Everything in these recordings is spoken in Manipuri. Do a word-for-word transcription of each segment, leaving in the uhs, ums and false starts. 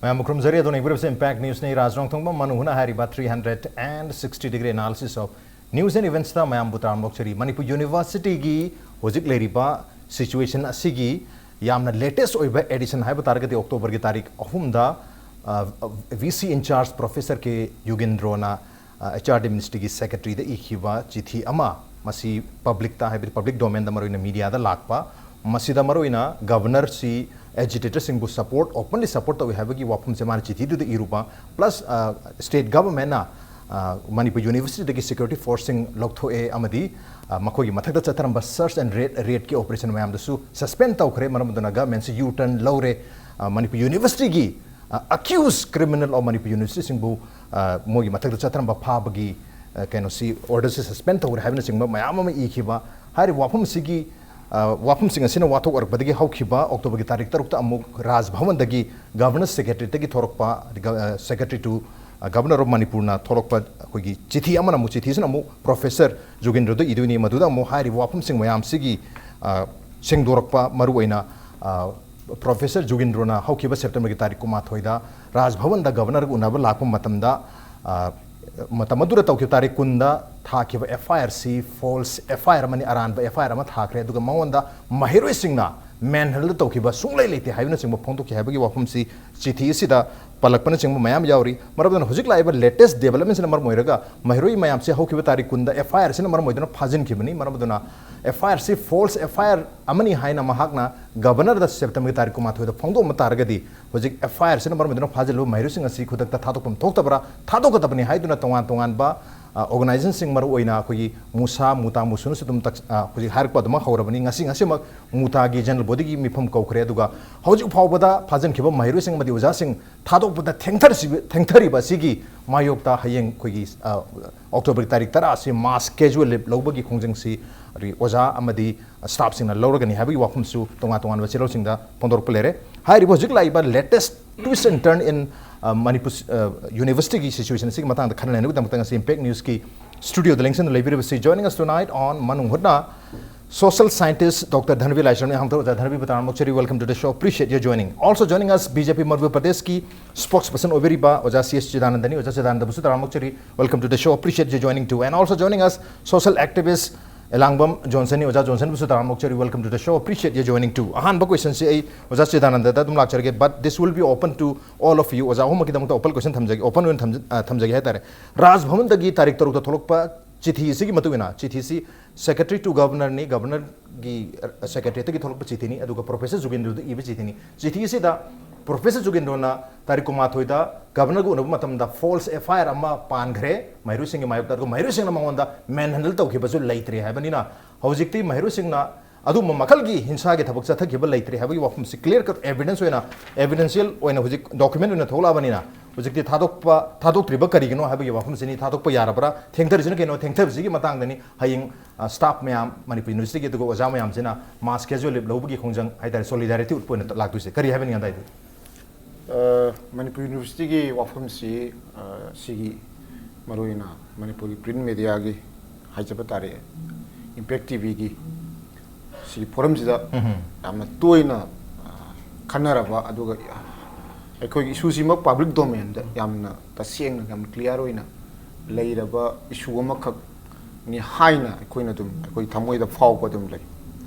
ꯃꯌꯥꯝꯕꯨ ꯈꯨꯔꯨꯝꯖꯔꯤ꯫ ꯑꯗꯣꯝꯅ ꯌꯦꯡꯕꯤꯔꯤꯕꯁꯤ Impact Newsꯅꯤ꯫ ꯔꯥꯖ ꯔꯣꯡꯊꯣꯡꯕꯝ, ꯃꯅꯨꯡ ꯍꯨꯠꯅ ꯍꯥꯏꯔꯤꯕ three hundred and sixty degree analysis of news and eventsꯇ ꯃꯌꯥꯝꯕꯨ ꯇꯔꯥꯝꯅ ꯑꯣꯛꯆꯔꯤ꯫ ꯃꯅꯤꯄꯨꯔ Universityꯒꯤ ꯍꯧꯖꯤꯛ ꯂꯩꯔꯤꯕ situation ꯑꯁꯤꯒꯤ ꯌꯥꯝꯅ latest ꯑꯣꯏꯕ edition ꯍꯥꯏꯕ ꯇꯥꯔꯒꯗꯤ Octoberꯒꯤ ꯇꯥꯔꯤꯛ ꯑꯍꯨꯝꯗ, ꯑ, VC in charge Professor K ꯌꯨꯒꯦꯟꯗ꯭ꯔꯣꯅ, ꯑ, HRD Ministryꯒꯤ Secretaryꯗ ꯏꯈꯤꯕ ꯆꯤꯊꯤ ꯑꯃ, ꯃꯁꯤ publicꯇ, ꯍꯥꯏꯕꯗꯤ public domainꯗ, ꯃꯔꯨꯑꯣꯏꯅ mediaꯗ ꯂꯥꯛꯄ, ꯃꯁꯤꯗ ꯃꯔꯨꯑꯣꯏꯅ Governorꯁꯤ agitatorꯁꯤꯡꯕꯨ support, openly support ꯇꯧꯏ ꯍꯥꯏꯕꯒꯤ ꯋꯥꯐꯝꯁꯦ ꯃꯥꯅ ꯆꯤꯊꯤꯗꯨꯗ ꯏꯔꯨꯕ, plus, ꯑ, state governmentꯅ, ꯑ, ꯃꯅꯤꯄꯨꯔ Universityꯗꯒꯤ security forceꯁꯤꯡ ꯂꯧꯊꯣꯛꯑꯦ ꯑꯃꯗꯤ, ꯑ, ꯃꯈꯣꯏꯒꯤ ꯃꯊꯛꯇ ꯆꯠꯊꯔꯝꯕ search and raid, raidꯀꯤ operation ꯃꯌꯥꯝꯗꯨꯁꯨ suspend ꯇꯧꯈ꯭ꯔꯦ꯫ ꯃꯔꯝ ꯑꯗꯨꯅ governmentꯁꯤ U-turn ꯂꯧꯔꯦ꯫ ꯑ, ꯃꯅꯤꯄꯨꯔ Universityꯒꯤ, ꯑ, accused criminal of ꯃꯅꯤꯄꯨꯔ Universityꯁꯤꯡꯕꯨ, ꯑ, ꯃꯣꯏꯒꯤ ꯃꯊꯛꯇ ꯆꯠꯊꯔꯝꯕ ꯐꯥꯕꯒꯤ, ꯑ, ꯀꯩꯅꯣꯁꯤ, orderꯁꯤ suspend ꯇꯧꯈ꯭ꯔꯦ ꯍꯥꯏꯕꯅꯆꯤꯡꯕ ꯃꯌꯥꯝ ꯑꯃ ꯏꯈꯤꯕ꯫ ꯍꯥꯏꯔꯤꯕ ꯋꯥꯐꯝꯁꯤꯒꯤ, ꯑ, ꯋꯥꯐꯝꯁꯤꯡ ꯑꯁꯤꯅ ꯋꯥꯊꯣꯛ ꯑꯣꯏꯔꯛꯄꯗꯒꯤ ꯍꯧꯈꯤꯕ Octoberꯒꯤ ꯇꯥꯔꯤꯛ ꯇꯔꯨꯛꯇ ꯑꯃꯨꯛ ꯔꯥꯖ ꯚꯕꯟꯗꯒꯤ Governor Secretaryꯗꯒꯤ ꯊꯣꯔꯛꯄ, ꯑ, Secretary to, ꯑ, Governor of Manipurꯅ ꯊꯣꯛꯂꯛꯄ ꯑꯩꯈꯣꯏꯒꯤ ꯆꯤꯊꯤ ꯑꯃꯅ ꯑꯃꯨꯛ, ꯆꯤꯊꯤꯁꯤꯅ ꯑꯃꯨꯛ Professor ꯖꯨꯒꯦꯟꯗ꯭ꯔꯗ ꯏꯗꯣꯏꯅꯤ꯫ ꯃꯗꯨꯗ ꯑꯃꯨꯛ ꯍꯥꯏꯔꯤꯕ ꯋꯥꯐꯝꯁꯤꯡ ꯃꯌꯥꯝꯁꯤꯒꯤ, ꯑ, ꯁꯦꯡꯗꯣꯔꯛꯄ, ꯃꯔꯨꯑꯣꯏꯅ, ꯑ, Professor ꯖꯨꯒꯦꯟꯗ꯭ꯔꯣꯅ ꯍꯧꯈꯤꯕ Septemberꯒꯤ ꯇꯥꯔꯤꯛ ꯀꯨꯟꯃꯥꯊꯣꯏꯗ ꯔꯥꯖ ꯚꯕꯟꯗ Governorꯒ ꯎꯅꯕ ꯂꯥꯛꯄ ꯃꯇꯝꯗ, ꯑ, ꯃꯇꯝ ꯑꯗꯨꯗ ꯇꯧꯈꯤꯕ ꯇꯥꯔꯤꯛ ꯀꯨꯟꯗ ꯊꯥꯈꯤꯕ FIRꯁꯤ false FIR ꯑꯃꯅꯤ, ꯑꯔꯥꯟꯕ FIR ꯑꯃ ꯊꯥꯈ꯭ꯔꯦ꯫ ꯑꯗꯨꯒ ꯃꯉꯣꯟꯗ ꯃꯍꯩꯔꯣꯏꯁꯤꯡꯅ manhandle ꯇꯧꯈꯤꯕ ꯁꯨꯡꯂꯩ ꯂꯩꯇꯦ ꯍꯥꯏꯕꯅꯆꯤꯡꯕ ꯐꯣꯡꯗꯣꯛꯈꯤ ꯍꯥꯏꯕꯒꯤ ꯋꯥꯐꯝꯁꯤ ꯆꯤꯊꯤ ꯑꯁꯤꯗ ꯄꯜꯂꯛꯄꯅꯆꯤꯡꯕ ꯃꯌꯥꯝ ꯌꯥꯎꯔꯤ꯫ ꯃꯔꯝ ꯑꯗꯨꯅ ꯍꯧꯖꯤꯛ ꯂꯥꯛꯏꯕ latest developmentꯁꯤꯅ ꯃꯔꯝ ꯑꯣꯏꯔꯒ ꯃꯍꯩꯔꯣꯏ ꯃꯌꯥꯝꯁꯦ ꯍꯧꯈꯤꯕ ꯇꯥꯔꯤꯛ ꯀꯨꯟꯗ FIRꯁꯤꯅ ꯃꯔꯝ ꯑꯣꯏꯗꯨꯅ ꯐꯥꯖꯤꯟꯈꯤꯕꯅꯤ꯫ ꯃꯔꯝ ꯑꯗꯨꯅ FIRꯁꯤ false FIR ꯑꯃꯅꯤ ꯍꯥꯏꯅ ꯃꯍꯥꯛꯅ Governorꯗ Septemberꯒꯤ ꯇꯥꯔꯤꯛ ꯀꯨꯟꯃꯥꯊꯣꯏꯗ ꯐꯣꯡꯗꯣꯛꯑꯝꯕ ꯇꯥꯔꯒꯗꯤ, ꯍꯧꯖꯤꯛ FIRꯁꯤꯅ ꯃꯔꯝ ꯑꯣꯏꯗꯨꯅ ꯐꯥꯖꯤꯜꯂꯕ ꯃꯍꯩꯔꯣꯏꯁꯤꯡ ꯑꯁꯤ ꯈꯨꯗꯛꯇ ꯊꯥꯗꯣꯛꯐꯝ ꯊꯣꯛꯇꯕ꯭ꯔꯥ, ꯊꯥꯗꯣꯛꯀꯗꯕꯅꯤ ꯍꯥꯏꯗꯨꯅ ꯇꯣꯉꯥꯟ ꯇꯣꯉꯥꯟꯕ, ꯑ, organisationꯁꯤꯡ, ꯃꯔꯨꯑꯣꯏꯅ ꯑꯩꯈꯣꯏꯒꯤ ꯃꯨꯁꯥ, ꯃꯨꯇꯥ, ꯃꯨꯁꯨꯅꯁꯨ ꯑꯗꯨꯝ ꯇꯛ-, ꯑ, ꯍꯧꯖꯤꯛ ꯍꯥꯏꯔꯛꯄ ꯑꯗꯨꯃꯛ ꯍꯧꯔꯕꯅꯤ꯫ ꯉꯁꯤ, ꯉꯁꯤꯃꯛ ꯃꯨꯇꯥꯒꯤ general bodyꯒꯤ ꯃꯤꯐꯝ ꯀꯧꯈ꯭ꯔꯦ꯫ ꯑꯗꯨꯒ ꯍꯧꯖꯤꯛ ꯐꯥꯎꯕꯗ ꯐꯥꯖꯤꯟꯈꯤꯕ ꯃꯍꯩꯔꯣꯏꯁꯤꯡ ꯑꯃꯗꯤ ꯑꯣꯖꯥꯁꯤꯡ ꯊꯥꯗꯣꯛꯄꯗ ꯊꯦꯡꯊꯔꯁꯤ-, ꯊꯦꯡꯊꯔꯤꯕ ꯑꯁꯤꯒꯤ ꯃꯥꯌꯣꯛꯇ ꯍꯌꯦꯡ ꯑꯩꯈꯣꯏꯒꯤ, ꯑ, Octoberꯒꯤ ꯇꯥꯔꯤꯛ ꯇꯔꯥ ꯑꯁꯤ mass casual leave ꯂꯧꯕꯒꯤ ꯈꯣꯡꯖꯪꯁꯤ ꯑꯗꯒꯤ ꯑꯣꯖꯥ ꯑꯃꯗꯤ staffꯁꯤꯡꯅ ꯂꯧꯔꯒꯅꯤ ꯍꯥꯏꯕꯒꯤ ꯋꯥꯐꯝꯁꯨ ꯇꯣꯉꯥꯟ ꯇꯣꯉꯥꯟꯕ ꯆꯦꯔꯣꯜꯁꯤꯡꯗ ꯐꯣꯡꯗꯣꯔꯛꯄ ꯂꯩꯔꯦ꯫ ꯍꯥꯏꯔꯤꯕ ꯍꯧꯖꯤꯛ ꯂꯥꯛꯏꯕ latest twist and turn in, ꯑ, ꯃꯅꯤꯄꯨꯔ, ꯑ, Universityꯒꯤ situation ꯑꯁꯤꯒꯤ ꯃꯇꯥꯡꯗ ꯈꯟꯅ ꯅꯩꯅꯕꯒꯤꯗꯃꯛꯇ ꯉꯁꯤ Impact Newsꯀꯤ studioꯗ ꯂꯦꯡꯁꯤꯟꯗꯨꯅ ꯂꯩꯕꯤꯔꯤꯕꯁꯤ, joining us tonight on ꯃꯅꯨꯡ ꯍꯨꯠꯅ, Social scientist Doctor ꯙꯅꯕꯤ ꯂꯥꯏꯁ꯭ꯔꯝꯅꯤ꯫ ꯑꯍꯥꯟꯕꯗ ꯑꯣꯖꯥ ꯙꯅꯕꯤꯕꯨ ꯇꯔꯥꯝꯅ ꯑꯣꯛꯆꯔꯤ, welcome to the show, appreciate your joining. Also joining us, B J P Manipur ꯄ꯭ꯔꯗꯦꯁꯀꯤ spokesperson ꯑꯣꯏꯕꯤꯔꯤꯕ ꯑꯣꯖꯥ C H ꯆꯤꯗꯥꯅꯟꯗꯅꯤ꯫ ꯑꯣꯖꯥ ꯆꯤꯗꯥꯅꯟꯗꯕꯨꯁꯨ ꯇꯔꯥꯝꯅ ꯑꯣꯛꯆꯔꯤ, welcome to the show, appreciate your joining too. And also joining us, social activist ꯑꯦꯂꯥꯡꯕꯝ ꯖꯣꯟꯁꯟꯅꯤ꯫ ꯑꯣꯖꯥ ꯖꯣꯟꯁꯟꯕꯨꯁꯨ ꯇꯔꯥꯝꯅ ꯑꯣꯛꯆꯔꯤ, welcome to the show, appreciate your joining too. ꯑꯍꯥꯟꯕ questionꯁꯤ ꯑꯩ ꯑꯣꯖꯥ ꯆꯤꯗꯥꯅꯟꯗꯗ ꯑꯗꯨꯝ ꯂꯥꯛꯆꯔꯒꯦ, but this will be open to all of you. ꯑꯣꯖꯥ ꯑꯍꯨꯝꯃꯛꯀꯤꯗꯃꯛꯇ open question ꯊꯝꯖꯒꯦ, open ꯑꯣꯏꯅ ꯊꯝꯖ-, ꯑ, ꯊꯝꯖꯒꯦ ꯍꯥꯏꯇꯥꯔꯦ꯫ ꯔꯥꯖ ꯚꯕꯟꯗꯒꯤ ꯇꯥꯔꯤꯛ ꯇꯔꯨꯛꯇ ꯊꯣꯛꯂꯛꯄ ꯆꯤꯊꯤ ꯑꯁꯤꯒꯤ ꯃꯇꯨꯡ ꯏꯟꯅ, ꯆꯤꯊꯤꯁꯤ secretary to governorꯅꯤ, governorꯒꯤ, ꯑ, secretariatꯇꯒꯤ ꯊꯣꯛꯂꯛꯄ ꯆꯤꯊꯤꯅꯤ, ꯑꯗꯨꯒ Professor ꯖꯨꯒꯦꯟꯗ꯭ꯔꯗ ꯏꯕ ꯆꯤꯊꯤꯅꯤ꯫ ꯆꯤꯊꯤ ꯑꯁꯤꯗ Professor ꯖꯨꯒꯦꯟꯗ꯭ꯔꯣꯅ ꯇꯥꯔꯤꯛ ꯀꯨꯟꯃꯥꯊꯣꯏꯗ governorꯒ ꯎꯅꯕ ꯃꯇꯝꯗ false F I R ꯑꯃ ꯄꯥꯟꯈ꯭ꯔꯦ ꯃꯍꯩꯔꯣꯏꯁꯤꯡꯒꯤ ꯃꯥꯌꯣꯛꯇ, ꯑꯗꯨꯒ ꯃꯍꯩꯔꯣꯏꯁꯤꯡꯅ ꯃꯉꯣꯟꯗ manhandle ꯇꯧꯈꯤꯕꯁꯨ ꯂꯩꯇ꯭ꯔꯦ ꯍꯥꯏꯕꯅꯤꯅ, ꯍꯧꯖꯤꯛꯇꯤ ꯃꯍꯩꯔꯣꯏꯁꯤꯡꯅ ꯑꯗꯨꯒꯨꯝꯕ ꯃꯈꯜꯒꯤ ꯍꯤꯡꯁꯥꯒꯤ ꯊꯕꯛ ꯆꯠꯊꯈꯤꯕ ꯂꯩꯇ꯭ꯔꯦ ꯍꯥꯏꯕꯒꯤ ꯋꯥꯐꯝꯁꯤ clear cut evidence ꯑꯣꯏꯅ, evidential ꯑꯣꯏꯅ ꯍꯧꯖꯤꯛ document ꯑꯣꯏꯅ ꯊꯣꯛꯂꯛꯑꯕꯅꯤꯅ, ꯍꯧꯖꯤꯛꯇꯤ ꯊꯥꯗꯣꯛꯄ, ꯊꯥꯗꯣꯛꯇ꯭ꯔꯤꯕ ꯀꯔꯤꯒꯤꯅꯣ ꯍꯥꯏꯕꯒꯤ ꯋꯥꯐꯝꯁꯤꯅꯤ꯫ ꯊꯥꯗꯣꯛꯄ ꯌꯥꯔꯕ꯭ꯔꯥ, ꯊꯦꯡꯊꯔꯤꯁꯤꯅ ꯀꯩꯅꯣ, ꯊꯦꯡꯊꯕꯁꯤꯒꯤ ꯃꯇꯥꯡꯗꯅꯤ ꯍꯌꯦꯡ, ꯑ, staff ꯃꯌꯥꯝ, ꯃꯅꯤꯄꯨꯔ Universityꯒꯤ ꯑꯗꯨꯒ ꯑꯣꯖꯥ ꯃꯌꯥꯝꯁꯤꯅ mass casual leave ꯂꯧꯕꯒꯤ ꯈꯣꯡꯖꯪ ꯍꯥꯏꯇꯥꯔꯦ, solidarity ꯎꯠꯄ ꯑꯣꯏꯅ ꯂꯥꯛꯇꯣꯏꯁꯦ꯫ ꯀꯔꯤ ꯍꯥꯏꯕꯅꯤ ꯑꯗꯥꯏꯗꯨ? ꯑ, ꯃꯅꯤꯄꯨꯔ Universityꯒꯤ ꯋꯥꯐꯝꯁꯤ, ꯑ, ꯁꯤꯒꯤ ꯃꯔꯨꯑꯣꯏꯅ ꯃꯅꯤꯄꯨꯔꯒꯤ print mediaꯒꯤ ꯍꯥꯏꯖꯕ ꯇꯥꯔꯦ, Impact TVꯒꯤ ꯁꯤꯒꯤ forumꯁꯤꯗ ꯎꯝꯍꯨꯝ꯫ ꯌꯥꯝꯅ ꯇꯣꯏꯅ, ꯑ, ꯈꯟꯅꯔꯕ, ꯑꯗꯨꯒ ꯑꯩꯈꯣꯏꯒꯤ issueꯁꯤꯃꯛ public domainꯗ ꯌꯥꯝꯅ ꯇꯁꯦꯡꯅ, ꯌꯥꯝ clear ꯑꯣꯏꯅ ꯂꯩꯔꯕ issue ꯑꯃꯈꯛꯅꯤ ꯍꯥꯏꯅ ꯑꯩꯈꯣꯏꯅ ꯑꯗꯨꯝ, ꯑꯩꯈꯣꯏ ꯊꯃꯣꯏꯗ ꯐꯥꯎꯕ ꯑꯗꯨꯝ ꯂꯩ꯫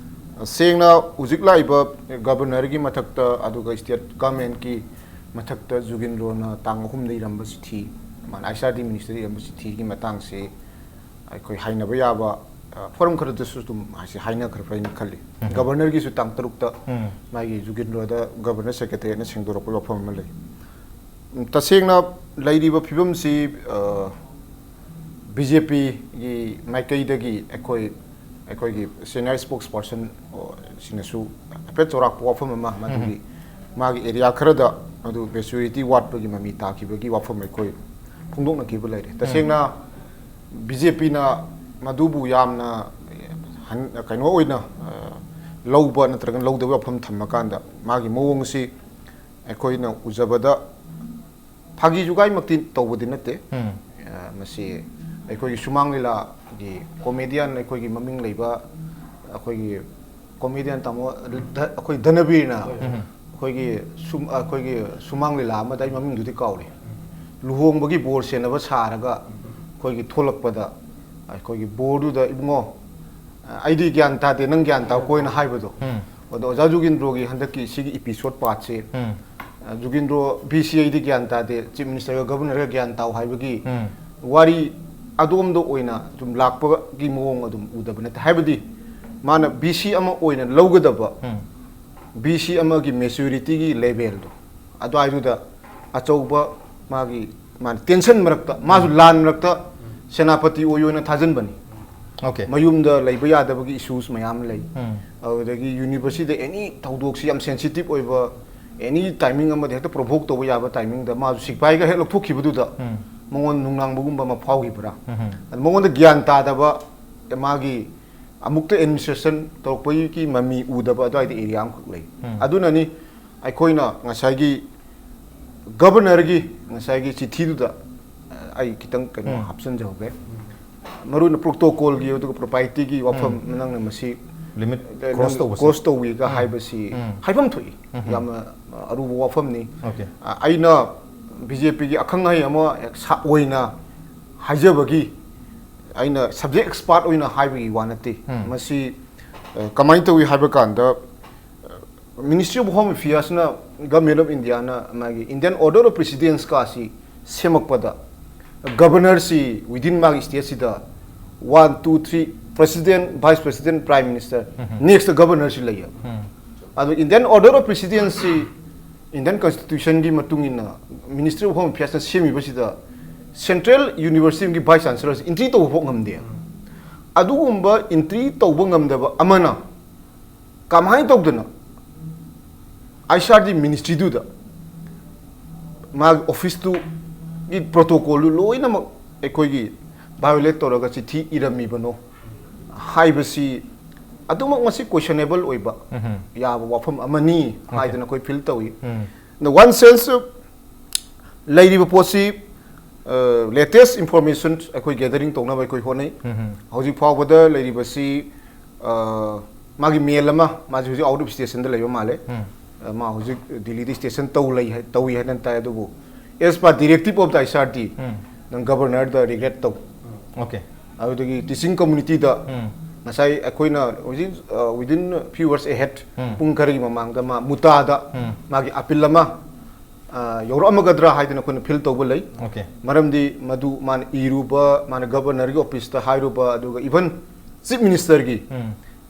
ꯁꯦꯡꯅ ꯍꯧꯖꯤꯛ ꯂꯥꯛꯏꯕ governorꯒꯤ ꯃꯊꯛꯇ, ꯑꯗꯨꯒ state governmentꯀꯤ ꯃꯊꯛꯇ ꯖꯨꯒꯦꯟꯗ꯭ꯔꯣꯅ ꯇꯥꯡ ꯑꯍꯨꯝꯗ ꯏꯔꯝꯕ ꯆꯤꯊꯤ, ꯃꯥꯅ ICRD ministerꯗ ꯏꯔꯝꯕ ꯆꯤꯊꯤꯒꯤ ꯃꯇꯥꯡꯁꯤ ꯑꯩꯈꯣꯏ ꯍꯥꯏꯅꯕ ꯌꯥꯕ, ꯑ, forum ꯈꯔꯗꯁꯨ ꯑꯗꯨꯝ ꯍꯥꯏꯁꯤ ꯍꯥꯏꯅꯈ꯭ꯔꯕ꯭ꯔꯥ ꯍꯥꯏꯅ ꯈꯜꯂꯤ꯫ ꯎꯝ꯫ Governorꯒꯤꯁꯨ ꯇꯥꯡ ꯇꯔꯨꯛꯇ ꯎꯝ꯫ ꯃꯥꯒꯤ ꯖꯨꯒꯦꯟꯗ꯭ꯔꯣꯗ governor secretariatꯅ ꯁꯦꯡꯗꯣꯔꯛꯄꯒꯤ ꯋꯥꯐꯝ ꯑꯃ ꯂꯩ꯫ ꯎꯝ, ꯇꯁꯦꯡꯅ ꯂꯩꯔꯤꯕ ꯐꯤꯕꯝꯁꯤ, ꯑ, BJPꯒꯤ ꯃꯥꯏꯀꯩꯗꯒꯤ ꯑꯩꯈꯣꯏ, ꯑꯩꯈꯣꯏꯒꯤ senior spokesperson, ꯑꯣ, ꯁꯤꯅꯁꯨ ꯍꯥꯏꯐꯦꯠ ꯆꯥꯎꯔꯥꯛꯄ ꯋꯥꯐꯝ ꯑꯃ, ꯃꯗꯨꯒꯤ ꯎꯝ꯫ ꯃꯥꯒꯤ area ꯈꯔꯗ ꯃꯗꯨ maturity ꯋꯥꯠꯄꯒꯤ ꯃꯃꯤ ꯇꯥꯈꯤꯕꯒꯤ ꯋꯥꯐꯝ ꯑꯩꯈꯣꯏ ꯐꯣꯡꯗꯣꯛꯅꯈꯤꯕ ꯂꯩꯔꯦ꯫ ꯎꯝ꯫ ꯇꯁꯦꯡꯅ BJPꯅ ꯃꯗꯨꯕꯨ ꯌꯥꯝꯅ ꯍꯟ-, ꯀꯩꯅꯣ ꯑꯣꯏꯅ, ꯑ, ꯂꯧꯕ ꯅꯠꯇ꯭ꯔꯒ ꯂꯧꯗꯕ ꯋꯥꯐꯝ ꯊꯝꯃꯀꯥꯟꯗ, ꯃꯥꯒꯤ ꯃꯑꯣꯡꯁꯤ ꯑꯩꯈꯣꯏꯅ ꯎꯖꯕꯗ ꯐꯥꯒꯤ ꯖꯨꯒꯥꯏꯃꯛꯇꯤ ꯇꯧꯕꯗꯤ ꯅꯠꯇꯦ꯫ ꯎꯝ꯫ ꯑ, ꯃꯁꯤ ꯑꯩꯈꯣꯏꯒꯤ ꯁꯨꯃꯥꯡ ꯂꯤꯂꯥꯒꯤ comedian, ꯑꯩꯈꯣꯏꯒꯤ ꯃꯃꯤꯡ ꯂꯩꯕ ꯑꯩꯈꯣꯏꯒꯤ ꯀꯣꯃꯦꯗꯤꯌꯟ ꯇꯥꯃꯣ ꯙ- ꯑꯩꯈꯣꯏ ꯙꯅꯕꯤꯔꯅ ꯑꯩꯈꯣꯏꯒꯤ ꯁꯨꯝ ꯑꯩꯈꯣꯏꯒꯤ ꯁꯨꯃꯥꯡ ꯂꯤꯂꯥ ꯑꯃꯗ, ꯑꯩ ꯃꯃꯤꯡꯗꯨꯗꯤ ꯀꯥꯎꯔꯦ, ꯂꯨꯍꯣꯡꯕꯒꯤ ꯕꯣꯔ ꯁꯦꯟꯅꯕ ꯁꯥꯔꯒ ꯑꯩꯈꯣꯏꯒꯤ ꯊꯣꯛꯂꯛꯄꯗ, ꯑꯩꯈꯣꯏꯒꯤ ꯕꯣꯔꯗꯨꯗ, "ꯏꯕꯨꯡꯉꯣ, ꯑꯩꯗꯤ ꯒ꯭ꯌꯥꯟ ꯇꯥꯗꯦ, ꯅꯪ ꯒ꯭ꯌꯥꯟ ꯇꯥꯎꯀꯣ" ꯍꯥꯏꯅ ꯍꯥꯏꯕꯗꯣ꯫ ꯎꯝ꯫ ꯑꯗꯣ ꯑꯣꯖꯥ ꯖꯨꯒꯤꯟꯗ꯭ꯔꯣꯒꯤ ꯍꯟꯗꯛꯀꯤ ꯁꯤꯒꯤ ꯏꯄꯤꯁꯣꯠ ꯄꯥꯔꯠꯁꯦ, ꯎꯝ꯫ ꯑ, ꯖꯨꯒꯤꯟꯗ꯭ꯔꯣ ꯚꯤ ꯁꯤ ꯑꯩꯗꯤ ꯒ꯭ꯌꯥꯟ ꯇꯥꯗꯦ, ꯆꯤꯐ ꯃꯤꯅꯤꯁꯇꯔꯒ ꯒꯚꯔꯅꯔꯒ ꯒ꯭ꯌꯥꯟ ꯇꯥꯎ ꯍꯥꯏꯕꯒꯤ ꯎꯝ꯫ ꯋꯥꯔꯤ ꯑꯗꯣꯝꯗ ꯑꯣꯏꯅ ꯁꯨꯝ ꯂꯥꯛꯄꯒꯤ ꯃꯑꯣꯡ ꯑꯗꯨꯝ ꯎꯗꯕ ꯅꯠꯇꯦ꯫ ꯍꯥꯏꯕꯗꯤ ꯃꯥꯅ ꯚꯤ ꯁꯤ ꯑꯃ ꯑꯣꯏꯅ ꯂꯧꯒꯗꯕ, ꯎꯝ꯫ ꯚꯤ ꯁꯤ ꯑꯃꯒꯤ ꯃꯦꯆꯨꯔꯤꯇꯤꯒꯤ ꯂꯦꯚꯦꯜꯗꯣ ꯑꯗꯨꯋꯥꯏꯗꯨꯗ ꯑꯆꯧꯕ ꯃꯥꯒꯤ, ꯃꯥꯅ ꯇꯦꯟꯁꯟ ꯃꯔꯛꯇ, ꯃꯥꯁꯨ ꯎꯝ꯫ ꯂꯥꯟ ꯃꯔꯛꯇ ꯁꯦꯅꯥꯄꯇꯤ ꯑꯣꯏ ꯑꯣꯏꯅ ꯊꯥꯖꯤꯟꯕꯅꯤ꯫ ꯑꯣꯀꯦ꯫ ꯃꯌꯨꯝꯗ ꯂꯩꯕ ꯌꯥꯗꯕꯒꯤ ꯏꯁꯨꯁ ꯃꯌꯥꯝ ꯂꯩ꯫ ꯎꯝ꯫ ꯑꯗꯨꯗꯒꯤ ꯌꯨꯅꯤꯚꯔꯁꯤꯇꯤꯗ ꯑꯦꯅꯤ ꯊꯧꯗꯣꯛꯁꯤ ꯌꯥꯝ ꯁꯦꯟꯁꯤꯇꯤꯚ ꯑꯣꯏꯕ, ꯑꯦꯅꯤ ꯇꯥꯏꯃꯤꯡ ꯑꯃꯗ ꯍꯦꯛꯇ ꯄ꯭ꯔꯣꯚꯣꯛ ꯇꯧꯕ ꯌꯥꯕ ꯇꯥꯏꯃꯤꯡꯗ ꯃꯥꯁꯨ ꯁꯤꯐꯥꯏꯒ ꯍꯦꯛ ꯂꯧꯊꯣꯛꯈꯤꯕꯗꯨꯗ ꯎꯝ꯫ ꯃꯉꯣꯟ ꯅꯨꯡꯅꯥꯡꯕꯒꯨꯝꯕ ꯑꯃ ꯐꯥꯎꯈꯤꯕ꯭ꯔꯥ? ꯎꯝ꯫ ꯑꯗ ꯃꯉꯣꯟꯗ ꯒ꯭ꯌꯥꯟ ꯇꯥꯗꯕ, ꯃꯥꯒꯤ ꯑꯃꯨꯛꯇ ꯑꯦꯗꯃꯤꯅꯤꯁꯇ꯭ꯔꯦꯁꯟ ꯇꯧꯔꯛꯄꯒꯤ ꯃꯃꯤ ꯎꯗꯕ ꯑꯗꯨꯋꯥꯏꯗ ꯑꯦꯔꯤꯌꯥ ꯑꯃꯈꯛ ꯂꯩ꯫ ꯎꯝ꯫ ꯑꯗꯨꯅꯅꯤ ꯑꯩꯈꯣꯏꯅ ꯉꯁꯥꯏꯒꯤ ꯒꯕꯔꯅꯔꯒꯤ ꯉꯁꯥꯏꯒꯤ ꯆꯤꯊꯤꯗꯨꯗ, ꯑ, ꯑꯩ ꯈꯤꯇꯪ ꯀꯩꯅꯣ ꯎꯝ꯫ ꯍꯥꯞꯆꯤꯟꯖꯍꯧꯒꯦ꯫ ꯃꯔꯨ ꯑꯣꯏꯅ ꯄ꯭ꯔꯣꯇꯣꯀꯣꯜꯒꯤ ꯑꯗꯨꯒ ꯄ꯭ꯔꯣꯄꯥꯏꯇꯤꯒꯤ ꯋꯥꯐꯝ ꯎꯝ꯫ ꯅꯪꯅ ꯃꯁꯤ, ꯂꯤꯃꯤꯠ ꯑ, ꯀ꯭ꯔꯣꯁ ꯅꯪ ꯇꯧꯕꯁꯦ꯫ ꯀ꯭ꯔꯣꯁ ꯇꯧꯏꯒ ꯎꯝ꯫ ꯍꯥꯏꯕꯁꯤ ꯎꯝ꯫ ꯍꯥꯏꯐꯝ ꯊꯣꯛꯏ꯫ ꯎꯝ꯫ ꯌꯥꯝꯅ, ꯑ, ꯑꯔꯨꯕ ꯋꯥꯐꯝꯅꯤ꯫ ꯑꯣꯀꯦ꯫ ꯑ, ꯑꯩꯅ ꯕꯤ ꯖꯦ ꯄꯤꯒꯤ ꯑꯈꯪ ꯑꯍꯩ ꯑꯃ ꯁꯥ-, ꯑꯣꯏꯅ ꯍꯥꯏꯖꯕꯒꯤ, ꯑꯩꯅ ꯁꯕꯖꯦꯛ ꯑꯦꯛꯁꯄꯥꯔꯠ ꯑꯣꯏꯅ ꯍꯥꯏꯕꯒꯤ ꯋꯥ ꯅꯠꯇꯦ꯫ ꯎꯝ꯫ ꯃꯁꯤ, ꯑ, ꯀꯃꯥꯏꯅ ꯇꯧꯏ ꯍꯥꯏꯕ ꯀꯥꯟꯗ, Ministry of Home Affairsꯅ, Government of Indiaꯅ ꯃꯥꯒꯤ Indian Order of Precedence Kashi ꯁꯦꯝꯃꯛꯄꯗ, ꯒꯕꯔꯅꯔꯁꯤ within ꯃꯥꯒꯤ ꯁ꯭ꯇꯦꯠꯁꯤꯗ one, two, three, President, Vice President, Prime Minister, ꯎꯝ꯫ Next ꯒꯕꯔꯅꯔꯁꯤ ꯂꯩꯌꯦꯕ꯫ ꯎꯝ꯫ ꯑꯗꯣ Indian Order of Precedenceꯁꯤ Indian Constitutionꯒꯤ ꯃꯇꯨꯡ ꯏꯟꯅ Ministry of Home Affairsꯅ ꯁꯦꯝꯃꯤꯕꯁꯤꯗ Central Universityꯒꯤ Vice Chancellorꯁꯤ entry ꯇꯧꯕ ꯐꯥꯎ ꯉꯝꯗꯦ꯫ ꯑꯗꯨꯒꯨꯝꯕ entry ꯇꯧꯕ ꯉꯝꯗꯕ ꯑꯃꯅ ꯀꯃꯥꯏꯅ ꯇꯧꯗꯅ ꯑꯥꯏ ꯁꯤ ꯑꯥꯔ ꯗꯤ ministryꯗꯨꯗ ꯃꯥꯒꯤ officeꯇꯨꯒꯤ protocolꯗꯨ ꯂꯣꯏꯅꯃꯛ ꯑꯩꯈꯣꯏꯒꯤ violate ꯇꯧꯔꯒ ꯆꯤꯊꯤ ꯏꯔꯝꯃꯤꯕꯅꯣ ꯍꯥꯏꯕꯁꯤ ꯑꯗꯨꯃꯛ ꯃꯁꯤ questionable ꯑꯣꯏꯕ ꯎꯝꯍꯨꯝ꯫ ꯌꯥꯕ ꯋꯥꯐꯝ ꯑꯃꯅꯤ ꯑꯣꯀꯦ꯫ ꯍꯥꯏꯗꯅ ꯑꯩꯈꯣꯏ feel ꯇꯧꯏ꯫ ꯎꯝ꯫ In the one sense, ꯂꯩꯔꯤꯕ ꯄꯣꯠꯁꯤ, ꯑ, latest information ꯑꯩꯈꯣꯏ gathering ꯇꯧꯅꯕ ꯑꯩꯈꯣꯏ ꯍꯣꯠꯅꯩ꯫ ꯎꯝꯍꯨꯝ꯫ ꯍꯧꯖꯤꯛ ꯐꯥꯎꯕꯗ ꯂꯩꯔꯤꯕꯁꯤ ꯑ, ꯃꯥꯒꯤ ꯃꯦꯜ ꯑꯃ, ꯃꯥꯁꯦ ꯍꯧꯖꯤꯛ ꯑꯥꯎꯠ ꯑꯣꯐ ꯁ꯭ꯇꯦꯁꯟꯗ ꯂꯩꯕ ꯃꯥꯜꯂꯦ꯫ ꯎꯝ꯫ ꯑ, ꯃꯥ ꯍꯧꯖꯤꯛ ꯗꯤꯜꯂꯤꯗ ꯁ꯭ꯇꯦꯁꯟ ꯇꯧ ꯂꯩ ꯍꯥꯏ-, ꯇꯧꯏ ꯍꯥꯏꯅ ꯇꯥꯏ꯫ ꯑꯗꯨꯕꯨ as per directive of the I C R T, ꯎꯝ꯫ ꯅꯪ ꯒꯕꯔꯅꯔꯗ ꯔꯤꯒ꯭ꯔꯦꯠ ꯇꯧ꯫ ꯑꯣꯀꯦ꯫ ꯑꯗꯨꯗꯒꯤ ꯇꯤꯆꯤꯡ ꯀꯝꯃ꯭ꯌꯨꯅꯤꯇꯤꯗ ꯎꯝ꯫ ꯉꯁꯥꯏ ꯑꯩꯈꯣꯏꯅ ꯍꯧꯖꯤꯛ, ꯑ, within few hours ahead, ꯎꯝ꯫ ꯄꯨꯡ ꯈꯔꯒꯤ ꯃꯃꯥꯡꯗ ꯃꯥ ꯃꯨꯇꯥꯗ ꯎꯝ꯫ ꯃꯥꯒꯤ ꯑꯄꯤꯜ ꯑꯃ, ꯑ, ꯌꯧꯔꯛꯑꯝꯃꯒꯗ꯭ꯔꯥ ꯍꯥꯏꯗꯅ ꯑꯩꯈꯣꯏꯅ ꯐꯤꯜ ꯇꯧꯕ ꯂꯩ꯫ ꯑꯣꯀꯦ꯫ ꯃꯔꯝꯗꯤ ꯃꯗꯨ ꯃꯥꯅ ꯏꯔꯨꯕ, ꯃꯥꯅ ꯒꯕꯔꯅꯔꯒꯤ ꯑꯣꯐꯤꯁꯇ ꯍꯥꯏꯔꯨꯕ, ꯑꯗꯨꯒ even ꯆꯤꯐ ꯃꯤꯅꯤꯁꯇꯔꯒꯤ, ꯎꯝ꯫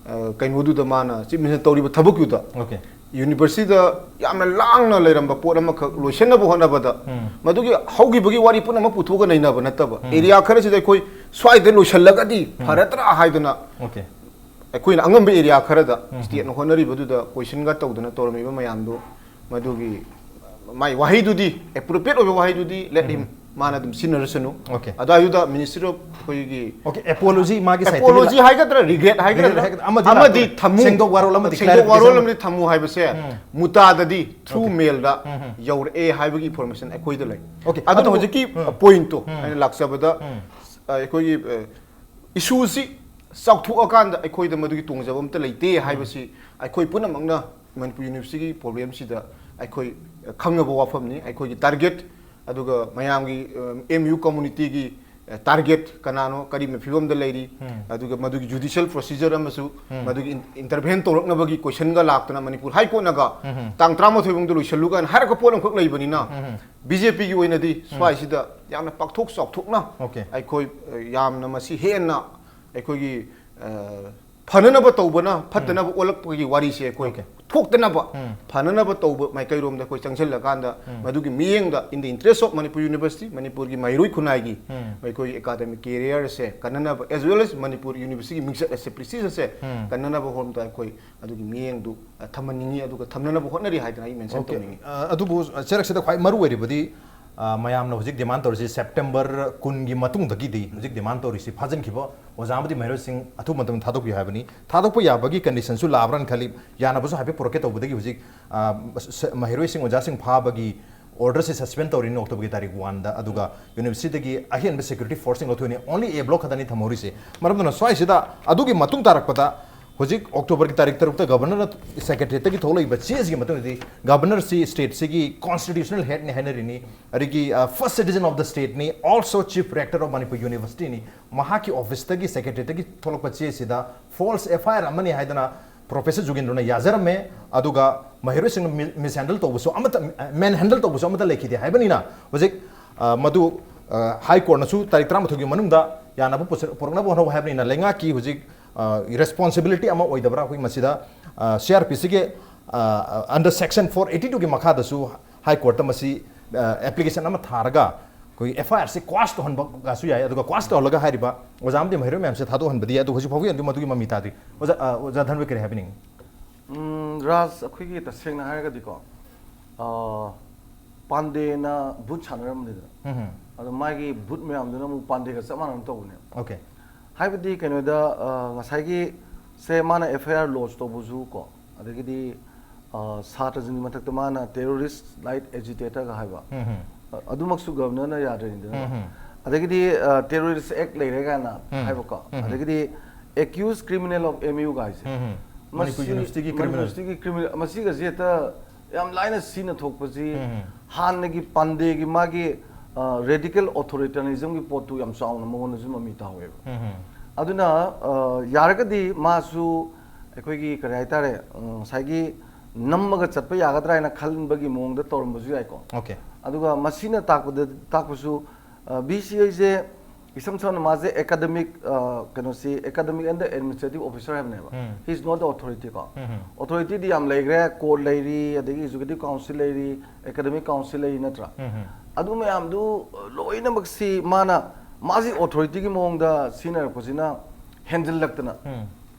ꯑ, ꯀꯩꯅꯣꯗꯨꯗ ꯃꯥꯅ ꯆꯤꯐ ꯃꯤꯅꯤꯁꯇꯔ ꯇꯧꯔꯤꯕ ꯊꯕꯛꯇꯨꯗ ꯑꯣꯀꯦ꯫ ꯌꯨꯅꯤꯚꯔꯁꯤꯇꯤꯗ ꯌꯥꯝꯅ ꯂꯥꯡꯅ ꯂꯩꯔꯝꯕ ꯄꯣꯠ ꯑꯃꯈꯛ ꯂꯣꯏꯁꯤꯟꯅꯕ ꯍꯣꯠꯅꯕꯗ ꯎꯝ꯫ ꯃꯗꯨꯒꯤ ꯍꯧꯈꯤꯕꯒꯤ ꯋꯥꯔꯤ ꯄꯨꯝꯅꯃꯛ ꯄꯨꯊꯣꯛꯑꯒ ꯅꯩꯅꯕ ꯅꯠꯇꯕ, ꯎꯝ꯫ ꯑꯦꯔꯤꯌꯥ ꯈꯔꯁꯤꯗ ꯑꯩꯈꯣꯏ ꯁ꯭ꯋꯥꯏꯗ ꯂꯣꯏꯁꯤꯜꯂꯒꯗꯤ ꯎꯝ꯫ ꯐꯔꯗ꯭ꯔꯥ ꯍꯥꯏꯗꯅ ꯑꯣꯀꯦ꯫ ꯑꯩꯈꯣꯏꯅ ꯑꯉꯝꯕ ꯑꯦꯔꯤꯌꯥ ꯈꯔꯗ ꯎꯝ꯫ ꯁ꯭ꯇꯦꯠꯅ ꯍꯣꯠꯅꯔꯤꯕꯗꯨꯗ ꯀꯣꯏꯁꯟꯒ ꯇꯧꯗꯅ ꯇꯧꯔꯝꯃꯤꯕ ꯃꯌꯥꯝꯗꯣ ꯃꯗꯨꯒꯤ ꯃꯥꯏ ꯋꯥꯍꯩꯗꯨꯗꯤ, ꯑꯦꯄ꯭ꯔꯣꯄ꯭ꯔꯤꯌꯦꯠ ꯑꯣꯏꯕ ꯋꯥꯍꯩꯗꯨꯗꯤ let him, ꯎꯝ꯫ ꯃꯥꯅ ꯑꯗꯨꯝ ꯁꯤꯖꯤꯟꯅꯔꯁꯅꯨ꯫ ꯑꯣꯀꯦ꯫ ꯑꯗꯨꯋꯥꯏꯗꯨꯗ ꯃꯤꯅꯤꯁꯇ꯭ꯔꯤ ꯑꯣꯐ ꯑꯩꯈꯣꯏꯒꯤ ꯑꯣꯀꯦ, ꯑꯦꯄꯣꯂꯣꯖꯤ ꯃꯥꯒꯤ ꯁꯥꯏꯠꯇꯒꯤ ꯑꯦꯄꯣꯂꯣꯖꯤ ꯍꯥꯏꯒꯗ꯭ꯔꯥ, ꯔꯤꯒ꯭ꯔꯦꯠ ꯍꯥꯏꯒꯗ꯭ꯔꯥ, ꯔꯤꯒ꯭ꯔꯦꯠ ꯍꯥꯏꯒꯗ꯭ꯔꯥ, ꯑꯃꯗꯤ ꯑꯃꯗꯤ ꯂꯥꯛꯄ-, ꯊꯝꯃꯨ, ꯁꯦꯡꯗꯣꯛ ꯋꯥꯔꯣꯜ ꯑꯃꯗꯤ ꯁꯦꯡꯗꯣꯛ ꯀ꯭ꯂꯦꯔꯤꯐꯤꯀꯦꯁꯟ ꯋꯥꯔꯣꯜ ꯑꯝꯗꯤ ꯊꯝꯃꯨ ꯍꯥꯏꯕꯁꯦ ꯎꯝ꯫ ꯃꯨꯇꯥꯗꯗꯤ ꯊ꯭ꯔꯨ ꯑꯣꯀꯦ꯫ ꯃꯦꯜꯗ ꯎꯝ, ꯎꯝ꯫ ꯌꯧꯔꯛꯑꯦ ꯍꯥꯏꯕꯒꯤ ꯏꯟꯐꯣꯔꯃꯦꯁꯟ ꯑꯩꯈꯣꯏꯗ ꯂꯩ꯫ ꯑꯣꯀꯦ, ꯑꯗꯨꯅ ꯑꯗꯨꯕꯨ ꯍꯧꯖꯤꯛꯀꯤ ꯎꯝ꯫ ꯄꯣꯏꯟꯠꯇꯣ ꯎꯝ꯫ ꯑꯩꯅ ꯂꯥꯛꯆꯕꯗ, ꯎꯝ꯫ ꯑ, ꯑꯩꯈꯣꯏꯒꯤ, ꯑ, ꯏꯁꯨꯁꯤ ꯆꯥꯎꯊꯣꯛꯑꯀꯥꯟꯗ ꯑꯩꯈꯣꯏꯗ ꯃꯗꯨꯒꯤ ꯇꯣꯡꯖꯕ ꯑꯝꯇ ꯂꯩꯇꯦ ꯎꯝ꯫ ꯍꯥꯏꯕꯁꯤ ꯑꯩꯈꯣꯏ ꯄꯨꯝꯅꯃꯛꯅ ꯃꯅꯤꯄꯨꯔ ꯌꯨꯅꯤꯚꯔꯁꯤꯇꯤꯒꯤ ꯄ꯭ꯔꯣꯕ꯭ꯂꯦꯝꯁꯤꯗ ꯑꯩꯈꯣꯏ ꯈꯪꯅꯕ ꯋꯥꯐꯝꯅꯤ꯫ ꯑꯩꯈꯣꯏꯒꯤ ꯇꯥꯔꯒꯦꯠ, ꯑꯗꯨꯒ ꯃꯌꯥꯝꯒꯤ, ꯑ, ꯑꯦꯝ ꯌꯨ ꯀꯝꯃꯨꯅꯤꯇꯤꯒꯤ, ꯑ, ꯇꯥꯔꯒꯦꯠ ꯀꯅꯥꯅꯣ, ꯀꯔꯤ ꯐꯤꯕꯝꯗ ꯂꯩꯔꯤ, ꯎꯝ꯫ ꯑꯗꯨꯒ ꯃꯗꯨꯒꯤ ꯖꯨꯗꯤꯁꯤꯌꯦꯜ ꯄ꯭ꯔꯣꯁꯤꯖꯔ ꯑꯃꯁꯨ ꯎꯝ꯫ ꯃꯗꯨꯒꯤ ꯏꯟ-, ꯏꯟꯇꯔꯚꯦꯟ ꯇꯧꯔꯛꯅꯕꯒꯤ ꯀꯣꯏꯁꯟꯒ ꯂꯥꯛꯇꯅ ꯃꯅꯤꯄꯨꯔ ꯍꯥꯏ ꯀꯣꯔꯠꯅꯒ ꯎꯝ꯫ ꯇꯥꯡ ꯇꯔꯥꯃꯥꯊꯣꯏ ꯐꯥꯎꯗ ꯂꯣꯏꯁꯤꯜꯂꯨ ꯀꯥꯏꯅ ꯍꯥꯏꯔꯛꯄ ꯄꯣꯠ ꯑꯃꯈꯛ ꯂꯩꯕꯅꯤꯅ ꯎꯝ꯫ ꯕꯤ ꯖꯦ ꯄꯤꯒꯤ ꯑꯣꯏꯅꯗꯤ ꯎꯝ꯫ ꯁ꯭ꯋꯥꯏꯁꯤꯗ ꯌꯥꯝꯅ ꯄꯥꯛꯊꯣꯛ ꯆꯥꯎꯊꯣꯛꯅ ꯑꯣꯀꯦ꯫ ꯑꯩꯈꯣꯏ, ꯑ, ꯌꯥꯝꯅ ꯃꯁꯤ ꯍꯦꯟꯅ ꯑꯩꯈꯣꯏꯒꯤ, ꯑ, ꯐꯅꯅꯕ ꯇꯧꯕꯅ ꯐꯠꯇꯅꯕ ꯎꯝ꯫ ꯑꯣꯜꯂꯛꯄꯒꯤ ꯋꯥꯔꯤꯁꯦ ꯑꯩꯈꯣꯏ ꯑꯣꯀꯦ꯫ ꯊꯣꯛꯇꯅꯕ ꯎꯝ꯫ ꯐꯅꯅꯕ ꯇꯧꯕ ꯃꯥꯏꯀꯩꯔꯣꯝꯗ ꯑꯩꯈꯣꯏ ꯆꯪꯁꯤꯜꯂꯀꯥꯟꯗ ꯎꯝ꯫ ꯃꯗꯨꯒꯤ ꯃꯤꯠꯌꯦꯡꯗ in the interest of Manipur University, ꯃꯅꯤꯄꯨꯔꯒꯤ ꯃꯍꯩꯔꯣꯏ ꯈꯨꯟꯅꯥꯏꯒꯤ ꯎꯝ꯫ ꯑꯩꯈꯣꯏꯒꯤ ꯑꯦꯀꯥꯗꯃꯤꯛ ꯀꯦꯔꯤꯌꯔꯁꯦ ꯀꯟꯅꯅꯕ as well as ꯃꯅꯤꯄꯨꯔ ꯌꯨꯅꯤꯚꯔꯁꯤꯇꯤꯒꯤ ꯃꯤꯡꯆꯠ ꯑꯁꯦ, ꯄ꯭ꯔꯦꯁꯇꯤꯖ ꯑꯁꯦ ꯎꯝ꯫ ꯀꯟꯅꯅꯕ ꯍꯣꯔꯝꯗ ꯑꯩꯈꯣꯏ ꯑꯗꯨꯒꯤ ꯃꯤꯠꯌꯦꯡꯗꯨ, ꯑ, ꯊꯝꯍꯟꯅꯤꯡꯉꯤ, ꯑꯗꯨꯒ ꯊꯝꯅꯅꯕ ꯍꯣꯠꯅꯔꯤ ꯍꯥꯏꯗꯅ ꯑꯩ ꯃꯦꯟꯁꯟ ꯑꯣꯀꯦ꯫ ꯇꯧꯅꯤꯡꯉꯤ꯫ ꯑ, ꯑꯗꯨꯕꯨ, ꯑ, ꯆꯦꯔꯛꯁꯤꯗ ꯈ꯭ꯋꯥꯏ ꯃꯔꯨ ꯑꯣꯏꯔꯤꯕꯗꯤ, ꯑ, ꯃꯌꯥꯝꯅ ꯍꯧꯖꯤꯛ ꯗꯤꯃꯥꯟ ꯇꯧꯔꯤꯁꯤ ꯁꯦꯞꯇꯦꯝꯕꯔ ꯀꯨꯟꯒꯤ ꯃꯇꯨꯡꯗꯒꯤꯗꯤ ꯍꯧꯖꯤꯛ ꯗꯤꯃꯥꯟ ꯇꯧꯔꯤꯁꯤ ꯐꯥꯖꯤꯟꯈꯤꯕ ꯑꯣꯖꯥ ꯑꯃꯗꯤ ꯃꯍꯩꯔꯣꯏꯁꯤꯡ ꯑꯊꯨꯕ ꯃꯇꯝꯗ ꯊꯥꯗꯣꯛꯄꯤꯌꯨ ꯍꯥꯏꯕꯅꯤ꯫ ꯊꯥꯗꯣꯛꯄ ꯌꯥꯕꯒꯤ ꯀꯟꯗꯤꯁꯟꯁꯨ ꯂꯥꯛꯑꯕ꯭ꯔꯥꯅ ꯈꯜꯂꯤ꯫ ꯌꯥꯅꯕꯁꯨ ꯍꯥꯏꯐꯦꯠ ꯄꯨꯔꯛꯀꯦ ꯇꯧꯕꯗꯒꯤ ꯍꯧꯖꯤꯛ, ꯑ, ꯁ-, ꯃꯍꯩꯔꯣꯏꯁꯤꯡ, ꯑꯣꯖꯥꯁꯤꯡ ꯐꯥꯕꯒꯤ ꯑꯣꯔꯗꯔꯁꯦ ꯁꯁꯄꯦꯟ ꯇꯧꯔꯤꯅꯤ ꯑꯣꯛꯇꯣꯕꯔꯒꯤ ꯇꯥꯔꯤꯛ ꯋꯥꯟꯗ, ꯑꯗꯨꯒ ꯌꯨꯅꯤꯚꯔꯁꯤꯇꯤꯗꯒꯤ ꯑꯍꯦꯟꯕ ꯁꯦꯀ꯭ꯌꯨꯔꯤꯇꯤ ꯐꯣꯔꯁꯁꯤꯡ ꯂꯧꯊꯣꯛꯏꯅꯤ꯫ ꯑꯣꯟꯂꯤ ꯑꯦ ꯕ꯭ꯂꯣꯛ ꯈꯛꯇꯅꯤ ꯊꯝꯍꯧꯔꯤꯁꯦ꯫ ꯃꯔꯝ ꯑꯗꯨꯅ ꯁ꯭ꯋꯥꯏꯁꯤꯗ ꯑꯗꯨꯒꯤ ꯃꯇꯨꯡ ꯇꯥꯔꯛꯄꯗ ꯍꯧꯖꯤꯛ ꯑꯣꯛꯇꯣꯕꯔꯒꯤ ꯇꯥꯔꯤꯛ ꯇꯔꯨꯛꯇ ꯒꯕꯔꯅꯔꯅ ꯁꯦꯀ꯭ꯔꯦꯇꯔꯤꯌꯦꯠꯇꯒꯤ ꯊꯣꯛꯂꯛꯏꯕ ꯆꯦꯁꯤꯒꯤ ꯃꯇꯨꯡꯗꯗꯤ ꯒꯕꯔꯅꯔꯁꯤ ꯁ꯭ꯇꯦꯠꯁꯤꯒꯤ ꯀꯣꯟꯁꯇꯤꯇ꯭ꯌꯨꯁꯅꯦꯜ ꯍꯦꯗꯅꯤ ꯍꯥꯏꯅꯔꯤꯅꯤ, ꯑꯗꯒꯤ ꯐꯥꯔꯁ ꯁꯤꯇꯤꯖꯟ ꯑꯣꯐ ꯗ ꯁ꯭ꯇꯦꯠꯅꯤ, also chief rector of Manipur ꯌꯨꯅꯤꯚꯔꯁꯤꯇꯤꯅꯤ꯫ ꯃꯍꯥꯛꯀꯤ ꯑꯣꯐꯤꯁꯇꯒꯤ ꯁꯦꯀ꯭ꯔꯦꯇꯔꯤꯌꯦꯠꯇꯒꯤ ꯊꯣꯛꯂꯛꯄ ꯆꯦꯁꯤꯗ ꯐꯣꯜꯁ ꯑꯦꯐ ꯑꯥꯏ ꯑꯥꯔ ꯑꯃꯅꯤ ꯍꯥꯏꯗꯅ ꯄ꯭ꯔꯣꯐꯦꯁꯔ ꯖꯨꯒꯦꯟꯗ꯭ꯔꯣꯅ ꯌꯥꯖꯔꯝꯃꯦ꯫ ꯑꯗꯨꯒ ꯃꯍꯩꯔꯣꯏꯁꯤꯡꯅ ꯃꯤ- ꯃꯤꯁꯍꯦꯟꯗꯜ ꯇꯧꯕꯁꯨ ꯑꯃꯠꯇ, ꯃꯦꯟ ꯍꯦꯟꯗꯜ ꯇꯧꯕꯁꯨ ꯑꯃꯠꯇ ꯂꯩꯈꯤꯗꯦ ꯍꯥꯏꯕꯅꯤꯅ ꯍꯧꯖꯤꯛ, ꯑ, ꯃꯗꯨ, ꯑ, ꯍꯥꯏ ꯀꯣꯔꯠꯅꯁꯨ ꯇꯥꯔꯤꯛ ꯇꯔꯥꯃꯥꯊꯣꯏꯒꯤ ꯃꯅꯨꯡꯗ ꯌꯥꯅꯕ ꯄꯨꯁ- ꯄꯨꯔꯛꯅꯕ ꯍꯣꯠꯅꯧ ꯍꯥꯏꯕꯅꯤꯅ ꯂꯩꯉꯥꯛꯀꯤ ꯍꯧꯖꯤꯛ, ꯑ, ꯔꯦꯁꯄꯣꯟꯁꯤꯕꯤꯂꯤꯇꯤ ꯑꯃ ꯑꯣꯏꯗꯕ꯭ꯔꯥ? ꯑꯩꯈꯣꯏ ꯃꯁꯤꯗ, ꯑ, ꯁꯤ ꯑꯥꯔ ꯄꯤ ꯁꯤꯒꯤ, ꯑ, ꯑꯟꯗꯔ ꯁꯦꯛꯁꯟ ꯐꯣꯔ ꯑꯩꯠꯇꯤ ꯇꯨꯒꯤ ꯃꯈꯥꯗꯁꯨ ꯍꯥꯏ ꯀꯣꯔꯠꯇ ꯃꯁꯤ, ꯑ, ꯑꯦꯄ꯭ꯂꯤꯀꯦꯁꯟ ꯑꯃ ꯊꯥꯔꯒ ꯑꯩꯈꯣꯏ ꯑꯦꯐ ꯑꯥꯏ ꯑꯥꯔꯁꯤ ꯀ꯭ꯋꯥꯁ ꯇꯧꯍꯟꯕꯒꯁꯨ ꯌꯥꯏ꯫ ꯑꯗꯨꯒ ꯀ꯭ꯋꯥꯁ ꯇꯧꯍꯜꯂꯒ ꯍꯥꯏꯔꯤꯕ ꯑꯣꯖꯥ ꯑꯃꯗꯤ ꯃꯍꯩꯔꯣꯏ ꯃꯌꯥꯝꯁꯦ ꯊꯥꯗꯣꯛꯍꯟꯕꯗꯤ ꯌꯥꯏ꯫ ꯑꯗꯨ ꯍꯧꯖꯤꯛ ꯐꯥꯎꯒꯤ ꯑꯣꯏꯅꯗꯤ ꯃꯗꯨꯒꯤ ꯃꯃꯤ ꯇꯥꯗ꯭ꯔꯤ꯫ ꯑꯣꯖꯥ, ꯑ, ꯑꯣꯖꯥ ꯙꯟꯕ ꯀꯔꯤ ꯍꯥꯏꯕꯤꯅꯤꯡꯉꯤ? ꯎꯝ, ꯔꯥꯖ, ꯑꯩꯈꯣꯏꯒꯤ ꯇꯁꯦꯡꯅ ꯍꯥꯏꯔꯒꯗꯤꯀꯣ, ꯑ, ꯄꯥꯟꯗꯦꯅ ꯚꯨꯠ ꯁꯥꯟꯅꯔꯝꯕꯅꯤꯗꯅ, ꯎꯝ꯫ ꯑꯗꯣ ꯃꯥꯒꯤ ꯚꯨꯠ ꯃꯌꯥꯝꯗꯨꯅ ꯑꯃꯨꯛ ꯄꯥꯟꯗꯦꯒ ꯆꯞ ꯃꯥꯟꯅꯅ ꯇꯧꯕꯅꯦꯕ꯫ ꯑꯣꯀꯦ꯫ ꯍꯥꯏꯕꯗꯤ ꯀꯩꯅꯣꯗ, ꯑ, ꯉꯁꯥꯏꯒꯤ ꯁꯦ ꯃꯥꯅ ꯑꯦꯐ ꯑꯥꯏ ꯑꯥꯔ ꯂꯣꯟꯆ ꯇꯧꯕꯁꯨ ꯀꯣ, ꯑꯗꯒꯤꯗꯤ, ꯑ, ꯁꯥꯇ꯭ꯔꯁꯤꯡꯒꯤ ꯃꯊꯛꯇ ꯃꯥꯅ ꯇꯦꯔꯣꯔꯤꯁ ꯂꯥꯏꯠ ꯑꯦꯖꯤꯇꯦꯇꯔꯒ ꯍꯥꯏꯕ, ꯎꯝ꯫ ꯑ, ꯑꯗꯨꯃꯛꯁꯨ ꯒꯕꯔꯅꯔꯅ ꯌꯥꯗ꯭ꯔꯤꯅꯤꯗꯅ꯫ ꯎꯝ꯫ ꯑꯗꯒꯤꯗꯤ, ꯑ, ꯇꯦꯔꯣꯔꯤꯁ ꯑꯦꯛ ꯂꯩꯔꯦ ꯀꯥꯏꯅ ꯎꯝ꯫ ꯍꯥꯏꯕꯀꯣ, ꯎꯝ꯫ ꯑꯗꯒꯤꯗꯤ ꯑꯦꯀ꯭ꯌꯨꯁ ꯀ꯭ꯔꯤꯃꯤꯅꯦꯜ ꯑꯣꯐ ꯑꯦꯝ ꯌꯨ ꯒꯥꯏꯁꯦ, ꯎꯝ꯫ ꯃꯅꯤꯄꯨꯔ ꯃꯁꯤ ꯌꯨꯅꯤꯚꯔꯁꯤꯇꯤꯒꯤ ꯀ꯭ꯔꯤꯃꯤꯅꯦꯜ꯫ ꯃꯅꯤꯄꯨꯔ ꯌꯨꯅꯤꯚꯔꯁꯤꯇꯤꯒꯤ ꯀ꯭ꯔꯤꯃꯤꯅꯦꯜ, ꯃꯁꯤꯒꯁꯦ ꯍꯦꯛꯇ ꯌꯥꯝ ꯂꯥꯏꯅ ꯁꯤꯖꯤꯟꯅꯊꯣꯛꯄꯁꯤ ꯎꯝ꯫ ꯍꯥꯟꯅꯒꯤ ꯄꯥꯟꯗꯦꯒꯤ ꯃꯥꯒꯤ, ꯑ, ꯔꯦꯗꯤꯀꯦꯜ ꯑꯣꯊꯣꯔꯤꯇꯦꯔꯤꯖꯝꯒꯤ ꯄꯣꯠꯇꯨ ꯌꯥꯝ ꯆꯥꯎꯅ ꯃꯉꯣꯟꯗꯁꯨ ꯃꯃꯤ ꯇꯥꯍꯧꯋꯦꯕ꯫ ꯎꯝ꯫ ꯑꯗꯨꯅ, ꯑ, ꯌꯥꯔꯒꯗꯤ ꯃꯥꯁꯨ ꯑꯩꯈꯣꯏꯒꯤ ꯀꯔꯤ ꯍꯥꯏꯇꯥꯔꯦ, ꯎꯝ, ꯉꯁꯥꯏꯒꯤ ꯅꯝꯃꯒ ꯆꯠꯄ ꯌꯥꯒꯗ꯭ꯔꯥ ꯍꯥꯏꯅ ꯈꯟꯕꯒꯤ ꯃꯑꯣꯡꯗ ꯇꯧꯔꯝꯕꯁꯨ ꯌꯥꯏꯀꯣ꯫ ꯑꯣꯀꯦ꯫ ꯑꯗꯨꯒ ꯃꯁꯤꯅ ꯇꯥꯛꯄꯗ, ꯇꯥꯛꯄꯁꯨ, ꯑ, ꯕꯤ ꯁꯤ ꯑꯩꯁꯦ ꯏꯁꯝ ꯁꯝꯅ ꯃꯥꯁꯦ ꯑꯦꯀꯥꯗꯃꯤꯛ, ꯑ, ꯀꯩꯅꯣꯁꯤ, academic and administrative officer ꯍꯥꯏꯕꯅꯦꯕ꯫ ꯎꯝ꯫ He is not the authority ꯀꯣ꯫ ꯎꯝ꯫ ꯑꯣꯊꯣꯔꯤꯇꯤꯗꯤ ꯌꯥꯝ ꯂꯩꯈ꯭ꯔꯦ, ꯀꯣꯔꯠ ꯂꯩꯔꯤ, ꯑꯗꯒꯤ ꯑꯦꯛꯖꯤꯀ꯭ꯌꯨꯇꯤꯚ ꯀꯥꯎꯟꯁꯤꯜ ꯂꯩꯔꯤ, ꯑꯦꯀꯥꯗꯃꯤꯛ ꯀꯥꯎꯟꯁꯤꯜ ꯂꯩꯔꯤ ꯅꯠꯇ꯭ꯔꯥ? ꯎꯝ꯫ ꯑꯗꯨ ꯃꯌꯥꯝꯗꯨ ꯂꯣꯏꯅꯃꯛꯁꯤ ꯃꯥꯅ ꯃꯥꯒꯤ ꯑꯣꯊꯣꯔꯤꯇꯤꯒꯤ ꯃꯑꯣꯡꯗ ꯁꯤꯖꯤꯟꯅꯔꯛꯄꯁꯤꯅ ꯍꯦꯟꯖꯤꯜꯂꯛꯇꯅ ꯎꯝ꯫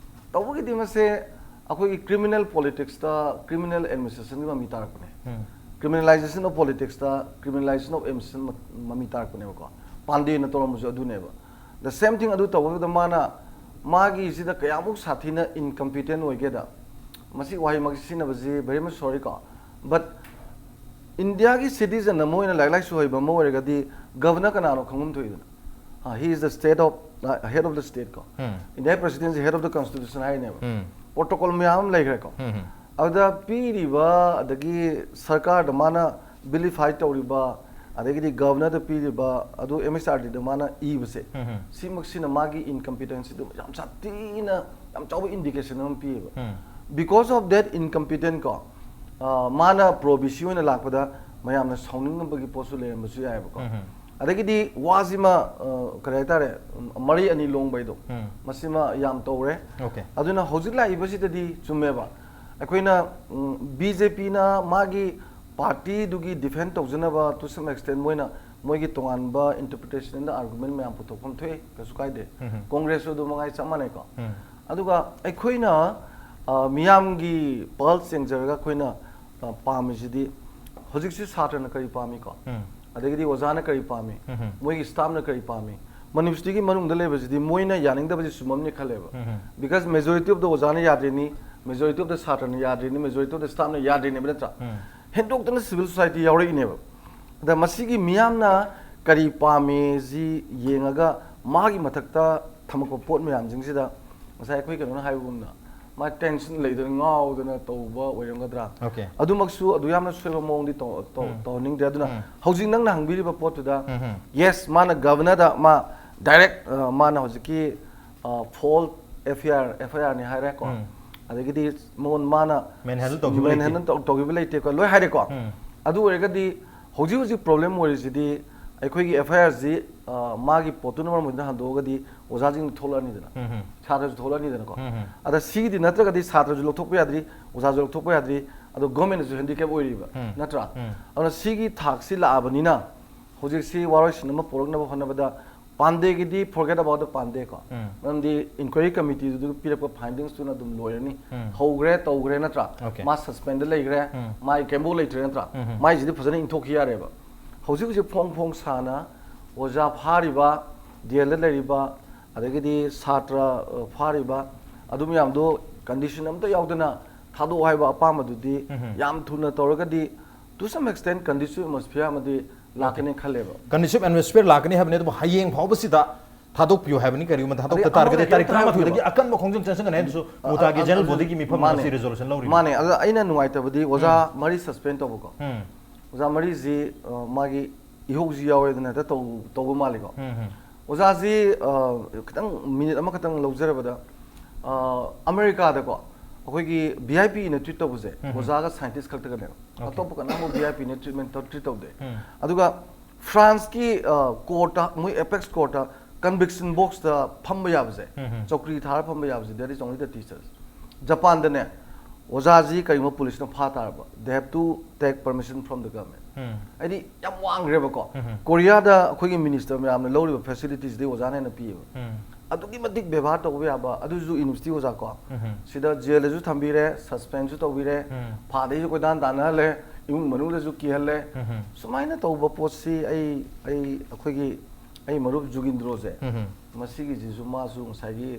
ꯇꯧꯕꯒꯤꯗꯤ ꯃꯁꯦ ꯑꯩꯈꯣꯏꯒꯤ ꯀ꯭ꯔꯤꯃꯤꯅꯦꯜ ꯄꯣꯂꯤꯇꯤꯛꯁꯇ ꯀ꯭ꯔꯤꯃꯤꯅꯦꯜ ꯑꯦꯗꯃꯤꯅꯤꯁꯇ꯭ꯔꯦꯁꯟꯒꯤ ꯃꯃꯤ ꯇꯥꯔꯛꯄꯅꯦ꯫ ꯎꯝ꯫ Criminalization of politicsꯇ criminalization of admission ꯃ-, ꯃꯃꯤ ꯇꯥꯔꯛꯄꯅꯦꯕꯀꯣ꯫ ꯄꯥꯟꯗꯦꯅ ꯇꯧꯔꯝꯕꯁꯨ ꯑꯗꯨꯅꯦꯕ꯫ The same thing ꯑꯗꯨ ꯇꯧꯕꯗꯨꯗ ꯃꯥꯅ ꯃꯥꯒꯤꯁꯤꯗ ꯀꯌꯥꯃꯨꯛ ꯁꯥꯊꯤꯅ incompetent ꯑꯣꯏꯒꯦꯗ, ꯃꯁꯤ ꯋꯥꯍꯩꯃꯛ ꯁꯤꯖꯤꯟꯅꯕꯁꯤ very much sorry ꯀꯣ, but ꯏꯟꯗꯤꯌꯥꯒꯤ ꯁꯤꯇꯤꯖꯟ ꯑꯃ ꯑꯣꯏꯅ ꯂꯥꯏꯔꯤꯛ ꯂꯥꯏꯁꯨ ꯍꯩꯕ ꯑꯃ ꯑꯣꯏꯔꯒꯗꯤ ꯒꯕꯅꯔ ꯀꯅꯥꯅꯣ ꯈꯪꯐꯝ ꯊꯣꯛꯏꯗꯅ? He is the state of head of the state ꯀꯣ. ꯎꯝ. ꯏꯟꯗꯤꯌꯥ ꯄ꯭ꯔꯦꯁꯤꯗꯦꯟꯁꯤ head of the constitution ꯍꯥꯏꯅꯦꯕ. ꯎꯝ. ꯄ꯭ꯔꯣꯇꯣꯀꯣꯜ ꯃꯌꯥꯝ ꯑꯃ ꯂꯩꯈ꯭ꯔꯦꯀꯣ. ꯎꯝ. ꯑꯗꯨꯗ ꯄꯤꯔꯤꯕ, ꯑꯗꯒꯤ ꯁꯔꯀꯥꯔꯗ ꯃꯥꯅ ꯕꯤꯂꯤꯐꯥꯏ ꯇꯧꯔꯤꯕ, ꯑꯗꯒꯤꯗꯤ ꯒꯕꯅꯔꯗ ꯄꯤꯔꯤꯕ, ꯑꯗꯨ ꯑꯦꯝ ꯑꯦꯁ ꯑꯥꯔ ꯗꯤꯗ ꯃꯥꯅ ꯏꯕꯁꯦ, ꯎꯝ. ꯁꯤꯃꯛꯁꯤꯅ ꯃꯥꯒꯤ ꯏꯟꯀꯝꯄꯤꯇꯦꯟꯁꯤꯗ ꯌꯥꯝ ꯁꯥꯊꯤꯅ, ꯌꯥꯝ ꯆꯥꯎꯕ ꯏꯟꯗꯤꯀꯦꯁꯟ ꯑꯃ ꯄꯤꯌꯦꯕ. ꯎꯝ. Because of that incompetence ꯀꯣ, ꯑ, ꯃꯥꯅ ꯄ꯭ꯔꯣ ꯕꯤ ꯁꯤ ꯑꯣꯏꯅ ꯂꯥꯛꯄꯗ ꯃꯌꯥꯝꯅ ꯁꯥꯎꯅꯤꯡꯅꯕꯒꯤ ꯄꯣꯠꯁꯨ ꯂꯩꯔꯝꯕꯁꯨ ꯌꯥꯏꯑꯕꯀꯣ. ꯎꯝ. ꯑꯗꯒꯤꯗꯤ ꯋꯥꯁꯤꯃ, ꯑ, ꯀꯔꯤ ꯍꯥꯏꯇꯥꯔꯦ, ꯎꯝ, ꯃꯔꯩ ꯑꯅꯤ ꯂꯣꯡꯕꯩꯗꯣ, ꯎꯝ. ꯃꯁꯤꯃ ꯌꯥꯝ ꯇꯧꯔꯦ. Okay. ꯑꯗꯨꯅ ꯍꯧꯖꯤꯛ ꯂꯥꯛꯏꯕꯁꯤꯗꯗꯤ ꯆꯨꯝꯃꯦꯕ, ꯑꯩꯈꯣꯏꯅ ꯕꯤ ꯖꯦ ꯄꯤꯅ ꯃꯥꯒꯤ ꯄꯥꯔꯇꯤꯗꯨꯒꯤ ꯗꯤꯐꯦꯟ ꯇꯧꯖꯅꯕ, to some extent, ꯃꯣꯏꯅ ꯃꯣꯏꯒꯤ ꯇꯣꯉꯥꯟꯕ interpretation and argument ꯃꯌꯥꯝ ꯄꯨꯊꯣꯛꯐꯝ ꯊꯣꯛꯑꯦ, ꯀꯩꯁꯨ ꯀꯥꯏꯗꯦ. ꯎꯝ. ꯀꯣꯡꯒ꯭ꯔꯦꯁꯁꯨ ꯑꯗꯨ ꯃꯉꯥꯏ, ꯆꯞ ꯃꯥꯟꯅꯩꯀꯣ. ꯎꯝ. ꯑꯗꯨꯒ ꯑꯩꯈꯣꯏꯅ, ꯑ, ꯃꯤꯌꯥꯝꯒꯤ ꯄꯜꯁ ꯌꯦꯡꯖꯔꯒ ꯑꯩꯈꯣꯏꯅ, ꯑ, ꯄꯥꯝꯃꯤꯁꯤꯗꯤ, ꯍꯧꯖꯤꯛꯁꯤ ꯁꯥꯇ꯭ꯔꯅ ꯀꯔꯤ ꯄꯥꯝꯃꯤꯀꯣ, ꯎꯝ. ꯑꯗꯒꯤꯗꯤ ꯑꯣꯖꯥꯅ ꯀꯔꯤ ꯄꯥꯝꯃꯤ, ꯎꯝ. ꯃꯣꯏꯒꯤ ꯁ꯭ꯇꯥꯐꯅ ꯀꯔꯤ ꯄꯥꯝꯃꯤ, ꯃꯅꯤꯄꯨꯔꯁꯤꯒꯤ ꯃꯅꯨꯡꯗ ꯂꯩꯕꯁꯤꯗꯤ ꯃꯣꯏꯅ ꯌꯥꯅꯤꯡꯗꯕꯁꯤ ꯆꯨꯝꯃꯝꯅꯤ ꯈꯜꯂꯦꯕ. ꯎꯝ. Because majority of the ꯑꯣꯖꯥꯅ ꯌꯥꯗ꯭ꯔꯤꯅꯤ, majority of the ꯁꯥꯇ꯭ꯔꯅ ꯌꯥꯗ꯭ꯔꯤꯅꯤ, majority of the ꯁ꯭ꯇꯥꯐꯅ ꯌꯥꯗ꯭ꯔꯤꯅꯦꯕ, ꯅꯠꯇ꯭ꯔꯥ? ꯎꯝ. ꯍꯦꯟꯗꯣꯛꯇꯅ civil society ꯌꯥꯎꯔꯛꯏꯅꯦꯕ. ꯑꯗ ꯃꯁꯤꯒꯤ ꯃꯤꯌꯥꯝꯅ ꯀꯔꯤ ꯄꯥꯝꯃꯤꯁꯤ ꯌꯦꯡꯉꯒ ꯃꯥꯒꯤ ꯃꯊꯛꯇ ꯊꯝꯃꯛꯄ ꯄꯣꯠ ꯃꯌꯥꯝꯁꯤꯡꯁꯤꯗ, ꯉꯁꯥꯏ ꯑꯩꯈꯣꯏ ꯀꯩꯅꯣꯅ ꯍꯥꯏꯕꯒꯨꯝꯅ, ꯃꯥ ꯇꯦꯟꯁꯟ ꯂꯩꯗꯅ ꯉꯥꯎꯗꯅ ꯇꯧꯕ ꯑꯣꯏꯔꯝꯒꯗ꯭ꯔꯥ? Okay. ꯑꯗꯨꯃꯛꯁꯨ ꯑꯗꯨ ꯌꯥꯝꯅ ꯁꯣꯏꯕ ꯃꯑꯣꯡꯗꯤ ꯇꯧ-, ꯇꯧ-, ꯎꯝ. ꯇꯧꯍꯟꯅꯤꯡꯗ꯭ꯔꯦ꯫ ꯑꯗꯨꯅ ꯎꯝ. ꯍꯧꯖꯤꯛ ꯅꯪꯅ ꯍꯪꯕꯤꯔꯤꯕ ꯄꯣꯠꯇꯨꯗ, ꯎꯝ. yes, ꯃꯥꯅ ꯒꯕꯅꯔꯗ ꯃꯥ ꯗꯥꯏꯔꯦꯛ, ꯑ, ꯃꯥꯅ ꯍꯧꯖꯤꯛꯀꯤ, ꯑ, phone F I R, F ꯑꯥꯏ ꯑꯥꯔꯅꯤ ꯍꯥꯏꯔꯦꯀꯣ. ꯎꯝ. ꯑꯗꯒꯤꯗꯤ ꯃꯉꯣꯟ ꯃꯥꯅ Manhandle ꯇꯧꯈꯤꯕ ꯂꯩꯇꯦ꯫ Manhandle ꯇꯧ-, ꯇꯧꯈꯤꯕ ꯂꯩꯇꯦꯀꯣ, ꯂꯣꯏ ꯍꯥꯏꯔꯦꯀꯣ. ꯎꯝ. ꯑꯗꯨ ꯑꯣꯏꯔꯒꯗꯤ ꯍꯧꯖꯤꯛ ꯍꯧꯖꯤꯛ ꯄ꯭ꯔꯣꯕ꯭ꯂꯦꯝ ꯑꯣꯏꯔꯤꯁꯤꯗꯤ ꯑꯩꯈꯣꯏꯒꯤ ꯑꯦꯐ ꯑꯥꯏ ꯑꯥꯔꯁꯤ, ꯑ, ꯃꯥꯒꯤ ꯄꯣꯠꯇꯨꯅ ꯃꯔꯝ ꯑꯣꯏꯗꯨꯅ ꯍꯟꯗꯣꯛꯑꯒꯗꯤ ꯑꯣꯖꯥꯁꯤꯡ ꯊꯣꯛꯂꯛꯑꯅꯤꯗꯅ, ꯎꯝ. ꯁꯥꯇ꯭ꯔꯁꯨ ꯊꯣꯛꯂꯛꯑꯅꯤꯗꯅꯀꯣ. ꯎꯝ. ꯑꯗ ꯁꯤꯒꯤꯗꯤ ꯅꯠꯇ꯭ꯔꯒꯗꯤ ꯁꯥꯇ꯭ꯔꯁꯨ ꯂꯧꯊꯣꯛꯄ ꯌꯥꯗ꯭ꯔꯤ, ꯑꯣꯖꯥꯁꯨ ꯂꯧꯊꯣꯛꯄ ꯌꯥꯗ꯭ꯔꯤ, ꯑꯗꯣ ꯒꯣꯔꯃꯦꯟꯅꯁꯨ ꯍꯦꯟꯗꯤꯀꯦꯞ ꯑꯣꯏꯔꯤꯕ, ꯎꯝ. ꯅꯠꯇ꯭ꯔꯥ? ꯎꯝ. ꯑꯗꯨꯅ ꯁꯤꯒꯤ ꯊꯥꯛꯁꯤ ꯂꯥꯛꯑꯕꯅꯤꯅ ꯍꯧꯖꯤꯛꯁꯤ ꯋꯥꯔꯣꯏꯁꯤꯟ ꯑꯃ ꯄꯨꯔꯛꯅꯕ ꯍꯣꯠꯅꯕꯗ ꯄꯥꯟꯗꯦꯒꯤꯗꯤ forget about the ꯄꯥꯟꯗꯦꯀꯣ. ꯎꯝ. ꯃꯔꯝꯗꯤ ꯏꯟꯀ꯭ꯋꯥꯏꯔꯤ ꯀꯃꯤꯇꯤꯗꯨꯗ ꯄꯤꯔꯛꯄ ꯐꯥꯏꯟꯗꯤꯡꯁꯇꯨꯅ ꯑꯗꯨꯝ ꯂꯣꯏꯔꯅꯤ꯫ ꯎꯝ. ꯍꯧꯈ꯭ꯔꯦ, ꯇꯧꯈ꯭ꯔꯦ, ꯅꯠꯇ꯭ꯔꯥ? Okay. ꯃꯥ ꯁꯁꯄꯦꯟꯗ ꯂꯩꯈ꯭ꯔꯦ, ꯎꯝ. ꯃꯥꯒꯤ ꯀꯩꯝꯕꯧ ꯂꯩꯇ꯭ꯔꯦ, ꯅꯠꯇ꯭ꯔꯥ? ꯎꯝ. ꯃꯥꯏꯁꯤꯗꯤ ꯐꯖꯅ ꯏꯟꯊꯣꯛꯈꯤ ꯌꯥꯔꯦꯕ꯫ ꯍꯧꯖꯤꯛ ꯍꯧꯖꯤꯛ ꯐꯣꯡ ꯐꯣꯡ ꯁꯥꯅ ꯑꯣꯖꯥ ꯐꯥꯔꯤꯕ, ꯖꯦꯜꯗ ꯂꯩꯔꯤꯕ, ꯑꯗꯒꯤꯗꯤ ꯁꯥꯇ꯭ꯔ, ꯑ, ꯐꯥꯔꯤꯕ, ꯑꯗꯨ ꯃꯌꯥꯝꯗꯣ ꯀꯟꯗꯤꯁꯟ ꯑꯝꯇ ꯌꯥꯎꯗꯅ ꯊꯥꯗꯣꯛꯑꯣ ꯍꯥꯏꯕ ꯑꯄꯥꯝꯕꯗꯨꯗꯤ ꯎꯝ. ꯌꯥꯝ ꯊꯨꯅ ꯇꯧꯔꯒꯗꯤ to some extent conducive atmosphere ꯑꯃꯗꯤ ꯂꯥꯛꯀꯅꯤ ꯈꯜꯂꯦꯕ꯫ Conducive atmosphere ꯂꯥꯛꯀꯅꯤ ꯍꯥꯏꯕꯅꯤ, ꯑꯗꯨꯕꯨ ꯍꯌꯦꯡ ꯐꯥꯎꯕꯁꯤꯗ ꯊꯥꯗꯣꯛꯄꯤꯌꯨ ꯍꯥꯏꯕꯅꯤ꯫ ꯀꯔꯤꯒꯨꯝꯕ ꯊꯥꯗꯣꯛꯇ ꯑꯗꯩ ꯇꯥꯔꯒꯗꯤ ꯑꯃꯒ ꯇꯥꯔꯤꯛ ꯍꯦꯛꯇ ꯇꯔꯥꯃꯥꯊꯣꯏꯗꯒꯤ ꯍꯥꯏꯔꯛꯄꯤꯌꯨꯕ꯫ ꯑꯀꯟꯕ ꯈꯣꯡꯖꯪ ꯆꯪꯁꯤꯟꯒꯅꯤ ꯍꯥꯏꯅꯁꯨ ꯑ- ꯃꯨꯇꯥꯒꯤ ꯑ- ꯖꯦꯅꯔꯦꯜ ꯑꯗꯨ- ꯕꯣꯗꯤꯒꯤ ꯃꯤꯐꯝ ꯃꯥꯅꯦ꯫ ꯑꯁꯤ ꯔꯤꯖꯣꯂꯨꯁꯟ ꯂꯧꯔꯤ꯫ ꯃꯥꯅꯦ, ꯑꯗꯣ ꯑꯩꯅ ꯅꯨꯡꯉꯥꯏꯇꯕꯗꯤ ꯑꯣꯖꯥ ꯃꯔꯤ ꯁꯁꯄꯦꯟ ꯇꯧꯕꯀꯣ꯫ ꯎꯝ꯫ ꯑꯣꯖꯥ ꯃꯔꯤꯁꯤ ꯑ, ꯃꯥꯒꯤ ꯏꯍꯧꯁꯤ ꯌꯥꯎꯔꯦꯗꯅ ꯍꯦꯛꯇ ꯇꯧ- ꯇꯧꯕ ꯃꯥꯜꯂꯤꯀꯣ꯫ ꯎꯝ, ꯎꯝ꯫ ꯑꯣꯖꯥꯁꯤ ꯑ, ꯈꯤꯇꯪ ꯃꯤꯅꯤꯠ ꯑꯃꯈꯛꯇꯪ ꯂꯧꯖꯔꯕꯗ ꯑ, ꯑꯃꯦꯔꯤꯀꯥꯗꯀꯣ ꯑꯩꯈꯣꯏꯒꯤ ꯚꯤ ꯑꯥꯏ ꯄꯤꯅ ꯇ꯭ꯔꯤꯠ ꯇꯧꯕꯁꯦ ꯎꯝ, ꯎꯝ꯫ ꯑꯣꯖꯥꯒ ꯁꯥꯏꯟꯇꯤꯁ ꯈꯛꯇꯒꯅꯦꯕ꯫ Okay. ꯑꯇꯣꯞꯄ ꯀꯅꯥꯃꯨꯛ ꯚꯤ ꯑꯥꯏ ꯄꯤꯅ ꯇ꯭ꯔꯤꯠꯃꯦꯟ ꯇꯧ- ꯇ꯭ꯔꯤꯠ ꯇꯧꯗꯦ꯫ ꯎꯝ꯫ ꯑꯗꯨꯒ ꯐ꯭ꯔꯥꯟꯁꯀꯤ ꯀꯣꯔꯠꯇ, ꯃꯣꯏ ꯑꯦꯄꯦꯛꯁ ꯀꯣꯔꯠꯇ ꯀꯟꯚꯤꯛꯁꯟ ꯕꯣꯛꯁꯇ ꯐꯝꯕ ꯌꯥꯕꯁꯦ, ꯎꯝ, ꯎꯝ꯫ ꯆꯧꯀ꯭ꯔꯤ ꯊꯥꯔ ꯐꯝꯕ ꯌꯥꯕꯁꯦ, that is only the teachers. ꯖꯄꯥꯟꯗꯅꯦ ꯑꯣꯖꯥꯁꯤ ꯀꯔꯤꯒꯨꯝꯕ ꯄꯨꯂꯤꯁꯅ ꯐꯥ ꯇꯥꯔꯕ, they have to take permission from the government. ꯎꯝ꯫ ꯍꯥꯏꯗꯤ ꯌꯥꯝ ꯋꯥꯡꯈ꯭ꯔꯦꯕꯀꯣ꯫ ꯎꯝ, ꯎꯝ꯫ ꯀꯣꯔꯤꯌꯥꯗ ꯑꯩꯈꯣꯏꯒꯤ ꯃꯤꯅꯤꯁꯇꯔ ꯃꯌꯥꯝꯅ ꯂꯧꯔꯤꯕ ꯐꯦꯁꯤꯂꯤꯇꯤꯁꯗꯤ ꯑꯣꯖꯥꯅ ꯍꯦꯟꯅ ꯄꯤꯌꯦꯕ꯫ ꯎꯝ꯫ ꯑꯗꯨꯛꯀꯤ ꯃꯇꯤꯛ ꯕꯦꯕꯥꯔ ꯇꯧꯕ ꯌꯥꯕ, ꯑꯗꯨꯁꯨ ꯌꯨꯅꯤꯚꯔꯁꯤꯇꯤ ꯑꯣꯖꯥ ꯀꯣ꯫ ꯎꯝ, ꯎꯝ꯫ ꯁꯤꯗ ꯖꯦꯜꯗꯁꯨ ꯊꯝꯕꯤꯔꯦ, ꯁꯁꯄꯦꯟꯁꯨ ꯇꯧꯕꯤꯔꯦ, ꯎꯝ꯫ ꯐꯥꯗꯩꯁꯨ ꯀꯣꯏꯇꯥꯟ ꯇꯥꯟꯅꯍꯜꯂꯦ, ꯏꯃꯨꯡ ꯃꯅꯨꯡꯗꯁꯨ ꯀꯤꯍꯜꯂꯦ꯫ ꯎꯝ, ꯎꯝ꯫ ꯁꯨꯃꯥꯏꯅ ꯇꯧꯕ ꯄꯣꯠꯁꯤ ꯑꯩ ꯑꯩ ꯑꯩꯈꯣꯏꯒꯤ ꯑꯩ ꯃꯔꯨꯞ ꯖꯨꯒꯤꯟꯗ꯭ꯔꯣꯁꯦ, ꯎꯝ, ꯎꯝ꯫ ꯃꯁꯤꯒꯤꯁꯤꯁꯨ ꯃꯥꯁꯨ ꯉꯁꯥꯏꯒꯤ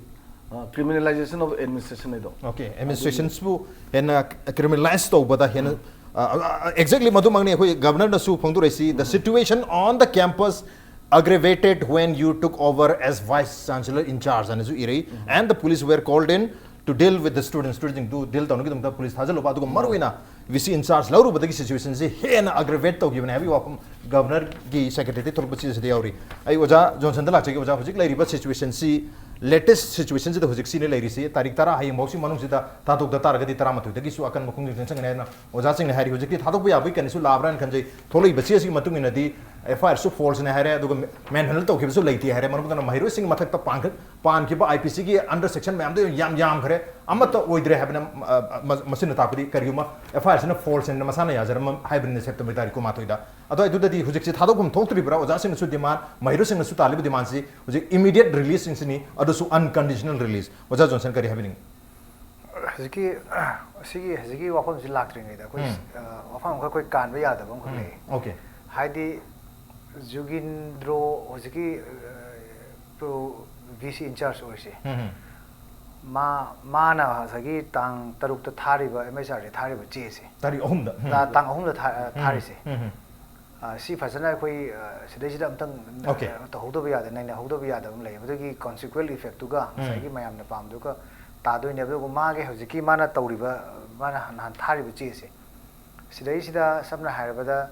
criminalization of administration ꯍꯥꯏꯗꯣ꯫ Okay, administrationꯁꯤꯕꯨ ꯍꯦꯟꯅ criminalize ꯇꯧꯕꯗ ꯍꯦꯟꯅ ꯑꯦꯛꯖꯦꯛꯂꯤ ꯃꯗꯨꯃꯛꯅꯤ ꯑꯩꯈꯣꯏ ꯒꯕꯔꯅꯔꯅꯁꯨ ꯐꯣꯡꯗꯣꯔꯛꯏꯁꯤ, "The situation on the campus aggravated when you took over as vice chancellor in charge" ꯍꯥꯏꯅꯁꯨ ꯏꯔꯛꯏ꯫ "And the police were called in to deal with the students." ꯁ꯭ꯇꯨꯗꯦꯟꯁꯤꯡꯗꯨ ꯗꯤꯜ ꯇꯧꯅꯕꯒꯤꯗꯃꯛꯇ ꯄꯨꯂꯤꯁ ꯊꯥꯖꯤꯜꯂꯨꯕ, ꯑꯗꯨꯒ ꯃꯔꯨꯑꯣꯏꯅ ꯚꯤ ꯁꯤ ꯏꯟꯆꯥꯔꯖ ꯂꯧꯔꯨꯕꯗꯒꯤ ꯁꯤꯆꯨꯋꯦꯁꯟꯁꯤ ꯍꯦꯟꯅ ꯑꯒ꯭ꯔꯦꯚꯦꯠ ꯇꯧꯈꯤꯕꯅꯤ ꯍꯥꯏꯕꯒꯤ ꯋꯥꯐꯝ ꯒꯕꯔꯅꯔꯒꯤ ꯁꯦꯀ꯭ꯔꯦꯇꯔꯤ ꯊꯣꯛꯂꯛꯄꯁꯤꯗ ꯌꯥꯎꯔꯤ꯫ ꯑꯩ ꯑꯣꯖꯥ ꯖꯣꯟꯁꯟꯗ ꯂꯥꯛꯆꯒꯦ꯫ ꯑꯣꯖꯥ, ꯍꯧꯖꯤꯛ ꯂꯩꯔꯤꯕ ꯁꯤꯆꯨꯋꯦꯁꯟꯁꯤ, ꯂꯦꯇꯦꯁ ꯁꯤꯆꯨꯋꯦꯁꯟꯁꯤꯗ ꯍꯧꯖꯤꯛꯁꯤꯅ ꯂꯩꯔꯤꯁꯤ, ꯇꯥꯔꯤꯛ ꯇꯔꯥ ꯍꯌꯦꯡꯐꯥꯎꯁꯤ ꯃꯅꯨꯡꯁꯤꯗ ꯊꯥꯗꯣꯛꯇ ꯇꯥꯔꯒꯗꯤ ꯇꯔꯥꯃꯥꯊꯣꯏꯗꯒꯤꯁꯨ ꯑꯀꯟꯕ ꯈꯣꯡꯖꯪ ꯆꯪꯒꯅꯤ ꯍꯥꯏꯅ ꯑꯣꯖꯥꯁꯤꯡꯅ ꯍꯥꯏꯔꯤ꯫ ꯍꯧꯖꯤꯛꯇꯤ ꯊꯥꯗꯣꯛꯄ ꯌꯥꯕꯒꯤ ꯀꯟꯗꯤꯁꯟ ꯂꯥꯛꯑꯕ꯭ꯔꯥꯅ ꯈꯟꯖꯩ꯫ ꯊꯣꯛꯂꯛꯏꯕ ꯆꯦꯁꯤꯒꯤ ꯃꯇꯨꯡ ꯏꯟꯅꯗꯤ ꯑꯦꯐ ꯑꯥꯏ ꯑꯥꯔꯁꯨ ꯐꯣꯜꯁꯅꯦ ꯍꯥꯏꯔꯦ, ꯑꯗꯨꯒ ꯃꯦꯟꯍꯟ ꯇꯧꯈꯤꯕꯁꯨ ꯂꯩꯇꯦ ꯍꯥꯏꯔꯦ꯫ ꯃꯔꯝ ꯑꯗꯨꯅ ꯃꯍꯩꯔꯣꯏꯁꯤꯡꯒꯤ ꯃꯊꯛꯇ ꯄꯥꯟꯈ-, ꯄꯥꯟꯈꯤꯕ ꯑꯥꯏ ꯄꯤ ꯁꯤꯒꯤ ꯑꯟꯗꯔ ꯁꯦꯛꯁꯟ ꯃꯌꯥꯝꯗꯣ ꯌꯥꯝ ꯌꯥꯝꯈ꯭ꯔꯦ, ꯑꯃꯠꯇ ꯑꯣꯏꯗ꯭ꯔꯦ ꯍꯥꯏꯕꯅ, ꯑ, ꯃ-, ꯃꯁꯤꯅ ꯇꯥꯛꯄꯗꯤ ꯀꯔꯤꯒꯨꯝꯕ ꯑꯦꯐ ꯑꯥꯏ ꯑꯥꯔꯁꯤꯅ ꯐꯣꯜꯁꯅꯦꯅ ꯃꯁꯥꯅ ꯌꯥꯖꯔꯝꯕ ꯍꯥꯏꯕꯅꯤꯅ ꯁꯦꯞꯇꯦꯝꯕꯔ ꯇꯥꯔꯤꯛ ꯀꯨꯟꯃꯥꯊꯣꯏꯗ꯫ ꯑꯗꯣ ꯑꯗꯨꯗꯗꯤ ꯍꯧꯖꯤꯛꯁꯤ ꯊꯥꯗꯣꯛꯐꯝ ꯊꯣꯛꯇ꯭ꯔꯤꯕ꯭ꯔꯥ? ꯑꯣꯖꯥꯁꯤꯡꯅꯁꯨ ꯗꯤꯃꯥꯟ, ꯃꯍꯩꯔꯣꯏꯁꯤꯡꯅꯁꯨ ꯇꯥꯜꯂꯤꯕ ꯗꯤꯃꯥꯟꯁꯤ ꯍꯧꯖꯤꯛ ꯏꯃꯤꯗꯤꯌꯦꯠ ꯔꯤꯂꯤꯁꯁꯤꯡꯁꯤꯅꯤ, ꯑꯗꯨꯁꯨ ꯑꯟꯀꯟꯗꯤꯁꯅꯦꯜ ꯔꯤꯂꯤꯁ꯫ ꯑꯣꯖꯥ ꯖꯣꯟꯁꯟ ꯀꯔꯤ ꯍꯥꯏꯕꯤꯅꯤꯡꯉꯤ? ꯍꯧꯖꯤꯛꯀꯤ ꯁꯤꯒꯤ ꯍꯧꯖꯤꯛꯀꯤ ꯋꯥꯐꯝꯁꯤ ꯂꯥꯛꯇ꯭ꯔꯤꯉꯩꯗ ꯑꯩꯈꯣꯏ, ꯎꯝ꯫ ꯑ, ꯋꯥꯐꯝ ꯑꯃꯈꯛ ꯑꯩꯈꯣꯏ ꯀꯥꯟꯕ ꯌꯥꯗꯕ ꯑꯃꯈꯛ ꯂꯩ꯫ ꯑꯣꯀꯦ꯫ ꯍꯥꯏꯗꯤ ꯖꯨꯒꯤꯟꯗ꯭ꯔꯣ ꯍꯧꯖꯤꯛꯀꯤ, ꯑ, ꯄ꯭ꯔꯣ ꯚꯤ ꯁꯤ ꯏꯟꯆꯥꯔꯖ ꯑꯣꯏꯔꯤꯁꯦ, ꯎꯝ, ꯎꯝ꯫ ꯃꯥ ꯃꯥꯅ ꯉꯁꯥꯏꯒꯤ ꯇꯥꯡ ꯇꯔꯨꯛꯇ ꯊꯥꯔꯤꯕ ꯑꯦꯝ ꯑꯩꯆ ꯑꯥꯔꯗ ꯊꯥꯔꯤꯕ ꯆꯦꯁꯦ, ꯇꯥꯔꯤꯛ ꯑꯍꯨꯝꯗ ꯇꯥꯡ ꯑꯍꯨꯝꯗ ꯊꯥꯔꯤꯁꯦ꯫ ꯁꯤ ꯐꯖꯅ ꯑꯩꯈꯣꯏ ꯁꯤꯗꯩꯁꯤꯗ ꯑꯝꯇꯪ Okay. ꯇꯧꯍꯧꯗꯕ ꯌꯥꯗ ꯅꯩꯅꯍꯧꯗꯕ ꯌꯥꯗꯕ ꯑꯃ ꯂꯩ꯫ ꯃꯗꯨꯒꯤ ꯀꯣꯟꯁꯤꯀ꯭ꯋꯦꯟ ꯏꯐꯦꯛꯇꯨꯒ ꯉꯁꯥꯏꯒꯤ ꯃꯌꯥꯝꯅ ꯄꯥꯝꯗꯨꯒ ꯇꯥꯗꯣꯏꯅꯦꯕ꯫ ꯑꯗꯨꯒ ꯃꯥꯒꯤ ꯍꯧꯖꯤꯛꯀꯤ ꯃꯥꯅ ꯇꯧꯔꯤꯕ, ꯃꯥꯅ ꯅꯍꯥꯟ ꯊꯥꯔꯤꯕ ꯆꯦꯁꯦ, ꯁꯤꯗꯩꯁꯤꯗ ꯁꯝꯅ ꯍꯥꯏꯔꯕꯗ,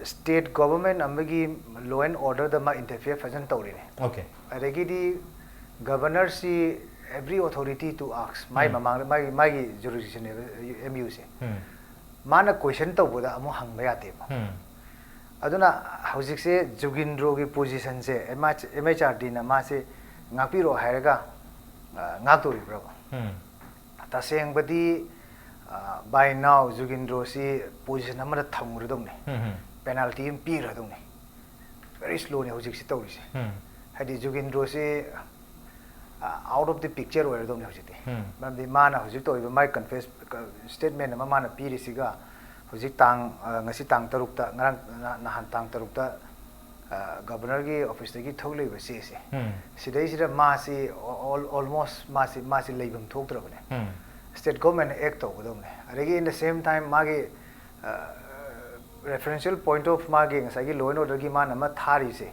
ꯁ꯭ꯇꯦꯠ ꯒꯣꯕꯔꯃꯦꯟ ꯑꯃꯒꯤ ꯂꯣ ꯑꯦꯟ ꯑꯣꯔꯗꯔꯗ ꯃꯥ ꯏꯟꯇꯔꯐꯤꯌꯔ ꯐꯖꯅ ꯇꯧꯔꯤꯅꯦ꯫ Okay. ꯑꯗꯒꯤꯗꯤ ꯒꯕꯔꯅꯔꯁꯤ every authority to ask, ꯃꯥꯏ ꯃꯃꯥꯡꯗ ꯃꯥꯒꯤ ꯃꯥꯒꯤ ꯖꯨꯔꯤꯁꯗꯤꯛꯁꯟꯅꯦꯕ ꯑꯦꯝ ꯌꯨꯁꯦ꯫ ꯃꯥꯅ ꯀꯣꯏꯁꯟ ꯇꯧꯕꯗ ꯑꯃꯨꯛ ꯍꯪꯕ ꯌꯥꯗꯦꯕ꯫ ꯑꯗꯨꯅ ꯍꯧꯖꯤꯛꯁꯦ ꯖꯨꯒꯤꯟꯗ꯭ꯔꯣꯒꯤ ꯄꯣꯖꯤꯁꯟꯁꯦ ꯑꯦꯝ ꯑꯩꯆ ꯑꯥꯔ ꯗꯤꯅ ꯃꯥꯁꯦ ꯉꯥꯛꯄꯤꯔꯣ ꯍꯥꯏꯔꯒ ꯉꯥꯛꯇꯣꯔꯤꯕ꯭ꯔꯕ? ꯇꯁꯦꯡꯕꯗꯤ, by now ꯖꯨꯒꯤꯟꯗ꯭ꯔꯣꯁꯤ ꯄꯣꯖꯤꯁꯟ ꯑꯃꯗ ꯊꯝꯈ꯭ꯔꯗꯧꯅꯤ꯫ ꯄꯦꯅꯥꯜꯇꯤ ꯑꯃ ꯄꯤꯈ꯭ꯔꯗꯧꯅꯤ꯫ ꯚꯦꯔꯤ ꯁ꯭ꯂꯣꯅꯤ ꯍꯧꯖꯤꯛꯁꯤ ꯇꯧꯔꯤꯁꯦ꯫ ꯍꯥꯏꯗꯤ ꯖꯨꯒꯤꯟꯗ꯭ꯔꯣꯁꯤ ꯑꯥꯎꯠ ꯑꯣꯐ ꯗꯤ ꯄꯤꯛꯆꯔ ꯑꯣꯏꯔꯗꯧꯅꯤ ꯍꯧꯖꯤꯛꯇꯤ꯫ ꯃꯔꯝꯗꯤ ꯃꯥꯅ ꯍꯧꯖꯤꯛ ꯇꯧꯔꯤꯕ ꯃꯥꯏ ꯀꯟꯐꯦꯁ ꯁ꯭ꯇꯦꯠꯃꯦꯟ ꯑꯃ ꯃꯥꯅ ꯄꯤꯔꯤꯁꯤꯒ ꯍꯧꯖꯤꯛ ꯇꯥꯡ, ꯉꯁꯤ ꯇꯥꯡ ꯇꯔꯨꯛꯇ, ꯉꯔꯥꯡ ꯅꯍꯥꯟ ꯇꯥꯡ ꯇꯔꯨꯛꯇ ꯒꯕꯔꯅꯔꯒꯤ ꯑꯣꯐꯤꯁꯇꯒꯤ ꯊꯣꯛꯂꯛꯏꯕ ꯆꯦꯁꯦ, ꯁꯤꯗꯩꯁꯤꯗ ꯃꯥꯁꯤ ꯑꯣꯜꯃꯣꯁ ꯃꯥꯁꯤ ꯃꯥꯁꯤ ꯂꯩꯐꯝ ꯊꯣꯛꯇ꯭ꯔꯕꯅꯦ꯫ ꯁ꯭ꯇꯦꯠ ꯒꯣꯔꯃꯦꯟꯅ ꯑꯦꯛ ꯇꯧꯒꯗꯧꯕꯅꯦ꯫ ꯑꯗꯒꯤ in the same time ꯃꯥꯒꯤ referential point of ꯃꯥꯒꯤ ꯉꯁꯥꯏꯒꯤ ꯂꯣ ꯑꯦꯟ ꯑꯣꯔꯗꯔꯒꯤ ꯃꯥꯅ ꯑꯃ ꯊꯥꯔꯤꯁꯦ,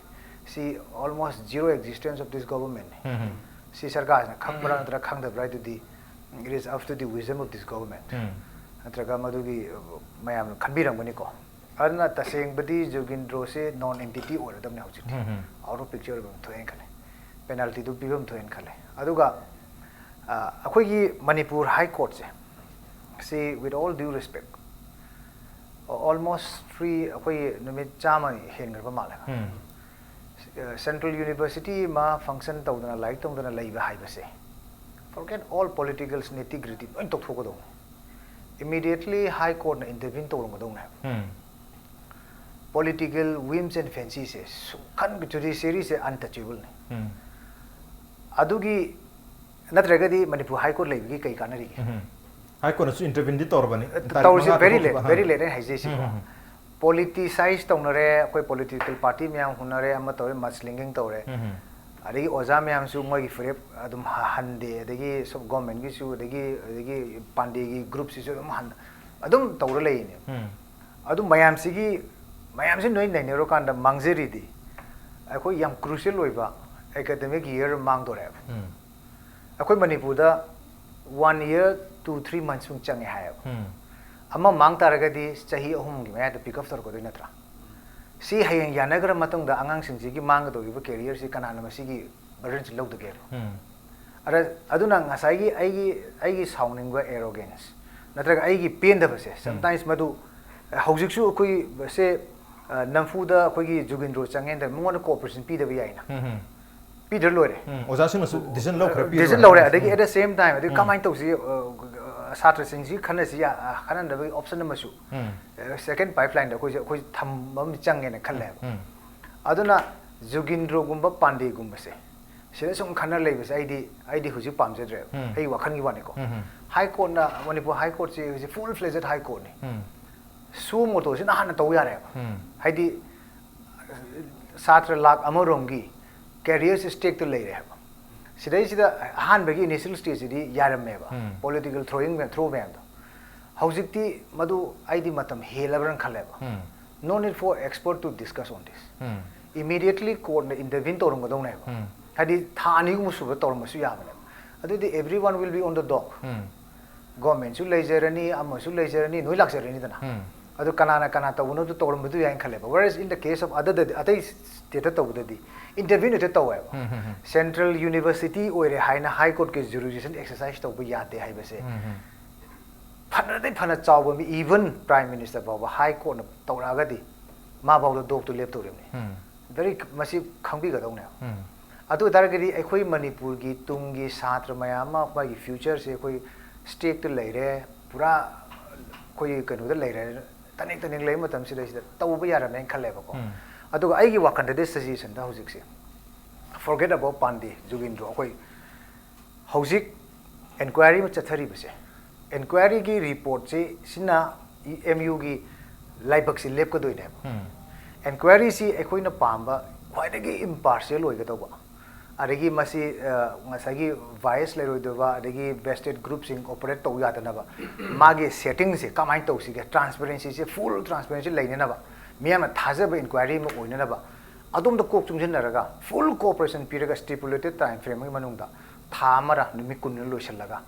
ꯁꯤ almost zero existence of this government ꯅꯦ꯫ ꯁꯤ ꯁꯔꯀꯥꯔꯁꯤꯅ ꯈꯪꯕ꯭ꯔꯥ ꯅꯠꯇ꯭ꯔꯒ ꯈꯪꯗꯕ꯭ꯔꯥ ꯍꯥꯏꯗꯨꯗꯤ, it is up to the wisdom of this government꯫ ꯅꯠꯇ꯭ꯔꯒ ꯃꯗꯨꯒꯤ ꯃꯌꯥꯝꯅ ꯈꯟꯕꯤꯔꯝꯒꯅꯤꯀꯣ꯫ ꯑꯗꯨꯅ ꯇꯁꯦꯡꯕꯗꯤ ꯖꯨꯒꯤꯟꯗ꯭ꯔꯣꯁꯦ ꯅꯣꯟ ꯑꯦꯟꯇꯤꯇꯤ ꯑꯣꯏꯔꯗꯕꯅꯦ ꯍꯧꯖꯤꯛꯇꯤ꯫ ꯑꯥꯎꯠ ꯑꯣꯐ ꯄꯤꯛꯆꯔ ꯑꯣꯏꯕ ꯊꯣꯛꯑꯦꯅ ꯈꯜꯂꯦ꯫ ꯄꯦꯅꯥꯜꯇꯤꯗꯨ ꯄꯤꯐꯝ ꯊꯣꯛꯑꯦꯅ ꯈꯜꯂꯦ꯫ ꯑꯗꯨꯒ ꯑꯩꯈꯣꯏꯒꯤ ꯃꯅꯤꯄꯨꯔ ꯍꯥꯏ ꯀꯣꯔꯠꯁꯦ, ꯁꯤ with all due respect, almost three, ꯑꯩꯈꯣꯏꯒꯤ ꯅꯨꯃꯤꯠ ꯆꯥꯝꯃ ꯍꯦꯟꯈ꯭ꯔꯕ ꯃꯥꯜꯂꯦ꯫ ꯁꯦꯟꯇ꯭ꯔꯦꯜ ꯌꯨꯅꯤꯚꯔꯁꯤꯇꯤ ꯑꯃ ꯐꯪꯁꯟ ꯇꯧꯗꯅ ꯂꯥꯏꯔꯤꯛ ꯇꯝꯗꯅ ꯂꯩꯕ ꯍꯥꯏꯕꯁꯦ, forget all politicals nitty gritty ꯂꯣꯏ ꯇꯧꯊꯣꯛꯀꯗꯧꯅꯤ꯫ Immediately ꯍꯥꯏ ꯀꯣꯔꯠꯅ ꯏꯟꯇꯔꯚꯤꯟ ꯇꯧꯔꯝꯒꯗꯧꯅꯦ ꯍꯥꯏꯕ꯫ ꯄꯣꯂꯤꯇꯤꯀꯦꯜ ꯋꯤꯝꯁ ꯑꯦꯟ ꯐꯦꯟꯁꯤꯁꯦ ꯁꯨꯡꯈꯟ ꯖꯨꯗꯤꯁꯤꯌꯔꯤꯁꯦ ꯑꯟꯇꯆꯦꯕꯜꯅꯤ꯫ ꯑꯗꯨꯒꯤ ꯅꯠꯇ꯭ꯔꯒꯗꯤ ꯃꯅꯤꯄꯨꯔ ꯍꯥꯏ ꯀꯣꯔꯠ ꯂꯩꯕꯒꯤ ꯀꯩ ꯀꯥꯟꯅꯔꯤꯒꯦ? ꯍꯥꯏ ꯀꯣꯔꯠꯅꯁꯨ ꯏꯟꯇꯔꯚꯤꯟꯗꯤ ꯇꯧꯔꯕꯅꯤ꯫ ꯇꯧꯔꯤꯁꯦ ꯚꯦꯔꯤ ꯂꯦꯠ, ꯚꯦꯔꯤ ꯂꯦꯠ ꯑꯩꯅ ꯍꯥꯏꯖꯩꯁꯤꯀꯣ꯫ ꯄꯣꯂꯤꯇꯤꯁꯥꯏꯁ ꯇꯧꯅꯔꯦ, ꯑꯩꯈꯣꯏ ꯄꯣꯂꯤꯇꯤꯀꯦꯜ ꯄꯥꯔꯇꯤ ꯃꯌꯥꯝ ꯍꯨꯟꯅꯔꯦ, ꯑꯃ ꯇꯧꯔꯦ, ꯃꯁꯂꯤꯡꯒꯤꯡ ꯇꯧꯔꯦ꯫ ꯑꯗꯒꯤ ꯑꯣꯖꯥ ꯃꯌꯥꯝꯁꯨ ꯃꯣꯏꯒꯤ ꯐꯤꯔꯦꯞ ꯑꯗꯨꯝ ꯍ- ꯍꯟꯗꯦ, ꯑꯗꯒꯤ ꯁꯨꯝ ꯒꯣꯔꯃꯦꯟꯒꯤꯁꯨ, ꯑꯗꯒꯤ ꯑꯗꯒꯤ ꯄꯥꯟꯗꯦꯒꯤ ꯒ꯭ꯔꯨꯞꯁꯤꯁꯨ ꯑꯗꯨꯝ ꯍꯟ ꯑꯗꯨꯝ ꯇꯧꯔ ꯂꯩꯌꯦꯅꯦ꯫ ꯑꯗꯨ ꯃꯌꯥꯝꯁꯤꯒꯤ ꯃꯌꯥꯝꯁꯤ ꯅꯣꯏ ꯅꯩꯅꯔꯨꯀꯥꯟꯗ ꯃꯥꯡꯖꯔꯤꯗꯤ ꯑꯩꯈꯣꯏ ꯌꯥꯝ ꯀ꯭ꯔꯨꯁꯤꯌꯦꯜ ꯑꯣꯏꯕ ꯑꯦꯀꯥꯗꯃꯤꯛ ꯏꯌꯔ ꯃꯥꯡꯗꯣꯔꯦꯕ꯫ ꯑꯩꯈꯣꯏ ꯃꯅꯤꯄꯨꯔꯗ ꯋꯥꯟ ꯏꯌꯔ ꯇꯨ ꯊ꯭ꯔꯤ ꯃꯟꯁꯃꯨꯛ ꯆꯪꯉꯦ ꯍꯥꯏꯌꯦꯕ꯫ ꯑꯃ ꯃꯥꯡ ꯇꯥꯔꯒꯗꯤ ꯆꯍꯤ ꯑꯍꯨꯝꯒꯤ ꯃꯌꯥꯗ ꯄꯤꯛ ꯑꯞ ꯇꯧꯔꯛꯀꯗꯣꯏ ꯅꯠꯇ꯭ꯔꯥ? ꯁꯤ ꯍꯌꯦꯡ ꯌꯥꯅꯈ꯭ꯔ ꯃꯇꯨꯡꯗ ꯑꯉꯥꯡꯁꯤꯡꯁꯤꯒꯤ ꯃꯥꯡꯒꯗꯧꯔꯤꯕ ꯀꯦꯔꯤꯌꯔꯁꯤ ꯀꯅꯥꯅ ꯃꯁꯤꯒꯤ ꯕꯔꯗꯟꯁꯤ ꯂꯧꯗꯒꯦꯕ? ꯑꯗ ꯑꯗꯨꯅ ꯉꯁꯥꯏꯒꯤ ꯑꯩꯒꯤ ꯑꯩꯒꯤ ꯁꯥꯎꯅꯤꯡꯕ, ꯑꯦꯔꯣꯒꯦꯟꯁ ꯅꯠꯇ꯭ꯔꯒ ꯑꯩꯒꯤ ꯄꯦꯟꯗꯕꯁꯦ, ꯁꯝꯇꯥꯏꯝꯁ ꯃꯗꯨ ꯍꯧꯖꯤꯛꯁꯨ ꯑꯩꯈꯣꯏ ꯁꯦ ꯅꯝꯐꯨꯗ ꯑꯩꯈꯣꯏꯒꯤ ꯖꯨꯒꯤꯟꯗ꯭ꯔꯣ ꯆꯪꯉꯦꯅ ꯃꯉꯣꯟꯗ ꯀꯣꯑꯣꯄꯔꯦꯁꯟ ꯄꯤꯗꯕ ꯌꯥꯏꯅ꯫ ꯄꯤꯗ꯭ꯔ ꯂꯣꯏꯔꯦ꯫ ꯎꯝ, ꯑꯣꯖꯥꯁꯤꯡꯅꯁꯨ ꯗꯤꯁꯤꯖꯟ ꯂꯧꯈ꯭ꯔꯦ, ꯄꯤꯔꯣ ꯗꯤꯁꯤꯖꯟ ꯍꯥꯏꯅ꯫ ꯂꯧꯔꯦ꯫ ꯑꯗꯒꯤ ꯎꯝ꯫ ꯑꯦꯠ ꯗ ꯁꯦꯝ ꯇꯥꯏꯝ ꯑꯗꯒꯤ ꯎꯝ꯫ ꯀꯃꯥꯏꯅ ꯇꯧꯁꯤ, ꯑ, ꯁꯥꯇ꯭ꯔꯁꯤꯡꯁꯤ ꯈꯟꯅꯁꯤ ꯌꯥ-, ꯑ, ꯈꯟꯅꯅꯕꯒꯤ ꯑꯣꯞꯁꯟ ꯑꯃꯁꯨ ꯎꯝ꯫ ꯁꯦꯀꯦꯟ ꯄꯥꯏꯞ ꯂꯥꯏꯟꯗ ꯑꯩꯈꯣꯏꯁꯦ ꯑꯩꯈꯣꯏ ꯊꯝꯕ ꯑꯃ ꯆꯪꯉꯦꯅ ꯈꯜꯂꯦꯕ꯫ ꯎꯝ꯫ ꯑꯗꯨꯅ ꯖꯨꯒꯤꯟꯗ꯭ꯔꯣꯒꯨꯝꯕ ꯄꯥꯟꯗꯦꯒꯨꯝꯕꯁꯦ ꯁꯤꯗ ꯁꯨꯝ ꯈꯟꯅ ꯂꯩꯕꯁꯦ ꯑꯩꯗꯤ ꯑꯩꯗꯤ ꯍꯧꯖꯤꯛ ꯄꯥꯝꯖꯗ꯭ꯔꯦꯕ꯫ ꯎꯝ꯫ ꯑꯩ ꯋꯥꯈꯜꯒꯤ ꯋꯥꯅꯤꯀꯣ꯫ ꯎꯝ꯫ ꯍꯥꯏ ꯀꯣꯔꯠꯅ, ꯃꯅꯤꯄꯨꯔ ꯍꯥꯏ ꯀꯣꯔꯠꯁꯤ ꯍꯧꯖꯤꯛ ꯐꯨꯜ ꯐ꯭ꯂꯦꯖꯦꯠ ꯍꯥꯏ ꯀꯣꯔꯠꯅꯤ꯫ ꯎꯝ꯫ ꯁꯨꯑꯣ ꯃꯣꯇꯣꯁꯤꯅ ꯍꯥꯟꯅ ꯇꯧ ꯌꯥꯔꯦꯕ꯫ ꯎꯝ꯫ ꯍꯥꯏꯗꯤ ꯁꯥꯇ꯭ꯔ ꯂꯥꯛ ꯑꯃꯔꯣꯝꯒꯤ ꯀꯦꯔꯤꯌꯔꯁꯤ ꯁ꯭ꯇꯦꯛꯇ ꯂꯩꯔꯦ ꯍꯥꯏꯕ꯫ ꯁꯤꯗꯩꯁꯤꯗ ꯑꯍꯥꯟꯕꯒꯤ ꯏꯅꯤꯁꯤꯌꯦꯜ ꯁ꯭ꯇꯦꯖꯁꯤꯗꯤ ꯌꯥꯔꯝꯃꯦꯕ꯫ ꯎꯝ꯫ ꯄꯣꯂꯤꯇꯤꯀꯦꯜ ꯊ꯭ꯔꯣꯋꯤꯡ ꯃꯌꯥꯝ, ꯊ꯭ꯔꯣ ꯃꯌꯥꯝꯗꯣ꯫ ꯍꯧꯖꯤꯛꯇꯤ ꯃꯗꯨ ꯑꯩꯗꯤ ꯃꯇꯝ ꯍꯦꯜꯂꯕ꯭ꯔꯅ ꯈꯜꯂꯦꯕ꯫ ꯎꯝ꯫ No need for expert to discuss on this. Um. Immediately ꯀꯣꯔꯠꯅ ꯏꯟꯇꯔꯚꯤꯟ ꯇꯧꯔꯝꯒꯗꯧꯅꯦꯕ꯫ ꯎꯝ꯫ ꯍꯥꯏꯗꯤ ꯊꯥ ꯑꯅꯤꯒꯨꯝꯕ ꯁꯨꯕ ꯇꯧꯔꯝꯕꯁꯨ ꯌꯥꯕꯅꯦꯕ꯫ ꯑꯗꯨꯗꯤ everyone will be on the dock. ꯎꯝ꯫ ꯒꯣꯔꯃꯦꯟꯁꯨ ꯂꯩꯖꯔꯅꯤ, ꯑꯃꯁꯨ ꯂꯩꯖꯔꯅꯤ, ꯅꯣꯏ ꯂꯥꯛꯆꯔꯅꯤꯗꯅ꯫ ꯎꯝ꯫ ꯑꯗꯨ ꯀꯅꯥꯅ ꯀꯅꯥ ꯇꯧꯕꯅꯣꯗꯨ ꯇꯧꯔꯝꯕꯗꯨ ꯌꯥꯏꯅ ꯈꯜꯂꯦꯕ꯫ Whereas in the case of other, ꯑꯇꯩ ꯁ꯭ꯇꯦꯠꯇ ꯇꯧꯕꯗꯗꯤ ꯏꯟꯇꯔꯚꯤꯟ ꯍꯦꯛꯇ ꯇꯧꯋꯦꯕ꯫ ꯎꯝ, ꯎꯝ, ꯎꯝ꯫ ꯁꯦꯟꯇ꯭ꯔꯦꯜ ꯌꯨꯅꯤꯚꯔꯁꯤꯇꯤ ꯑꯣꯏꯔꯦ ꯍꯥꯏꯅ ꯍꯥꯏ ꯀꯣꯔꯠꯀꯤ ꯖꯨꯔꯤꯁꯗꯤꯛꯁꯟ ꯑꯦꯛꯁꯔꯁꯥꯏꯁ ꯇꯧꯕ ꯌꯥꯗꯦ ꯍꯥꯏꯕꯁꯦ꯫ ꯎꯝ, ꯎꯝ꯫ ꯐꯅꯗꯤ ꯐꯅ ꯆꯥꯎꯕ ꯃꯤ, even Prime Minister ꯐꯥꯎꯕ ꯍꯥꯏ ꯀꯣꯔꯠꯅ ꯇꯧꯔꯛꯑꯒꯗꯤ ꯃꯥ ꯐꯥꯎꯗ ꯗꯣꯛꯇꯨ ꯂꯦꯞꯇꯧꯔꯤꯕꯅꯤ꯫ ꯎꯝ꯫ ꯚꯦꯔꯤ, ꯃꯁꯤ ꯈꯪꯕꯤꯒꯗꯧꯅꯦꯕ꯫ ꯎꯝ꯫ ꯑꯗꯨ ꯑꯣꯏꯇꯥꯔꯒꯗꯤ ꯑꯩꯈꯣꯏ ꯃꯅꯤꯄꯨꯔꯒꯤ ꯇꯨꯡꯒꯤ ꯁꯥꯇ꯭ꯔ ꯃꯌꯥꯝ ꯑꯃ, ꯃꯥꯒꯤ ꯐ꯭ꯌꯨꯆꯔꯁꯦ ꯑꯩꯈꯣꯏ ꯁ꯭ꯇꯦꯛꯇ ꯂꯩꯔꯦ, ꯄꯨꯔꯥ ꯑꯩꯈꯣꯏꯒꯤ ꯀꯩꯅꯣꯗ ꯂꯩꯔꯦ, ꯇꯅꯤꯛ ꯇꯅꯤꯛ ꯂꯩꯕ ꯃꯇꯝꯁꯤꯗꯩꯁꯤꯗ ꯇꯧꯕ ꯌꯥꯔꯝꯃꯦꯅ ꯈꯜꯂꯦꯕꯀꯣ꯫ ꯎꯝ꯫ ꯑꯗꯨꯒ ꯑꯩꯒꯤ ꯋꯥꯈꯜꯗꯗꯤ ꯁꯖꯦꯁꯟꯗ ꯍꯧꯖꯤꯛꯁꯦ, forget about ꯄꯥꯟꯗꯦ, ꯖꯨꯒꯤꯟꯗ꯭ꯔꯣ, ꯑꯩꯈꯣꯏ ꯍꯧꯖꯤꯛ ꯑꯦꯟꯀ꯭ꯋꯥꯏꯔꯤ ꯑꯃ ꯆꯠꯊꯔꯤꯕꯁꯦ, ꯑꯦꯟꯀ꯭ꯋꯥꯏꯔꯤꯒꯤ ꯔꯤꯄꯣꯔꯠꯁꯤ ꯁꯤꯅ ꯑꯦꯝ ꯌꯨꯒꯤ ꯂꯥꯏꯕꯛꯁꯤ ꯂꯦꯞꯀꯗꯣꯏꯅꯦꯕ꯫ ꯎꯝ꯫ ꯑꯦꯟꯀ꯭ꯋꯥꯏꯔꯤꯁꯤ ꯑꯩꯈꯣꯏꯅ ꯄꯥꯝꯕ ꯈ꯭ꯋꯥꯏꯗꯒꯤ ꯏꯝꯄꯥꯔꯁꯤꯌꯦꯜ ꯑꯣꯏꯒꯗꯧꯕ, ꯑꯗꯒꯤ ꯃꯁꯤ ꯑ, ꯉꯁꯥꯏꯒꯤ ꯚꯥꯏꯁ ꯂꯩꯔꯣꯏꯗꯕ, ꯑꯗꯒꯤ ꯚꯦꯁꯇꯦꯠ ꯒ꯭ꯔꯨꯞꯁꯤꯡ ꯑꯣꯄꯔꯦꯠ ꯇꯧ ꯌꯥꯗꯅꯕ ꯃꯥꯒꯤ ꯁꯦꯇꯤꯡꯁꯦ ꯀꯃꯥꯏꯅ ꯇꯧꯁꯤꯒꯦ, ꯇ꯭ꯔꯥꯟꯁꯄꯦꯔꯦꯟꯁꯤꯁꯦ, ꯐꯨꯜ ꯇ꯭ꯔꯥꯟꯁꯄꯦꯔꯦꯟꯁꯤ ꯂꯩꯅꯅꯕ, ꯃꯤꯌꯥꯝꯅ ꯊꯥꯖꯕ ꯏꯟꯀ꯭ꯋꯥꯏꯔꯤ ꯑꯃ ꯑꯣꯏꯅꯅꯕ, ꯑꯗꯣꯝꯗ ꯀꯣꯛ ꯆꯨꯡꯁꯤꯟꯅꯔꯒ ꯐꯨꯜ ꯀꯣꯑꯣꯄꯔꯦꯁꯟ ꯄꯤꯔꯒ ꯁ꯭ꯇꯤꯄꯨꯂꯦꯇꯦꯠ ꯇꯥꯏꯝ ꯐ꯭ꯔꯦꯝ ꯑꯃꯒꯤ ꯃꯅꯨꯡꯗ, ꯊꯥ ꯑꯃꯔ ꯅꯨꯃꯤꯠ ꯀꯨꯟꯅ ꯂꯣꯏꯁꯤꯜꯂꯒ,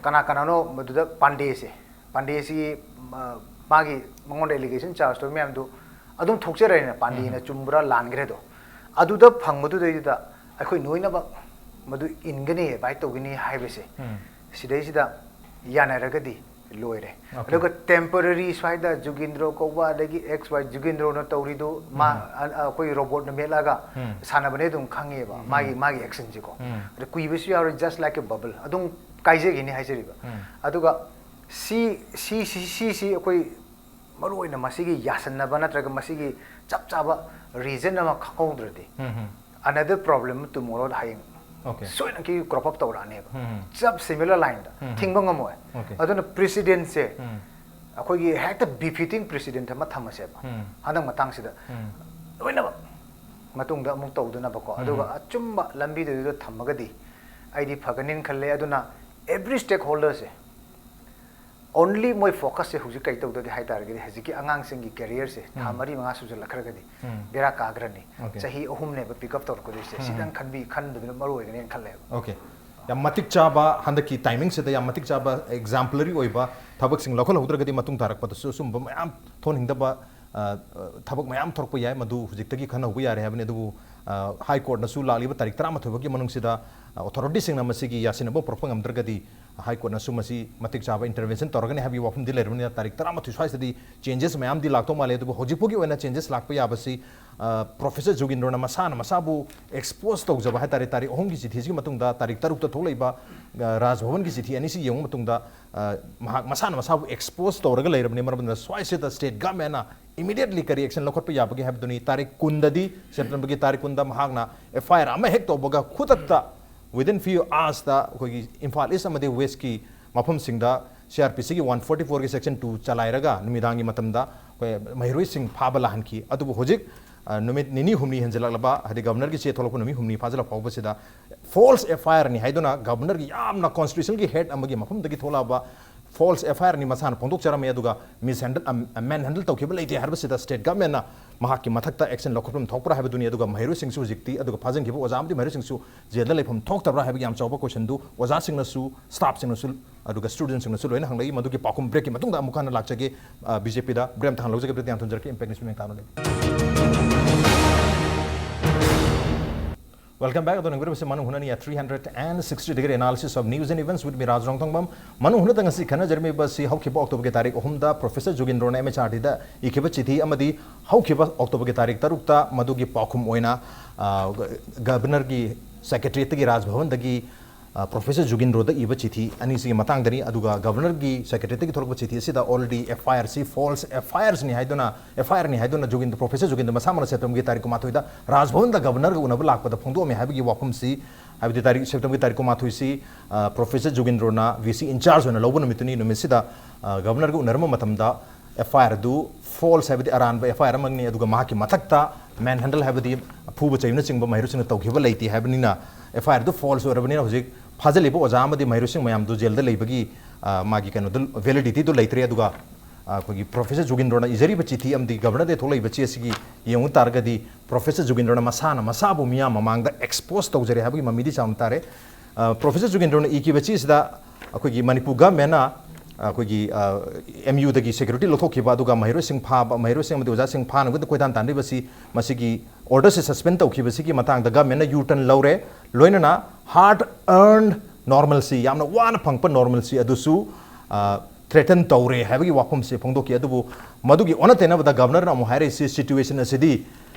ꯀꯅꯥ ꯀꯅꯥꯅꯣ ꯃꯗꯨꯗ ꯄꯥꯟꯗꯦꯁꯦ, ꯄꯥꯟꯗꯦꯁꯤ ꯃꯥꯒꯤ, ꯃꯉꯣꯟꯗ ꯑꯦꯂꯤꯒꯦꯁꯟ ꯆꯥꯔꯖ ꯇꯧꯕ ꯃꯌꯥꯝꯗꯨ ꯑꯗꯨꯝ ꯊꯣꯛꯆꯔꯦꯅ, ꯄꯥꯟꯗꯦꯅ ꯆꯨꯝꯕ꯭ꯔꯥ ꯂꯥꯟꯈ꯭ꯔꯦꯗꯣ꯫ ꯑꯗꯨꯗ ꯐꯪꯕꯗꯨꯗꯩꯗꯨꯗ ꯑꯩꯈꯣꯏ ꯂꯣꯏꯅꯃꯛ ꯃꯗꯨ ꯏꯟꯒꯅꯤ, ꯑꯦꯕꯥꯏꯠ ꯇꯧꯒꯅꯤ ꯍꯥꯏꯕꯁꯦ, ꯁꯤꯗꯩꯁꯤꯗ ꯌꯥꯅꯔꯒꯗꯤ ꯂꯣꯏꯔꯦ꯫ ꯑꯗꯨꯒ ꯇꯦꯝꯄꯔꯔꯤ ꯁ꯭ꯋꯥꯏꯗ ꯖꯨꯒꯤꯟꯗ꯭ꯔꯣ ꯀꯧꯕ, ꯑꯗꯒꯤ ꯑꯦꯛꯁ ꯋꯥꯏ, ꯖꯨꯒꯤꯟꯗ꯭ꯔꯣꯅ ꯇꯧꯔꯤꯗꯨ ꯃꯥ, ꯑ- ꯑꯩꯈꯣꯏ ꯔꯣꯕꯣꯠꯅ ꯃꯦꯠꯂꯒ ꯁꯥꯟꯅꯕꯅꯦ ꯑꯗꯨꯝ ꯈꯪꯉꯦꯕ, ꯃꯥꯒꯤ ꯃꯥꯒꯤ ꯑꯦꯛꯁꯟꯁꯤꯀꯣ꯫ ꯑꯗ ꯀꯨꯏꯕꯁꯨ ꯌꯥꯔꯣꯏ, ꯖꯁ ꯂꯥꯏꯛ ꯑꯦ ꯕꯕꯜ, ꯑꯗꯨꯝ ꯀꯥꯏꯖꯒꯤꯅꯤ ꯍꯥꯏꯖꯔꯤꯕ꯫ ꯑꯗꯨꯒ ꯁꯤ ꯁꯤ ꯁꯤ ꯁꯤꯁꯤ ꯑꯩꯈꯣꯏ ꯃꯔꯨ ꯑꯣꯏꯅ ꯃꯁꯤꯒꯤ ꯌꯥꯁꯟꯅꯕ ꯅꯠꯇ꯭ꯔꯒ ꯃꯁꯤꯒꯤ ꯆꯞ ꯆꯥꯕ ꯔꯤꯖꯟ ꯑꯃ ꯈꯪꯍꯧꯗ꯭ꯔꯗꯤ, ꯑꯅꯗꯔ ꯄ꯭ꯔꯣꯕ꯭ꯂꯦꯝ ꯇꯨꯃꯣꯔꯣꯗ, ꯍꯌꯦꯡ Okay. ꯁꯣꯏꯗꯅꯀꯤ ꯀ꯭ꯔꯣꯞ ꯑꯞ ꯇꯧꯔꯛꯑꯅꯦꯕ꯫ ꯎꯝ. ꯆꯞ ꯁꯤꯃꯤꯂꯔ ꯂꯥꯏꯟꯗ ꯎꯝ. ꯊꯤꯡꯕ ꯉꯝꯃꯣꯏ꯫ Okay. ꯑꯗꯨꯅ ꯄ꯭ꯔꯤꯁꯤꯗꯦꯟꯁꯦ ꯎꯝ. ꯑꯩꯈꯣꯏꯒꯤ ꯍꯦꯛꯇ ꯕꯤꯐꯤꯇꯤꯡ ꯄ꯭ꯔꯤꯁꯤꯗꯦꯟ ꯑꯃ ꯊꯝꯃꯁꯦꯕ꯫ ꯎꯝ. ꯍꯟꯗꯛ ꯃꯇꯥꯡꯁꯤꯗ ꯎꯝ. ꯂꯣꯏꯅꯃꯛ ꯃꯇꯨꯡꯗ ꯑꯃꯨꯛ ꯇꯧꯗꯅꯕꯀꯣ꯫ ꯑꯗꯨꯒ ꯎꯝ. ꯑꯆꯨꯝꯕ ꯂꯝꯕꯤꯗꯨꯗ ꯊꯝꯃꯒꯗꯤ ꯑꯩꯗꯤ ꯐꯒꯅꯤꯅ ꯈꯜꯂꯦ꯫ ꯑꯗꯨꯅ ꯑꯦꯚ꯭ꯔꯤ ꯁ꯭ꯇꯦꯛ ꯍꯣꯜꯗꯔꯁꯦ ꯑꯣꯟꯂꯤ ꯃꯣꯏ ꯐꯣꯀꯁꯁꯦ ꯍꯧꯖꯤꯛ ꯀꯩ ꯇꯧꯗꯒꯦ ꯍꯥꯏ ꯇꯥꯔꯒꯗꯤ, ꯍꯧꯖꯤꯛꯀꯤ ꯑꯉꯥꯡꯁꯤꯡꯒꯤ ꯀꯦꯔꯤꯌꯔꯁꯦ ꯊꯥ ꯎꯝ. ꯃꯔꯤ ꯃꯉꯥ ꯁꯨꯖꯜꯂꯛꯈ꯭ꯔꯒꯗꯤ ꯎꯝ. ꯕꯦꯔꯥ ꯀꯥꯈ꯭ꯔꯅꯤ꯫ Okay. ꯆꯍꯤ ꯑꯍꯨꯝꯅꯦꯕ ꯄꯤꯛ ꯑꯞ ꯇꯧꯔꯛꯀꯗꯣꯏꯁꯦ꯫ ꯎꯝ. ꯁꯤꯗꯪ ꯈꯟꯕꯤ ꯈꯟꯕꯗꯨꯅ ꯃꯔꯨ ꯑꯣꯏꯒꯅꯦꯅ ꯈꯜꯂꯦꯕ꯫ Okay. ꯌꯥꯝ ꯃꯇꯤꯛ ꯆꯥꯕ, ꯍꯟꯗꯛꯀꯤ ꯇꯥꯏꯃꯤꯡꯁꯤꯗ ꯌꯥꯝ ꯃꯇꯤꯛ ꯆꯥꯕ ꯑꯦꯛꯖꯥꯝꯄꯂꯔꯤ ꯑꯣꯏꯕ ꯊꯕꯛꯁꯤꯡ ꯂꯧꯈꯠꯍꯧꯗ꯭ꯔꯒꯗꯤ ꯃꯇꯨꯡ ꯇꯥꯔꯛꯄꯗꯁꯨ ꯑꯁꯨꯝꯕ ꯃꯌꯥꯝ ꯊꯣꯛꯍꯟꯅꯤꯡꯗꯕ, ꯑ, ꯑ, ꯊꯕꯛ ꯃꯌꯥꯝ ꯊꯣꯔꯛꯄ ꯌꯥꯏ꯫ ꯃꯗꯨ ꯍꯧꯖꯤꯛꯇꯒꯤ ꯈꯟꯅꯍꯧꯕ ꯌꯥꯔꯦ ꯍꯥꯏꯕꯅꯤ꯫ ꯑꯗꯨꯕꯨ, ꯑ, ꯍꯥꯏ ꯀꯣꯔꯠꯅꯁꯨ ꯂꯥꯛꯂꯤꯕ ꯇꯥꯔꯤꯛ ꯇꯔꯥꯃꯥꯊꯣꯏ ꯐꯥꯎꯒꯤ ꯃꯅꯨꯡꯁꯤꯗ, ꯑ, ꯑꯣꯊꯣꯔꯤꯇꯤꯁꯤꯡꯅ ꯃꯁꯤꯒꯤ ꯌꯥꯁꯤꯟꯅꯕ ꯄꯨꯔꯛꯄ ꯉꯝꯗ꯭ꯔꯒꯗꯤ ꯍꯥꯏ ꯀꯣꯔꯠꯅꯁꯨ ꯃꯁꯤ ꯃꯇꯤꯛ ꯆꯥꯕ ꯏꯟꯇꯔꯚꯦꯟꯁꯟ ꯇꯧꯔꯒꯅꯤ ꯍꯥꯏꯕꯒꯤ ꯋꯥꯐꯝꯗꯤ ꯂꯩꯔꯕꯅꯤꯅ, ꯇꯥꯔꯤꯛ ꯇꯔꯥꯃꯥꯊꯣꯏ ꯁ꯭ꯋꯥꯏꯁꯤꯗꯗꯤ ꯆꯦꯟꯖꯦꯁ ꯃꯌꯥꯝꯗꯤ ꯂꯥꯛꯇꯧ ꯃꯥꯜꯂꯦ꯫ ꯑꯗꯨꯕꯨ ꯍꯧꯖꯤꯛ ꯐꯥꯎꯒꯤ ꯑꯣꯏꯅ ꯆꯦꯟꯖꯦꯁ ꯂꯥꯛꯄ ꯌꯥꯕꯁꯤ, ꯑ, ꯄ꯭ꯔꯣꯐꯦꯁꯔ ꯖꯨꯒꯤꯟꯗ꯭ꯔꯣꯅ ꯃꯁꯥꯅ ꯃꯁꯥꯕꯨ ꯑꯦꯛꯁꯄꯣꯖ ꯇꯧꯖꯕ ꯍꯥꯏ ꯇꯥꯔꯦ, ꯇꯥꯔꯤꯛ ꯑꯍꯨꯝꯒꯤ ꯆꯤꯊꯤꯁꯤꯒꯤ ꯃꯇꯨꯡꯗ ꯇꯥꯔꯤꯛ ꯇꯔꯨꯛꯇ ꯊꯣꯛꯂꯛꯏꯕ, ꯑ, ꯔꯥꯖ ꯚꯕꯟꯒꯤ ꯆꯤꯊꯤ ꯑꯅꯤꯁꯤ ꯌꯦꯡꯕ ꯃꯇꯨꯡꯗ, ꯑ, ꯃꯍꯥꯛ ꯃꯁꯥꯅ ꯃꯁꯥꯕꯨ ꯑꯦꯛꯁꯄꯣꯖ ꯇꯧꯔꯒ ꯂꯩꯔꯕꯅꯤ꯫ ꯃꯔꯝ ꯑꯗꯨꯅ ꯁ꯭ꯋꯥꯏꯁꯤꯗ ꯁ꯭ꯇꯦꯠ ꯒꯚꯔꯟꯃꯦꯟꯅ ꯏꯃꯤꯗꯤꯌꯦꯠꯂꯤ ꯀꯔꯤ ꯑꯦꯛꯁꯟ ꯂꯧꯈꯠꯄ ꯌꯥꯕꯒꯦ ꯍꯥꯏꯕꯗꯨꯅꯤ꯫ ꯇꯥꯔꯤꯛ ꯀꯨꯟꯗꯗꯤ, ꯁꯦꯞꯇꯦꯝꯕꯔꯒꯤ ꯇꯥꯔꯤꯛ ꯀꯨꯟꯗ ꯃꯍꯥꯛꯅ ꯑꯦꯐ ꯑꯥꯏ ꯑꯥꯔ ꯑꯃ ꯍꯦꯛ ꯇꯧꯕꯒ ꯈꯨꯗꯛꯇ within few hours ꯇ ꯑꯩꯈꯣꯏꯒꯤ ꯏꯝꯐꯥꯜ ꯏꯁ ꯑꯃꯗꯤ ꯋꯦꯁꯀꯤ ꯃꯐꯝꯁꯤꯡꯗ ꯁꯤ ꯑꯥꯔ ꯄꯤ ꯁꯤꯒꯤ ꯋꯥꯟ ꯐꯣꯔꯇꯤ ꯐꯣꯔꯒꯤ ꯁꯦꯛꯁꯟ ꯇꯨ ꯆꯂꯥꯏꯔꯒ ꯅꯨꯃꯤꯗꯥꯡꯒꯤ ꯃꯇꯝꯗ ꯑꯩꯈꯣꯏ ꯃꯍꯩꯔꯣꯏꯁꯤꯡ ꯐꯥꯕ ꯂꯥꯛꯍꯟꯈꯤ꯫ ꯑꯗꯨꯕꯨ ꯍꯧꯖꯤꯛ, ꯅꯨꯃꯤꯠ ꯅꯤꯅꯤ ꯍꯨꯝꯅꯤ ꯍꯦꯟꯖꯜꯂꯛꯂꯕ, ꯍꯥꯏꯗꯤ governorꯒꯤ ꯆꯦ ꯊꯣꯛꯂꯛꯄ ꯅꯨꯃꯤꯠ ꯍꯨꯝꯅꯤ ꯐꯥꯖꯤꯜꯂꯛ ꯐꯥꯎꯕꯁꯤꯗ false F I Rꯅꯤ ꯍꯥꯏꯗꯨꯅ governorꯒꯤ ꯌꯥꯝꯅ constitutionꯒꯤ head ꯑꯃꯒꯤ ꯃꯐꯝꯗꯒꯤ ꯊꯣꯛꯂꯛꯑꯕ false F I Rꯅꯤ ꯃꯁꯥꯅ ꯐꯣꯡꯗꯣꯛꯆꯔꯝꯃꯤ꯫ ꯑꯗꯨꯒ mishandle, ꯑꯝ, manhandle ꯇꯧꯈꯤꯕ ꯂꯩꯇꯦ ꯍꯥꯏꯕꯁꯤꯗ state governmentꯅ ꯃꯍꯥꯛꯀꯤ ꯃꯊꯛꯇ action ꯂꯧꯈꯠꯐꯝ ꯊꯣꯛꯄ꯭ꯔꯥ ꯍꯥꯏꯕꯗꯨꯅꯤ꯫ ꯑꯗꯨꯒ ꯃꯍꯩꯔꯣꯏꯁꯤꯡꯁꯨ ꯍꯧꯖꯤꯛꯇꯤ, ꯑꯗꯨꯒ ꯐꯥꯖꯤꯟꯈꯤꯕ ꯑꯣꯖꯥ ꯑꯃꯗꯤ ꯃꯍꯩꯔꯣꯏꯁꯤꯡꯁꯨ ꯖꯦꯜꯗ ꯂꯩꯐꯝ ꯊꯣꯛꯇꯕ꯭ꯔꯥ ꯍꯥꯏꯕꯒꯤ ꯌꯥꯝ ꯆꯥꯎꯕ questionꯗꯨ ꯑꯣꯖꯥꯁꯤꯡꯅꯁꯨ, staffꯁꯤꯡꯅꯁꯨ, ꯑꯗꯨꯒ studentꯁꯤꯡꯅꯁꯨ ꯂꯣꯏꯅ ꯍꯪꯂꯛꯏ꯫ ꯃꯗꯨꯒꯤ ꯄꯥꯎꯈꯨꯝ breakꯀꯤ ꯃꯇꯨꯡꯗ ꯑꯃꯨꯛ ꯍꯟꯅ ꯂꯥꯛꯆꯒꯦ꯫ ꯑ, BJPꯗ break ꯑꯃꯇꯪ ꯂꯧꯖꯒꯦ꯫ Break ꯌꯥꯝ ꯊꯝꯖꯔꯛꯀꯦ꯫ Impact News ꯃꯤꯠꯌꯦꯡ ꯇꯥꯅ ꯂꯩꯕꯤꯌꯨ꯫ Welcome back. ꯑꯗꯣ ꯅꯪꯕꯤꯔꯕꯁꯤ ꯃꯅꯨꯡ ꯍꯨꯠꯅꯅꯤ at three hundred and sixty degree analysis of news and events with me, ꯔꯥꯖ ꯔꯣꯡꯊꯣꯡꯕꯝ꯫ ꯃꯅꯨꯡ ꯍꯨꯠꯅꯗ ꯉꯁꯤ ꯈꯟꯅꯖꯔꯝꯃꯤꯕ ꯑꯁꯤ ꯍꯧꯈꯤꯕ Octoberꯒꯤ ꯇꯥꯔꯤꯛ ꯑꯍꯨꯝꯗ Professor ꯖꯨꯒꯤꯟꯗ꯭ꯔꯣꯅ MHRDꯗ ꯏꯈꯤꯕ ꯆꯤꯊꯤ ꯑꯃꯗꯤ ꯍꯧꯈꯤꯕ Octoberꯒꯤ ꯇꯥꯔꯤꯛ ꯇꯔꯨꯛꯇ ꯃꯗꯨꯒꯤ ꯄꯥꯎꯈꯨꯝ ꯑꯣꯏꯅ, ꯑ, governorꯒꯤ secretariatꯇꯒꯤ, ꯔꯥꯖ ꯚꯕꯟꯗꯒꯤ, ꯑ, Professor ꯖꯨꯒꯤꯟꯗ꯭ꯔꯣꯗ ꯏꯕ ꯆꯤꯊꯤ ꯑꯅꯤꯁꯤꯒꯤ ꯃꯇꯥꯡꯗꯅꯤ꯫ ꯑꯗꯨꯒ governorꯒꯤ secretariatꯇꯒꯤ ꯊꯣꯛꯂꯛꯄ ꯆꯤꯊꯤ ꯑꯁꯤꯗ already F I Rꯁꯤ false F I Rꯅꯤ ꯍꯥꯏꯗꯨꯅ, F I Rꯅꯤ ꯍꯥꯏꯗꯨꯅ ꯖꯨꯒꯤꯟꯗ꯭ꯔ, Professor ꯖꯨꯒꯤꯟꯗ꯭ꯔ ꯃꯁꯥꯃꯛꯅ Septemberꯒꯤ ꯇꯥꯔꯤꯛ ꯀꯨꯟꯃꯥꯊꯣꯏꯗ ꯔꯥꯖ ꯚꯕꯟꯗ governorꯒ ꯎꯅꯕ ꯂꯥꯛꯄꯗ ꯐꯣꯡꯗꯣꯛꯑꯝꯃꯤ ꯍꯥꯏꯕꯒꯤ ꯋꯥꯐꯝꯁꯤ, ꯍꯥꯏꯕꯗꯤ ꯇꯥꯔꯤꯛ, Septemberꯒꯤ ꯇꯥꯔꯤꯛ ꯀꯨꯟꯃꯥꯊꯣꯏꯁꯤ, ꯑ, Professor ꯖꯨꯒꯤꯟꯗ꯭ꯔꯣꯅ VC in charge ꯑꯣꯏꯅ ꯂꯧꯕ ꯅꯨꯃꯤꯠꯇꯨꯅꯤ꯫ ꯅꯨꯃꯤꯠꯁꯤꯗ, ꯑ, governorꯒ ꯎꯅꯔꯝꯕ ꯃꯇꯝꯗ F I Rꯗꯨ false, ꯍꯥꯏꯕꯗꯤ ꯑꯔꯥꯟꯕ F I R ꯑꯃꯅꯤ, ꯑꯗꯨꯒ ꯃꯍꯥꯛꯀꯤ ꯃꯊꯛꯇ manhandle, ꯍꯥꯏꯕꯗꯤ ꯐꯨꯕ ꯆꯩꯕꯅꯆꯤꯡꯕ ꯃꯍꯩꯔꯣꯏꯁꯤꯡꯅ ꯇꯧꯈꯤꯕ ꯂꯩꯇꯦ ꯍꯥꯏꯕꯅꯤꯅ F I Rꯗꯨ false ꯑꯣꯏꯔꯕꯅꯤꯅ ꯍꯧꯖꯤꯛ ꯐꯥꯖꯤꯜꯂꯤꯕ ꯑꯣꯖꯥ ꯑꯃꯗꯤ ꯃꯍꯩꯔꯣꯏꯁꯤꯡ ꯃꯌꯥꯝꯗꯨ ꯖꯦꯜꯗ ꯂꯩꯕꯒꯤ, ꯑ, ꯃꯥꯒꯤ ꯀꯩꯅꯣꯗꯨ, validityꯗꯨ ꯂꯩꯇ꯭ꯔꯦ꯫ ꯑꯗꯨꯒ, ꯑ, ꯑꯩꯈꯣꯏꯒꯤ Professor ꯖꯨꯒꯤꯟꯗ꯭ꯔꯣꯅ ꯏꯖꯔꯤꯕ ꯆꯤꯊꯤ ꯑꯃꯗꯤ governorꯗꯒꯤ ꯊꯣꯛꯂꯛꯏꯕ ꯆꯦ ꯑꯁꯤꯒꯤ ꯌꯦꯡꯉꯨ ꯇꯥꯔꯒꯗꯤ Professor ꯖꯨꯒꯤꯟꯗ꯭ꯔꯣꯅ ꯃꯁꯥꯅ ꯃꯁꯥꯕꯨ ꯃꯤꯌꯥꯝ ꯃꯃꯥꯡꯗ expose ꯇꯧꯖꯔꯦ ꯍꯥꯏꯕꯒꯤ ꯃꯃꯤꯗꯤ ꯆꯥꯎꯅ ꯇꯥꯔꯦ꯫ ꯑ, Professor ꯖꯨꯒꯤꯟꯗ꯭ꯔꯣꯅ ꯏꯈꯤꯕ ꯆꯦꯁꯤꯗ ꯑꯩꯈꯣꯏꯒꯤ ꯃꯅꯤꯄꯨꯔ governmentꯅ, ꯑꯩꯈꯣꯏꯒꯤ, ꯑ, MUꯗꯒꯤ security ꯂꯧꯊꯣꯛꯈꯤꯕ, ꯑꯗꯨꯒ ꯃꯍꯩꯔꯣꯏꯁꯤꯡ ꯐꯥꯕ, ꯃꯍꯩꯔꯣꯏꯁꯤꯡ ꯑꯃꯗꯤ ꯑꯣꯖꯥꯁꯤꯡ ꯐꯥꯅꯕꯒꯤꯗꯃꯛ ꯀꯣꯏꯇꯥꯟ ꯇꯥꯟꯅꯔꯤꯕꯁꯤ, ꯃꯁꯤꯒꯤ orderꯁꯤ suspend ꯇꯧꯈꯤꯕꯁꯤꯒꯤ ꯃꯇꯥꯡꯗ governmentꯅ U-turn ꯂꯧꯔꯦ, ꯂꯣꯏꯅꯅ hard earned normalcy, ꯌꯥꯝꯅ ꯋꯥꯅ ꯐꯪꯕ normalcy ꯑꯗꯨꯁꯨ, ꯑ, threaten ꯇꯧꯔꯦ ꯍꯥꯏꯕꯒꯤ ꯋꯥꯐꯝꯁꯤ ꯐꯣꯡꯗꯣꯛꯈꯤ꯫ ꯑꯗꯨꯕꯨ ꯃꯗꯨꯒꯤ ꯑꯣꯟꯅ ꯇꯩꯅꯕꯗ governorꯅ ꯑꯃꯨꯛ ꯍꯥꯏꯔꯛꯏꯁꯤ, situation ꯑꯁꯤꯗꯤ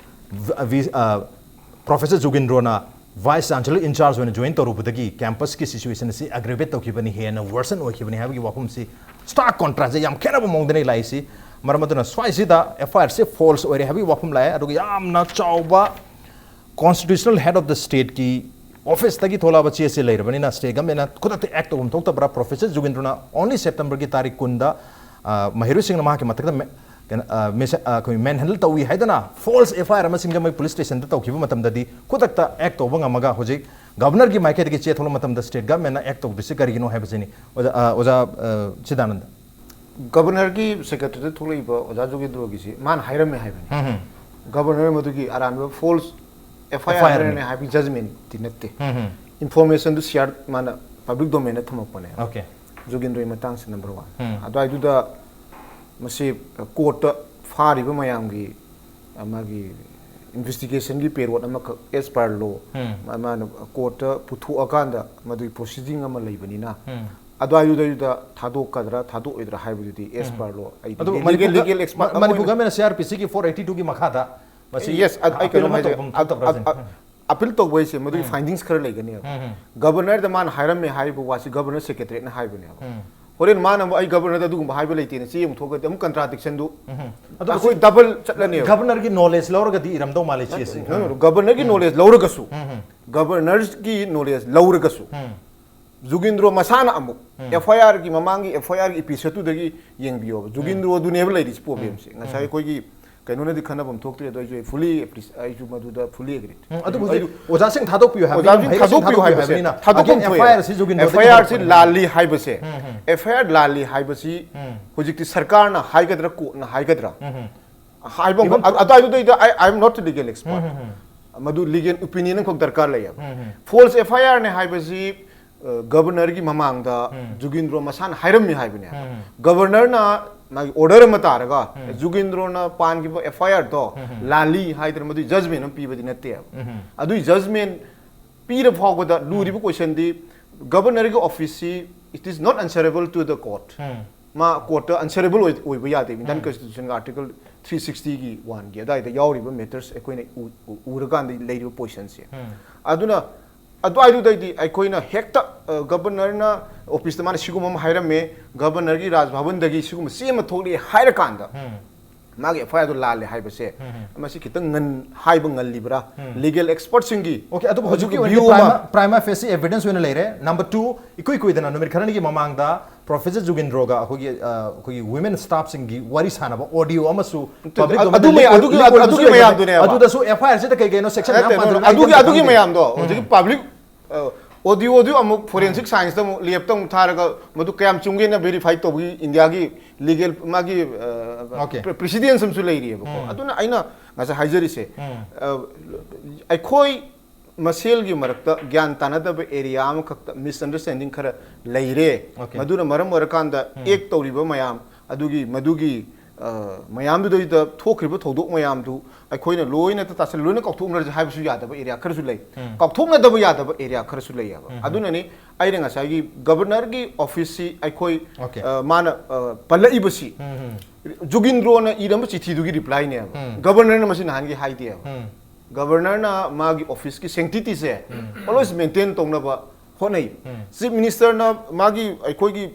v-, v-, ꯑ, Professor ꯖꯨꯒꯤꯟꯗ꯭ꯔꯣꯅ Vice Chancellor in charge ꯑꯣꯏꯅ join ꯇꯧꯔꯨꯕꯗꯒꯤ campusꯀꯤ situation ꯑꯁꯤ aggravate ꯇꯧꯈꯤꯕꯅꯤ, ꯍꯦꯟꯅ worsen ꯑꯣꯏꯈꯤꯕꯅꯤ ꯍꯥꯏꯕꯒꯤ ꯋꯥꯐꯝꯁꯤ stark contrast, ꯌꯥꯝ ꯈꯦꯠꯅꯕ ꯃꯑꯣꯡꯗꯅꯤ ꯂꯥꯛꯏꯁꯤ꯫ ꯃꯔꯝ ꯑꯗꯨꯅ ꯁ꯭ꯋꯥꯏꯁꯤꯗ F I Rꯁꯦ false ꯑꯣꯏꯔꯦ ꯍꯥꯏꯕꯒꯤ ꯋꯥꯐꯝ ꯂꯥꯛꯑꯦ, ꯑꯗꯨꯒ ꯌꯥꯝꯅ ꯆꯥꯎꯕ constitutional head of the stateꯀꯤ officeꯇꯒꯤ ꯊꯣꯛꯂꯛꯑꯕ ꯆꯦ ꯑꯁꯤ ꯂꯩꯔꯕꯅꯤꯅ state governmentꯅ ꯈꯨꯗꯛꯇ act ꯇꯧꯐꯝ ꯊꯣꯛꯇꯕ꯭ꯔꯥ? Professor ꯖꯨꯒꯤꯟꯗ꯭ꯔꯣꯅ only Septemberꯒꯤ ꯇꯥꯔꯤꯛ ꯀꯨꯟꯗ, ꯑ, ꯃꯍꯩꯔꯣꯏꯁꯤꯡꯅ ꯃꯍꯥꯛꯀꯤ ꯃꯊꯛꯇ ma-, ꯀꯩꯅꯣ, ꯑ, ꯃꯤꯁ-, ꯑ, ꯑꯩꯈꯣꯏ ꯃꯦꯟꯍꯦꯟꯗꯜ ꯇꯧꯏ ꯍꯥꯏꯗꯅ ꯐꯣꯜꯁ ꯑꯦꯐ ꯑꯥꯏ ꯑꯥꯔ ꯑꯃ ꯁꯤꯡꯖꯃꯩ ꯄꯨꯂꯤꯁ ꯁ꯭ꯇꯦꯁꯟꯗ ꯇꯧꯈꯤꯕ ꯃꯇꯝꯗꯗꯤ ꯈꯨꯗꯛꯇ ꯑꯦꯛ ꯇꯧꯕ ꯉꯝꯃꯒ ꯍꯧꯖꯤꯛ ꯒꯕꯔꯅꯔꯒꯤ ꯃꯥꯏꯀꯩꯗꯒꯤ ꯆꯦ ꯊꯣꯛꯂꯛꯄ ꯃꯇꯝꯗ ꯁ꯭ꯇꯦꯠ ꯒꯚꯔꯟꯃꯦꯟꯠꯅ ꯑꯦꯛ ꯇꯧꯗ꯭ꯔꯤꯁꯦ ꯀꯔꯤꯒꯤꯅꯣ ꯍꯥꯏꯕꯁꯤꯅꯤ꯫ ꯑꯣꯖꯥ, ꯑ, ꯑꯣꯖꯥ, ꯑ, ꯁꯤꯗꯥꯅꯟꯗ꯫ ꯒꯕꯔꯅꯔꯒꯤ ꯁꯦꯀ꯭ꯔꯦꯇꯔꯤꯗ ꯊꯣꯛꯂꯛꯏꯕ ꯑꯣꯖꯥ ꯖꯣꯒꯦꯟꯗ꯭ꯔꯣꯒꯤꯁꯤ ꯃꯥꯅ ꯍꯥꯏꯔꯝꯃꯦ ꯍꯥꯏꯕꯅꯤ꯫ ꯎꯝ, ꯎꯝ꯫ ꯒꯕꯔꯅꯔ ꯃꯗꯨꯒꯤ ꯑꯔꯥꯟꯕ falls F I R F I R ꯅꯦ ꯍꯥꯏꯕꯒꯤ ꯖꯖꯃꯦꯟꯠꯇꯤ ꯅꯠꯇꯦ꯫ ꯎꯝ, ꯎꯝ꯫ ꯏꯟꯐꯣꯔꯃꯦꯁꯟꯗꯨ ꯁꯤꯌꯥꯔ ꯃꯥꯅ ꯄꯕ꯭ꯂꯤꯛ ꯗꯣꯃꯦꯟꯗ ꯊꯝꯃꯛꯄꯅꯦ꯫ ꯑꯣꯀꯦ꯫ ꯖꯣꯒꯦꯟꯗ꯭ꯔꯣꯒꯤ ꯃꯇꯥꯡꯁꯦ ꯅꯝꯕꯔ ꯋꯥꯟ꯫ ꯎꯝ꯫ ꯑꯗꯨꯋꯥꯏꯗꯨꯗ ꯃꯁꯤ ꯀꯣꯔꯠꯇ ꯐꯥꯔꯤꯕ ꯃꯌꯥꯝꯒꯤ, ꯑ, ꯃꯥꯒꯤ ꯏꯟꯚꯦꯁꯇꯤꯒꯦꯁꯟꯒꯤ ꯄꯦꯔꯣꯠ ꯑꯃꯈꯛ ꯑꯦꯁ ꯄꯥꯔ ꯂꯣ ꯎꯝ꯫ ꯃꯥꯅ ꯀꯣꯔꯠꯇ ꯄꯨꯊꯣꯛꯑꯀꯥꯟꯗ ꯃꯗꯨꯒꯤ ꯄ꯭ꯔꯣꯁꯤꯗꯤꯡ ꯑꯃ ꯂꯩꯕꯅꯤꯅ ꯎꯝ꯫ ꯑꯗꯨꯋꯥꯏꯗꯨꯗꯩꯗꯨꯗ ꯊꯥꯗꯣꯛꯀꯗ꯭ꯔꯥ ꯊꯥꯗꯣꯛꯑꯣꯏꯗ꯭ꯔꯥ ꯍꯥꯏꯕꯗꯨꯗꯤ ꯑꯦꯁ ꯎꯝ꯫ ꯄꯥꯔ ꯂꯣ ꯑꯩꯗꯤ ꯑꯗꯨꯕꯨ ꯂꯤꯒꯦꯜ, ꯃꯅꯤꯄꯨꯔ ꯂꯤꯒꯦꯜ ꯒ-, ꯑꯦꯛꯁꯄꯥꯔꯠ ꯃ-, ꯑꯃ ꯃꯅꯤꯄꯨꯔ ꯑꯣꯏꯅ ꯒꯚꯔꯟꯃꯦꯟꯠꯅ ꯁꯤ ꯑꯥꯔ ꯄꯤ ꯁꯤꯒꯤ ꯐꯣꯔ ꯑꯩꯠꯇꯤ ꯇꯨꯒꯤ ꯃꯈꯥꯗ ꯃꯁꯤ ꯌꯦꯁ, ꯑ-, ꯑꯩ ꯑꯄꯤꯜ ꯀꯩꯅꯣꯝ ꯑꯃ ꯍꯥꯏꯖꯒꯦ꯫ ꯇꯧꯕ ꯑꯃ ꯑ-, ꯇꯧꯔꯛꯄ꯭ꯔꯥ ꯑ-, ꯁꯤꯅꯤ? ꯑ-, ꯑꯄꯤꯜ ꯇꯧꯕ ꯍꯥꯏꯁꯦ ꯃꯗꯨꯒꯤ ꯎꯝ꯫ ꯐꯥꯏꯟꯗꯤꯡꯁ ꯈꯔ ꯂꯩꯒꯅꯦꯕ꯫ ꯎꯝ, ꯎꯝ꯫ ꯒꯕꯔꯅꯔꯗ ꯃꯥꯅ ꯍꯥꯏꯔꯝꯃꯦ ꯍꯥꯏꯔꯤꯕ ꯋꯥꯁꯤ ꯒꯕꯔꯅꯔ ꯁꯦꯀ꯭ꯔꯦꯇꯔꯤꯌꯦꯠꯅ ꯍꯥꯏꯕꯅꯦꯕ꯫ ꯎꯝ꯫ ꯍꯣꯔꯦꯟ ꯃꯥꯅ ꯑꯃꯨꯛ "ꯑꯩ ꯒꯕꯔꯅꯔꯗ ꯑꯗꯨꯒꯨꯝꯕ ꯍꯥꯏꯕ ꯂꯩꯇꯦꯅ" ꯆꯦ ꯑꯃꯨꯛ ꯊꯣꯛꯑꯒꯗꯤ ꯑꯃꯨꯛ ꯀꯟꯇ꯭ꯔꯥꯗꯤꯛꯁꯟꯗꯨ ꯎꯝ, ꯎꯝ꯫ ꯑꯗꯨ ꯑꯩꯈꯣꯏ ꯍꯧꯖꯤꯛ ꯗꯕꯜ ꯆꯠꯂꯅꯦꯕ꯫ ꯒꯕꯔꯅꯔꯒꯤ ꯅꯣꯂꯦꯖ ꯂꯧꯔꯒꯗꯤ ꯏꯔꯝꯗꯧ ꯃꯥꯜꯂꯦ ꯆꯦꯁꯤ꯫ ꯅꯠꯇꯦ, ꯅꯠꯇꯦ, ꯎꯝ꯫ ꯒꯕꯔꯅꯔꯒꯤ ꯎꯝ꯫ ꯅꯣꯂꯦꯖ ꯂꯧꯔꯒꯁꯨ, ꯎꯝ, ꯎꯝ꯫ ꯒꯕꯔꯅꯔꯒꯤ ꯅꯣꯂꯦꯖ ꯂꯧꯔꯒꯁꯨ, ꯎꯝ꯫ ꯖꯨꯒꯤꯟꯗ꯭ꯔꯣ ꯃꯁꯥꯅ ꯑꯃꯨꯛ ꯎꯝ꯫ ꯑꯦꯐ ꯑꯥꯏ ꯑꯥꯔꯒꯤ ꯃꯃꯥꯡꯒꯤ ꯑꯦꯐ ꯑꯥꯏ ꯑꯥꯔꯒꯤ ꯏꯄꯤꯁꯣꯗꯇꯨꯗꯒꯤ ꯌꯦꯡꯕꯤꯌꯣꯕ꯫ ꯎꯝ꯫ ꯖꯨꯒꯤꯟꯗ꯭ꯔꯣꯗꯨꯅꯦꯕ ꯂꯩꯔꯤꯁꯤ ꯄ꯭ꯔꯣꯕ꯭ꯂꯦꯝꯁꯦ꯫ ꯎꯝ꯫ ꯉꯁꯥꯏ ꯎꯝ꯫ ꯑꯩꯈꯣꯏꯒꯤ ꯀꯩꯅꯣꯅꯗꯤ ꯈꯟꯅꯐꯝ ꯊꯣꯛꯇ꯭ꯔꯤ, ꯑꯗꯣ ꯑꯩꯁꯨ fully appre-, ꯑꯩꯁꯨ ꯃꯗꯨꯗ fully agree꯫ ꯎꯝ, ꯑꯗꯨꯕꯨ ꯑꯩꯁꯨ, ꯍꯧꯖꯤꯛ ꯑꯩꯁꯨ ꯑꯣꯖꯥꯁꯤꯡ ꯊꯥꯗꯣꯛꯄꯤꯌꯨ ꯍꯥꯏꯕꯅꯤꯅ, ꯑꯣꯖꯥꯁꯤꯡ ꯃꯍꯩꯔꯣꯏꯁꯤꯡ ꯊꯥꯗꯣꯛꯄꯤꯌꯨ ꯊꯥꯗꯣꯛꯄꯤꯌꯨ ꯍꯥꯏꯕꯁꯦ ꯍꯥꯏꯕꯅꯤꯅ, ꯊꯥꯗꯣꯛꯐꯝ again, ꯊꯣꯛꯑꯦ꯫ F I R C ꯖꯨꯒꯤꯟꯗ꯭ꯔꯣꯗꯒꯤ F I R C ꯍꯧꯔꯛꯄꯅꯦ꯫ ꯂꯥꯜꯂꯤ ꯍꯥꯏꯕꯁꯦ, ꯎꯝ, ꯎꯝ꯫ ꯑꯦꯐ ꯑꯥꯏ ꯑꯥꯔ ꯂꯥꯜꯂꯤ ꯍꯥꯏꯕꯁꯤ ꯎꯝ꯫ ꯍꯧꯖꯤꯛꯇꯤ ꯁꯔꯀꯥꯔꯅ ꯍꯥꯏꯒꯗ꯭ꯔꯥ, ꯀꯣꯔꯠꯅ ꯍꯥꯏꯒꯗ꯭ꯔꯥ? ꯎꯝ, ꯎꯝ꯫ ꯍꯥꯏꯕ ꯑꯃ-, Even ꯑ-, ꯑꯗꯨꯋꯥꯏꯗꯨꯗꯩꯗ I, I am not a legal expert꯫ ꯎꯝ, ꯎꯝ, ꯎꯝ꯫ ꯃꯗꯨ ꯂꯤꯒꯦꯜ ꯑꯣꯄꯤꯅꯤꯌꯟ ꯑꯃꯈꯛ ꯗꯔꯀꯥꯔ ꯂꯩꯌꯦꯕ꯫ ꯎꯝ, ꯎꯝ꯫ ꯐꯣꯜꯁ ꯑꯦꯐ ꯑꯥꯏ ꯑꯥꯔ ꯅꯦ ꯍꯥꯏꯕꯁꯤ, ꯑ, ꯒꯕꯔꯅꯔꯒꯤ ꯃꯃꯥꯡꯗ ꯎꯝ꯫ ꯖꯨꯒꯤꯟꯗ꯭ꯔꯣ ꯃꯁꯥꯅ ꯍꯥꯏꯔꯝꯃꯤ ꯍꯥꯏꯕꯅꯦ꯫ ꯎꯝ, ꯎꯝ꯫ ꯒꯕꯔꯅꯔꯅ ꯃꯥꯒꯤ ꯑꯣꯔꯗꯔ ꯑꯃ ꯇꯥꯔꯒ ꯎꯝ꯫ ꯖꯨꯒꯤꯟꯗ꯭ꯔꯣꯅ ꯄꯥꯟꯈꯤꯕ ꯑꯦꯐ ꯑꯥꯏ ꯑꯥꯔ ꯗꯣ ꯎꯝ, ꯎꯝ꯫ ꯂꯥꯜꯂꯤ ꯍꯥꯏꯗꯅ ꯃꯗꯨꯒꯤ ꯖꯖꯃꯦꯟ ꯑꯃ ꯄꯤꯕꯗꯤ ꯅꯠꯇꯦꯕ꯫ ꯎꯝ, ꯎꯝ꯫ ꯑꯗꯨꯒꯤ ꯖꯖꯃꯦꯟ ꯄꯤꯔ ꯐꯥꯎꯕꯗ ꯂꯨꯔꯤꯕ ꯎꯝ꯫ ꯀꯣꯏꯁꯟꯗꯤ ꯒꯕꯔꯅꯔꯒꯤ ꯑꯣꯐꯤꯁꯁꯤ, it is not answerable to the court꯫ ꯎꯝ꯫ ꯃꯥ ꯀꯣꯔꯠꯇ ꯑꯟꯁꯔꯦꯕꯜ ꯑꯣꯏ-, ꯑꯣꯏꯕ ꯌꯥꯗꯦ꯫ ꯏꯟꯗꯤꯌꯟ ꯎꯝ꯫ ꯀꯟꯁꯇꯤꯇ꯭ꯌꯨꯁꯟꯒꯤ ꯑꯥꯔꯇꯤꯀꯜ ꯊ꯭ꯔꯤ ꯁꯤꯛꯁꯇꯤꯒꯤ ꯋꯥꯟꯒꯤ ꯑꯗꯨꯋꯥꯏꯗ ꯌꯥꯎꯔꯤꯕ ꯃꯦꯇꯔꯁ ꯑꯩꯈꯣꯏꯅ ꯎ-, ꯎ-, ꯎꯔꯀꯥꯟꯗ ꯂꯩꯔꯤꯕ ꯄꯣꯖꯤꯁꯟꯁꯦ꯫ ꯎꯝ꯫ ꯑꯗꯨꯅ ꯑꯗꯨꯋꯥꯏꯗꯨꯗꯩꯗꯤ ꯑꯩꯈꯣꯏꯅ ꯍꯦꯛꯇ, ꯑ, ꯒꯕꯔꯅꯔꯅ ꯑꯣꯐꯤꯁꯇ ꯃꯥꯅ ꯁꯤꯒꯨꯝꯕ ꯑꯃ ꯍꯥꯏꯔꯝꯃꯦ, ꯒꯕꯔꯅꯔꯒꯤ ꯔꯥꯖ ꯚꯕꯟꯗꯒꯤ ꯁꯤꯒꯨꯝꯕ ꯆꯦ ꯑꯃ ꯊꯣꯛꯂꯛꯑꯦ ꯍꯥꯏꯔꯀꯥꯟꯗ ꯎꯝ꯫ ꯃꯥꯒꯤ ꯑꯦꯐ ꯑꯥꯏ ꯑꯥꯔꯗꯣ ꯂꯥꯜꯂꯦ ꯍꯥꯏꯕꯁꯦ ꯎꯝ꯫ ꯃꯁꯤ ꯈꯤꯇꯪ ꯉꯟ-, ꯍꯥꯏꯕ ꯉꯜꯂꯤꯕ꯭ꯔꯥ? ꯎꯝ꯫ ꯂꯤꯒꯦꯜ ꯑꯦꯛꯁꯄꯔꯠꯁꯤꯡꯒꯤ ꯑꯣꯀꯦ, ꯑꯗꯨꯕꯨ ꯍꯧꯖꯤꯛꯀꯤ ꯑꯗꯨꯒ ꯑꯣꯏꯅꯗꯤ ꯚ꯭ꯌꯨ ꯑꯃ ꯄ꯭ꯔꯥꯏꯃꯥ-, ꯄ꯭ꯔꯥꯏꯃꯥ ꯐꯦꯁꯤ ꯑꯦꯚꯤꯗꯦꯟꯁ ꯑꯣꯏꯅ ꯂꯩꯔꯦ꯫ ꯅꯝꯕꯔ ꯇꯨ, ꯏꯀꯨꯏ ꯀꯨꯏꯗꯅ ꯅꯨꯃꯤꯠ ꯈꯔꯅꯤꯒꯤ ꯃꯃꯥꯡꯗ ꯄ꯭ꯔꯣꯐꯦꯁꯔ ꯖꯨꯒꯤꯟꯗ꯭ꯔꯣꯒ ꯑꯩꯈꯣꯏꯒꯤ ꯑ, ꯑꯩꯈꯣꯏꯒꯤ ꯋꯤꯃꯦꯟ ꯁ꯭ꯇꯥꯐꯁꯤꯡꯒꯤ ꯋꯥꯔꯤ ꯁꯥꯟꯅꯕ ꯑꯣꯗꯤꯑꯣ ꯑꯃꯁꯨ ꯅꯠꯇꯦ, ꯄꯕ꯭ꯂꯤꯛ ꯑꯗꯨꯒꯤ- ꯑꯗꯨꯒꯤ- ꯑꯗꯨꯒꯤ ꯃꯌꯥꯝꯗꯨꯅꯦꯕ꯫ ꯑꯗꯨꯗꯁꯨ ꯑꯦꯐ ꯑꯥꯏ ꯑꯥꯔꯁꯤꯗ ꯀꯩ ꯀꯩꯅꯣ ꯁꯦꯛꯁꯟ ꯃꯌꯥꯝ ꯅꯠꯇꯦ, ꯄꯥꯟꯊꯣꯔꯛꯑꯦ꯫ ꯑꯗꯨꯒꯤ ꯑꯩ ꯑꯗꯨꯒꯤ ꯈꯪꯗꯦ꯫ ꯃꯌꯥꯝꯗꯣ ꯍꯧꯖꯤꯛꯀꯤ ꯄꯕ꯭ꯂꯤꯛ ꯑꯣꯗꯤꯑꯣ ꯑꯣꯗꯤꯑꯣ ꯑꯃꯨꯛ ꯐꯣꯔꯦꯟꯁꯤꯛ ꯁꯥꯏꯟꯁꯇ ꯑꯃꯨꯛ ꯂꯦꯞꯇ ꯑꯃꯨꯛ ꯊꯥꯔꯒ ꯃꯗꯨ ꯀꯌꯥꯝ ꯆꯨꯝꯒꯦꯅ ꯚꯦꯔꯤꯐꯥꯏ ꯇꯧꯕꯒꯤ ꯏꯟꯗꯤꯌꯥꯒꯤ ꯂꯤꯒꯦꯜ ꯃꯥꯒꯤ Okay. ꯄ꯭ꯔꯦꯁꯤꯗꯦꯟꯁ ꯑꯃꯁꯨ ꯂꯩꯔꯤꯑꯕꯀꯣ꯫ ꯑꯗꯨꯅ ꯑꯩꯅ ꯉꯁꯥꯏ ꯍꯥꯏꯖꯔꯤꯁꯦ, ꯑ, ꯑꯩꯈꯣꯏ ꯃꯁꯦꯜꯒꯤ ꯃꯔꯛꯇ ꯒ꯭ꯌꯥꯟ ꯇꯥꯅꯗꯕ ꯑꯦꯔꯤꯌꯥ ꯑꯃꯈꯛꯇ ꯃꯤꯁꯑꯟꯗꯔꯁ꯭ꯇꯦꯟꯗꯤꯡ ꯈꯔ ꯂꯩꯔꯦ꯫ Okay. ꯃꯗꯨꯅ ꯃꯔꯝ ꯑꯣꯏꯔꯀꯥꯟꯗ ꯑꯦꯛ ꯇꯧꯔꯤꯕ ꯃꯌꯥꯝ ꯑꯗꯨꯒꯤ ꯃꯗꯨꯒꯤ ꯑ, ꯃꯌꯥꯝꯗꯨꯗꯩꯗ ꯊꯣꯛꯈ꯭ꯔꯤꯕ ꯊꯧꯗꯣꯛ ꯃꯌꯥꯝꯗꯨ ꯑꯩꯈꯣꯏꯅ ꯂꯣꯏꯅ ꯇꯥꯁꯤꯜ ꯂꯣꯏꯅ ꯀꯥꯎꯊꯣꯛꯅꯔꯁꯦ ꯍꯥꯏꯕꯁꯨ ꯌꯥꯗꯕ ꯑꯦꯔꯤꯌꯥ ꯈꯔꯁꯨ ꯂꯩ꯫ ꯀꯥꯎꯊꯣꯛꯅꯗꯕ ꯌꯥꯗꯕ ꯑꯦꯔꯤꯌꯥ ꯈꯔꯁꯨ ꯂꯩꯌꯦꯕ꯫ ꯑꯗꯨꯅꯅꯤ ꯑꯩꯅ ꯉꯁꯥꯏꯒꯤ ꯒꯕꯔꯅꯔꯒꯤ ꯑꯣꯐꯤꯁꯁꯤ ꯑꯩꯈꯣꯏ Okay. ꯑ, ꯃꯥꯅ ꯑ, ꯄꯜꯂꯛꯏꯕꯁꯤ ꯖꯨꯒꯤꯟꯗ꯭ꯔꯣꯅ ꯏꯔꯝꯕ ꯆꯤꯊꯤꯗꯨꯒꯤ ꯔꯤꯄ꯭ꯂꯥꯏꯅꯦꯕ꯫ ꯒꯕꯔꯅꯔꯅ ꯃꯁꯤ ꯅꯍꯥꯟꯒꯤ ꯍꯥꯏꯗꯦꯕ꯫ ꯒꯕꯔꯅꯔꯅ ꯃꯥꯒꯤ ꯑꯣꯐꯤꯁꯀꯤ ꯁꯦꯡꯇꯤꯇꯤꯁꯦ ꯑꯣꯜꯋꯦꯁ ꯃꯦꯟꯇꯦꯟ ꯇꯧꯅꯕ ꯍꯣꯠꯅꯩ꯫ ꯆꯤꯐ ꯃꯤꯅꯤꯁꯇꯔꯅ ꯃꯥꯒꯤ ꯑꯩꯈꯣꯏꯒꯤ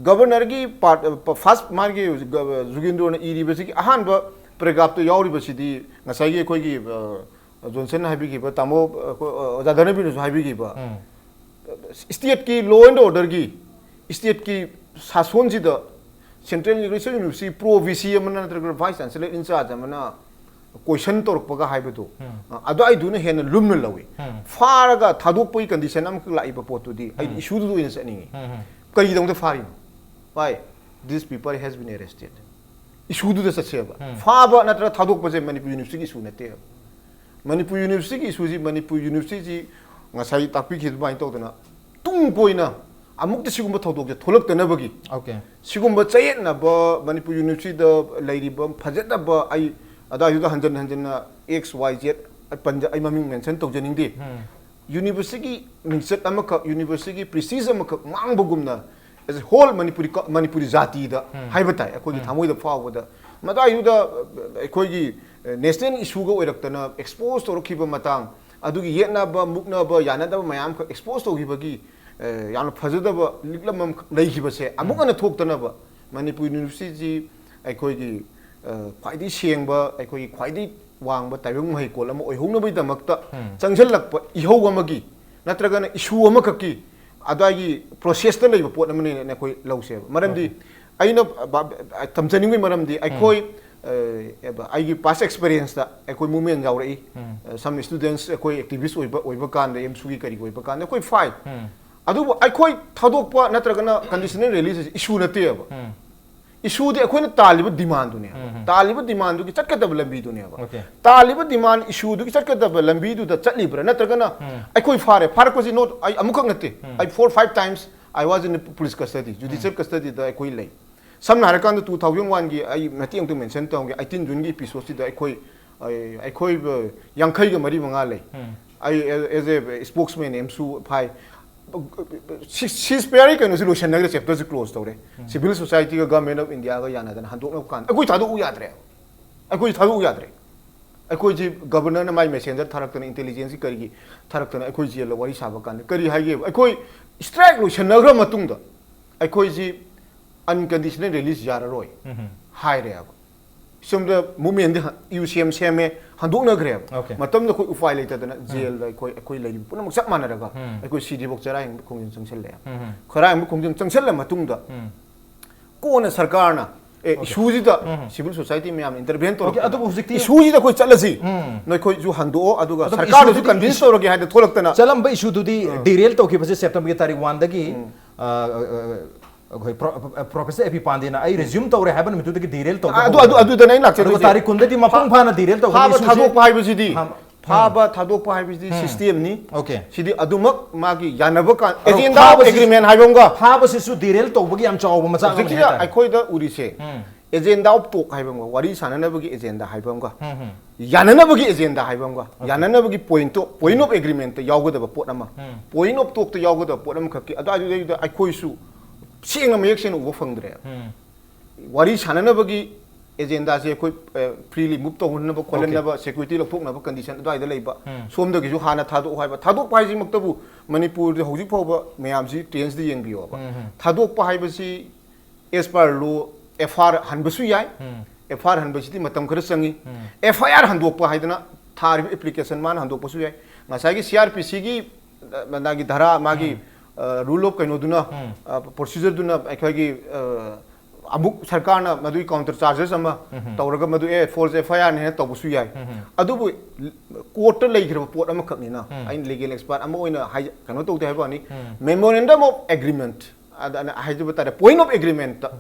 ꯒꯕꯔꯅꯔꯒꯤ ꯄꯥꯔꯠ ꯐꯥꯔꯁ ꯃꯥꯒꯤ ꯖꯨꯒꯤꯟꯗ꯭ꯔꯣꯅ ꯏꯔꯤꯕꯁꯤꯒꯤ ꯑꯍꯥꯟꯕ ꯄꯦꯔꯥꯒ꯭ꯔꯥꯐꯇ ꯌꯥꯎꯔꯤꯕꯁꯤꯗꯤ ꯉꯁꯥꯏꯒꯤ ꯑꯩꯈꯣꯏꯒꯤ ꯑ, ꯖꯣꯟꯁꯟ ꯍꯥꯏꯕꯤꯈꯤꯕ ꯇꯥꯃꯣ ꯑ, ꯑꯩꯈꯣꯏ, ꯑ, ꯑꯣꯖꯥ ꯙꯅꯕꯤꯔꯅꯁꯨ ꯍꯥꯏꯕꯤꯈꯤꯕ ꯁ꯭ꯇꯦꯠꯀꯤ ꯂꯣ ꯑꯦꯟ ꯑꯣꯔꯗꯔꯒꯤ ꯁ꯭ꯇꯦꯠꯀꯤ ꯁꯥꯁꯣꯟꯁꯤꯗ ꯁꯦꯟꯇ꯭ꯔꯦꯜ ꯔꯤꯁꯔꯁ ꯌꯨꯅꯤꯚꯔꯁꯤꯇꯤ ꯄ꯭ꯔꯣ ꯚꯤ ꯁꯤ ꯑꯃꯅ ꯅꯠꯇ꯭ꯔꯒ ꯚꯥꯏꯁ ꯆꯥꯟꯁꯦꯂꯔ ꯏꯟꯆꯥꯔꯖ ꯑꯃꯅ ꯀꯣꯏꯁꯟ ꯇꯧꯔꯛꯄꯒ ꯍꯥꯏꯕꯗꯣ ꯑ, ꯑꯗꯨꯋꯥꯏꯗꯨꯅ ꯍꯦꯟꯅ ꯂꯨꯝꯅ ꯂꯧꯏ꯫ ꯐꯥꯔꯒ ꯊꯥꯗꯣꯛꯄꯒꯤ ꯀꯟꯗꯤꯁꯟ ꯑꯃꯈꯛ ꯂꯥꯛꯏꯕ ꯄꯣꯠꯇꯨꯗꯤ ꯑꯩꯗꯤ ꯏꯁꯨꯗꯨꯗ ꯑꯣꯏꯅ ꯆꯠꯅꯤꯡꯉꯤ꯫ ꯀꯔꯤꯒꯤꯗꯃꯛꯇ ꯐꯥꯔꯤꯅꯣ? Why this people has been arrested? ꯏꯁꯨꯗꯨꯗ ꯆꯠꯁꯦꯕ꯫ ꯐꯥꯕ ꯅꯠꯇ꯭ꯔꯒ ꯊꯥꯗꯣꯛꯄꯁꯦ ꯃꯅꯤꯄꯨꯔ ꯌꯨꯅꯤꯚꯔꯁꯤꯇꯤꯒꯤ ꯏꯁꯨ ꯅꯠꯇꯦꯕ꯫ ꯃꯅꯤꯄꯨꯔ ꯌꯨꯅꯤꯚꯔꯁꯤꯇꯤꯒꯤ ꯏꯁꯨꯁꯤ ꯃꯅꯤꯄꯨꯔ ꯌꯨꯅꯤꯚꯔꯁꯤꯇꯤꯁꯤ ꯉꯁꯥꯏ ꯇꯥꯛꯄꯤꯈꯤꯕ ꯑꯗꯨꯃꯥꯏꯅ ꯇꯧꯗꯅ ꯇꯨꯡ ꯀꯣꯏꯅ ꯑꯃꯨꯛꯇ ꯁꯤꯒꯨꯝꯕ ꯊꯧꯗꯣꯛꯁꯦ ꯊꯣꯛꯂꯛꯇꯅꯕꯒꯤ Okay. ꯁꯤꯒꯨꯝꯕ ꯆꯌꯦꯠꯅꯕ ꯃꯅꯤꯄꯨꯔ ꯌꯨꯅꯤꯚꯔꯁꯤꯇꯤꯗ ꯂꯩꯔꯤꯕ ꯐꯖꯗꯕ ꯑꯩ ꯑꯗꯥꯏꯗꯨꯗ ꯍꯟꯖꯟ ꯍꯟꯖꯟꯅ ꯑꯦꯛꯁ ꯋꯥꯏ ꯖꯦꯠ ꯄꯟꯖ ꯑꯩ ꯃꯃꯤꯡ ꯃꯦꯟꯁꯟ ꯇꯧꯖꯅꯤꯡꯗꯦ꯫ ꯌꯨꯅꯤꯚꯔꯁꯤꯇꯤꯒꯤ ꯃꯤꯡꯆꯠ ꯑꯃꯈꯛ ꯌꯨꯅꯤꯚꯔꯁꯤꯇꯤꯒꯤ ꯄ꯭ꯔꯤꯁꯇꯤꯖ ꯑꯃꯈꯛ ꯃꯥꯡꯕꯒꯨꯝꯅ as a whole ꯃꯅꯤꯄꯨꯔꯤ ꯀ- ꯃꯅꯤꯄꯨꯔꯤ ꯖꯥꯇꯤꯗ ꯍꯥꯏꯕ ꯇꯥꯏ ꯑꯩꯈꯣꯏꯒꯤ ꯊꯃꯣꯏꯗ ꯐꯥꯎꯕꯗ ꯃꯗꯥꯏꯗꯨꯗ ꯑꯩꯈꯣꯏꯒꯤ ꯅꯦꯁꯅꯦꯜ ꯏꯁꯨꯒ ꯑꯣꯏꯔꯛꯇꯅ ꯑꯦꯛꯁꯄꯣꯖ ꯇꯧꯔꯛꯈꯤꯕ ꯃꯇꯥꯡ ꯑꯗꯨꯒꯤ ꯌꯦꯠꯅꯕ ꯃꯨꯛꯅꯕ ꯌꯥꯅꯗꯕ ꯃꯌꯥꯝ ꯑꯃꯈꯛ ꯑꯦꯛꯁꯄꯣꯖ ꯇꯧꯈꯤꯕꯒꯤ ꯑ, ꯌꯥꯝꯅ ꯐꯖꯗꯕ ꯂꯤꯛꯂꯝ ꯑꯃꯈꯛ ꯂꯩꯈꯤꯕꯁꯦ ꯑꯃꯨꯛ ꯍꯟꯅ ꯊꯣꯛꯇꯅꯕ ꯃꯅꯤꯄꯨꯔ ꯌꯨꯅꯤꯚꯔꯁꯤꯇꯤꯁꯤ ꯑꯩꯈꯣꯏꯒꯤ ꯑ, ꯈ꯭ꯋꯥꯏꯗꯒꯤ ꯁꯦꯡꯕ ꯑꯩꯈꯣꯏꯒꯤ ꯈ꯭ꯋꯥꯏꯗꯒꯤ ꯋꯥꯡꯕ ꯇꯥꯏꯕꯪ ꯃꯍꯩꯀꯣꯜ ꯑꯃ ꯑꯣꯏꯍꯧꯅꯕꯒꯤꯗꯃꯛꯇ ꯆꯪꯁꯤꯜꯂꯛꯄ ꯏꯍꯧ ꯑꯃꯒꯤ ꯅꯠꯇ꯭ꯔꯒꯅ ꯏꯁꯨ ꯑꯃꯈꯛꯀꯤ ꯑꯗꯨꯋꯥꯏꯒꯤ ꯄ꯭ꯔꯣꯁꯦꯁꯇ ꯂꯩꯕ ꯄꯣꯠ ꯑꯃꯅꯦꯅ ꯑꯩꯈꯣꯏ ꯂꯧꯁꯦꯕ꯫ ꯃꯔꯝꯗꯤ ꯑꯩꯅ ꯕ-, ꯕ-, ꯇꯝꯖꯅꯤꯡꯕꯒꯤ ꯃꯔꯝꯗꯤ ꯑꯩꯈꯣꯏ, ꯑ, ꯑꯩꯒꯤ ꯄꯥꯁ ꯑꯦꯛꯁꯄꯤꯔꯤꯌꯦꯟꯁꯇ ꯑꯩꯈꯣꯏ ꯃꯨꯞꯃꯦꯟ ꯌꯥꯎꯔꯛꯏ꯫ ꯁꯝ ꯁ꯭ꯇꯨꯗꯦꯟꯁ ꯑꯩꯈꯣꯏ ꯑꯦꯛꯇꯤꯚꯤꯁ ꯑꯣꯏꯕ, ꯑꯣꯏꯕ ꯀꯥꯟꯗ, ꯑꯦꯝꯁꯨꯒꯤ ꯀꯔꯤꯒꯤ ꯑꯣꯏꯕ ꯀꯥꯟꯗ ꯑꯩꯈꯣꯏ ꯐꯥꯏ꯫ ꯑꯗꯨꯕꯨ ꯑꯩꯈꯣꯏ ꯊꯥꯗꯣꯛꯄ ꯅꯠꯇ꯭ꯔꯒꯅ ꯀꯟꯗꯤꯁꯅꯦꯜ ꯔꯤꯂꯤꯖ ꯏꯁꯨ ꯅꯠꯇꯦꯕ꯫ ꯏꯁꯨꯗꯤ ꯑꯩꯈꯣꯏꯅ ꯇꯥꯜꯂꯤꯕ ꯗꯤꯃꯥꯟꯗꯨꯅꯦꯕ꯫ ꯇꯥꯜꯂꯤꯕ ꯗꯤꯃꯥꯟꯗꯨꯒꯤ ꯆꯠꯀꯗꯕ ꯂꯝꯕꯤꯗꯨꯅꯦꯕ꯫ Okay. ꯇꯥꯜꯂꯤꯕ ꯗꯤꯃꯥꯟ ꯏꯁꯨꯗꯨꯒꯤ ꯆꯠꯀꯗꯕ ꯂꯝꯕꯤꯗꯨꯗ ꯆꯠꯂꯤꯕ꯭ꯔꯥ ꯅꯠꯇ꯭ꯔꯒꯅ ꯑꯩꯈꯣꯏ ꯐꯥꯔꯦ, ꯐꯥꯔꯛꯄꯁꯤ ꯅꯣꯠ ꯑꯩ ꯑꯃꯨꯛꯈꯛ ꯅꯠꯇꯦ, ꯑꯩ four five times I was in police custody, judicial custodyꯗ ꯑꯩꯈꯣꯏ ꯂꯩ꯫ ꯁꯝꯅ ꯍꯥꯏꯔꯀꯥꯟꯗ two thousand oneꯒꯤ ꯑꯩ ꯃꯇꯦꯛ ꯑꯃꯇ ꯃꯦꯟꯁꯟ ꯇꯧꯒꯦ, eighteen Juneꯒꯤ episodeꯁꯤꯗ ꯑꯩꯈꯣꯏ, ꯑꯩ, ꯑꯩꯈꯣꯏ ꯌꯥꯡꯈꯩꯒ ꯃꯔꯤ ꯃꯉꯥ ꯂꯩ꯫ ꯑꯩ as a spokesman ꯑꯦꯝꯁꯨ ꯐꯥꯏ꯫ ꯁꯤ ꯁꯤꯁ ꯐꯤꯌꯥꯔꯒꯤ ꯀꯩꯅꯣꯁꯤ ꯂꯣꯏꯁꯟꯅꯈ꯭ꯔꯦ, ꯆꯦꯞꯇꯔꯁꯤ ꯀ꯭ꯂꯣꯖ ꯇꯧꯔꯦ꯫ Civil societyꯒ Government of Indiaꯒ ꯌꯥꯅꯗꯅ ꯍꯟꯗꯣꯛꯅꯕ ꯀꯥꯟꯗ ꯑꯩꯈꯣꯏ ꯊꯥꯗꯣꯛꯎ ꯌꯥꯗ꯭ꯔꯦ꯫ ꯑꯩꯈꯣꯏ ꯊꯥꯗꯣꯛꯎ ꯌꯥꯗ꯭ꯔꯦ꯫ ꯑꯩꯈꯣꯏꯁꯤ ꯒꯕꯔꯅꯔꯅ ꯃꯥꯏ ꯃꯦꯁꯦꯟꯖꯔ ꯊꯥꯔꯛꯇꯅ, ꯏꯟꯇꯦꯂꯤꯖꯦꯟꯁꯀꯤ ꯀꯔꯤꯒꯤ ꯊꯥꯔꯛꯇꯅ ꯑꯩꯈꯣꯏ ꯖꯦꯜꯗ ꯋꯥꯔꯤ ꯁꯥꯕ ꯀꯥꯟꯗ ꯀꯔꯤ ꯍꯥꯏꯒꯦꯕ? ꯑꯩꯈꯣꯏ ꯁ꯭ꯇ꯭ꯔꯥꯏꯛ ꯂꯣꯏꯁꯟꯅꯈ꯭ꯔ ꯃꯇꯨꯡꯗ ꯑꯩꯈꯣꯏꯁꯤ ꯑꯟꯀꯟꯗꯤꯁꯅꯦꯜ ꯔꯤꯂꯤꯁ ꯌꯥꯔꯔꯣꯏ ꯍꯥꯏꯔꯦꯕ꯫ ꯁꯣꯝꯗ ꯃꯨꯞꯃꯦꯟꯗꯤ ꯌꯨ ꯁꯦꯝ ꯁꯦꯝꯃꯦ, ꯍꯟꯗꯣꯛꯅꯈ꯭ꯔꯦꯕ꯫ Okay. ꯃꯇꯝꯗ ꯑꯩꯈꯣꯏ ꯎꯄꯥꯏ ꯂꯩꯇꯗꯅ ꯖꯦꯜꯗ ꯑꯩꯈꯣꯏ, ꯑꯩꯈꯣꯏ ꯂꯩꯔꯤꯕ ꯄꯨꯝꯅꯃꯛ ꯆꯞ ꯃꯥꯟꯅꯔꯒ ꯑꯩꯈꯣꯏ ꯁꯤꯗꯤꯐꯥꯎ ꯆꯔꯥ ꯍꯦꯟꯕ ꯈꯣꯡꯖꯪ ꯆꯪꯁꯜꯂꯛꯑꯦ꯫ ꯆꯔꯥ ꯍꯦꯟꯕ ꯈꯣꯡꯖꯪ ꯆꯪꯁꯜꯂ ꯃꯇꯨꯡꯗ ꯀꯣꯟꯅ ꯁꯔꯀꯥꯔꯅ ꯑꯦ, Okay. ꯏꯁꯨꯁꯤꯗ ꯁꯤꯚꯤꯜ ꯁꯣꯁꯥꯏꯇꯤ ꯃꯌꯥꯝ ꯏꯟꯇꯔꯚꯦꯟ Okay, ꯑꯗꯨꯕꯨ ꯇꯧꯔꯛꯇꯅ ꯍꯧꯖꯤꯛꯇꯤ ꯏꯁꯨꯁꯤꯗ ꯑꯩꯈꯣꯏ ꯆꯠꯂꯁꯤ, ꯅꯈꯣꯏꯁꯨ ꯍꯟꯗꯣꯛꯑꯣ, ꯑꯗꯨꯒ ꯑꯗꯨꯕꯨ ꯁꯔꯀꯥꯔꯗꯁꯨ ꯏꯁꯨꯗꯨꯗꯤ ꯀꯟꯚꯤꯟꯁ ꯇꯧꯔꯒꯦ ꯍꯥꯏꯅ ꯊꯣꯛꯂꯛꯇꯅ ꯆꯠꯂꯝꯕ ꯏꯁꯨꯗꯨꯗꯤ ꯗꯤꯔꯦꯜ ꯇꯧꯈꯤꯕꯁꯦ ꯁꯦꯞꯇꯦꯝꯕꯔꯒꯤ ꯇꯥꯔꯤꯛ ꯋꯥꯟꯗꯒꯤ ꯑꯩꯈꯣꯏ ꯄ꯭ꯔꯣꯐꯦꯁꯔ ꯑꯦ ꯄꯤ ꯄꯥꯟꯗꯦꯅ ꯑꯩ ꯔꯤꯖ꯭ꯌꯨꯝ ꯇꯧꯔꯦ ꯍꯥꯏꯕ ꯅꯨꯃꯤꯠꯇꯨꯗꯒꯤ ꯗꯤꯔꯦꯜ ꯇꯧꯕ ꯑꯗꯨ, ꯍꯧꯔꯦ꯫ ꯑꯗꯨ, ꯑꯗꯨꯗꯅ ꯑꯩꯅ ꯂꯥꯛꯆꯗꯣꯏꯁꯦ꯫ ꯑꯗꯨꯒ ꯇꯥꯔꯤꯛ ꯀꯨꯟꯗꯗꯤ ꯃꯄꯨꯡ ꯐꯥꯅ ꯗꯤꯔꯦꯜ ꯇꯧꯒꯅꯤ ꯐꯥꯕ ꯏꯁꯨꯁꯦ꯫ ꯊꯥꯗꯣꯛꯄ ꯍꯥꯏꯕꯁꯤꯗꯤ, ꯍꯥ, ꯐꯥꯕ ꯊꯥꯗꯣꯛꯄ ꯍꯥꯏꯕꯁꯤꯗꯤ ꯁꯤꯁꯇꯦꯝꯅꯤ꯫ Okay. ꯁꯤꯗꯤ ꯑꯗꯨꯃꯛ ꯃꯥꯒꯤ ꯌꯥꯅꯕ ꯀꯥꯟ-, ꯑꯗꯣ agenda of ꯐꯥꯕꯁꯤ- agreement ꯍꯥꯏꯕ ꯑꯃꯒ ꯐꯥꯕꯁꯤꯁꯨ ꯗꯤꯔꯦꯜ ꯇꯧꯕꯒꯤ ꯌꯥꯝ ꯆꯥꯎꯕ ꯃꯆꯥꯛ ꯑꯃꯅꯤ ꯍꯧꯖꯤꯛꯀꯤꯗ ꯍꯥꯏꯇꯥꯔꯦ꯫ ꯑꯩꯈꯣꯏꯗ ꯎꯔꯤꯁꯦ, agenda of talk ꯍꯥꯏꯕ ꯑꯃꯒ, ꯋꯥꯔꯤ ꯁꯥꯟꯅꯅꯕꯒꯤ agenda ꯍꯥꯏꯕ ꯑꯃꯒ, ꯌꯥꯅꯅꯕꯒꯤ agenda ꯍꯥꯏꯕ ꯑꯃꯒ, ꯌꯥꯅꯅꯕꯒꯤ ꯄꯣꯏꯟꯠꯇꯣ, point of agreement ꯇ ꯌꯥꯎꯒꯗꯕ ꯄꯣꯠ ꯑꯃ, point of talk ꯇ ꯌꯥꯎꯒꯗꯕ ꯄꯣꯠ ꯑꯃꯈꯛꯀꯤ ꯑꯗꯨꯋꯥꯏꯗꯨꯗꯩꯗꯨꯗ ꯑꯩꯈꯣꯏꯁꯨ ꯁꯦꯡꯅ ꯃꯌꯦꯛ ꯁꯦꯡꯅ ꯎꯕ ꯐꯪꯗ꯭ꯔꯦꯕ꯫ ꯋꯥꯔꯤ ꯁꯥꯟꯅꯅꯕꯒꯤ agenda ꯁꯦ ꯑꯩꯈꯣꯏ, ꯑ, freely move ꯇꯧꯍꯟꯅꯕ ꯈꯣꯠꯍꯟꯅꯕ, security ꯂꯧꯊꯣꯛꯅꯕ condition ꯑꯗꯨꯋꯥꯏꯗ ꯂꯩꯕ, ꯁꯣꯝꯗꯒꯤꯁꯨ ꯍꯥꯟꯅ ꯊꯥꯗꯣꯛꯑꯣ ꯍꯥꯏꯕ꯫ ꯊꯥꯗꯣꯛꯄ ꯍꯥꯏꯁꯤꯃꯛꯇꯕꯨ ꯃꯅꯤꯄꯨꯔꯗ ꯍꯧꯖꯤꯛ ꯐꯥꯎꯕ ꯃꯌꯥꯝꯁꯤ ꯇ꯭ꯔꯦꯟꯁꯇ ꯌꯦꯡꯕꯤꯌꯣꯕ꯫ ꯊꯥꯗꯣꯛꯄ ꯍꯥꯏꯕꯁꯤ as per law F I R ꯍꯟꯕꯁꯨ ꯌꯥꯏ꯫ F I R ꯍꯟꯕꯁꯤꯗꯤ ꯃꯇꯝ ꯈꯔ ꯆꯪꯉꯤ꯫ F I R ꯍꯟꯗꯣꯛꯄ ꯍꯥꯏꯗꯅ ꯊꯥꯔꯤꯕ application ꯃꯥꯅ ꯍꯟꯗꯣꯛꯄꯁꯨ ꯌꯥꯏ꯫ ꯉꯁꯥꯏꯒꯤ C R P C ꯒꯤ, ꯑ, ꯃꯥꯒꯤ ꯙꯔꯥ, ꯃꯥꯒꯤ ꯔꯨꯜ ꯑꯣꯐ ꯀꯩꯅꯣꯗꯨꯅ, ꯄ꯭ꯔꯣꯁꯤꯖꯔꯗꯨꯅ ꯑꯩꯈꯣꯏꯒꯤ ꯑ, ꯑꯃꯨꯛ ꯁꯔꯀꯥꯔꯅ ꯃꯗꯨꯒꯤ ꯀꯥꯎꯟꯇꯔ ꯆꯥꯔꯖꯦꯁ ꯑꯃ ꯇꯧꯔꯒ ꯃꯗꯨ ꯑꯦ ꯐꯣꯜꯁ ꯑꯦꯐ ꯑꯥꯏ ꯑꯥꯔꯅꯦꯅ ꯇꯧꯕꯁꯨ ꯌꯥꯏ꯫ ꯑꯗꯨꯕꯨ ꯀꯣꯔꯠꯇ ꯂꯩꯈ꯭ꯔꯕ ꯄꯣꯠ ꯑꯃꯈꯛꯅꯤꯅ ꯑꯩꯅ ꯂꯤꯒꯦꯜ ꯑꯦꯛꯁꯄꯥꯔꯠ ꯑꯃ ꯑꯣꯏꯅ ꯍꯥꯏ-, ꯀꯩꯅꯣ ꯇꯧꯗꯦ ꯍꯥꯏꯕ ꯋꯥꯅꯤ꯫ ꯃꯦꯃꯣꯔꯦꯟꯗꯝ ꯑꯣꯐ ꯑꯦꯒ꯭ꯔꯤꯃꯦꯟꯠ, ꯑꯗ ꯑꯩꯅ ꯍꯥꯏꯖꯕ ꯇꯥꯔꯦ, ꯄꯣꯏꯟꯠ ꯑꯣꯐ ꯑꯦꯒ꯭ꯔꯤꯃꯦꯟꯠꯇ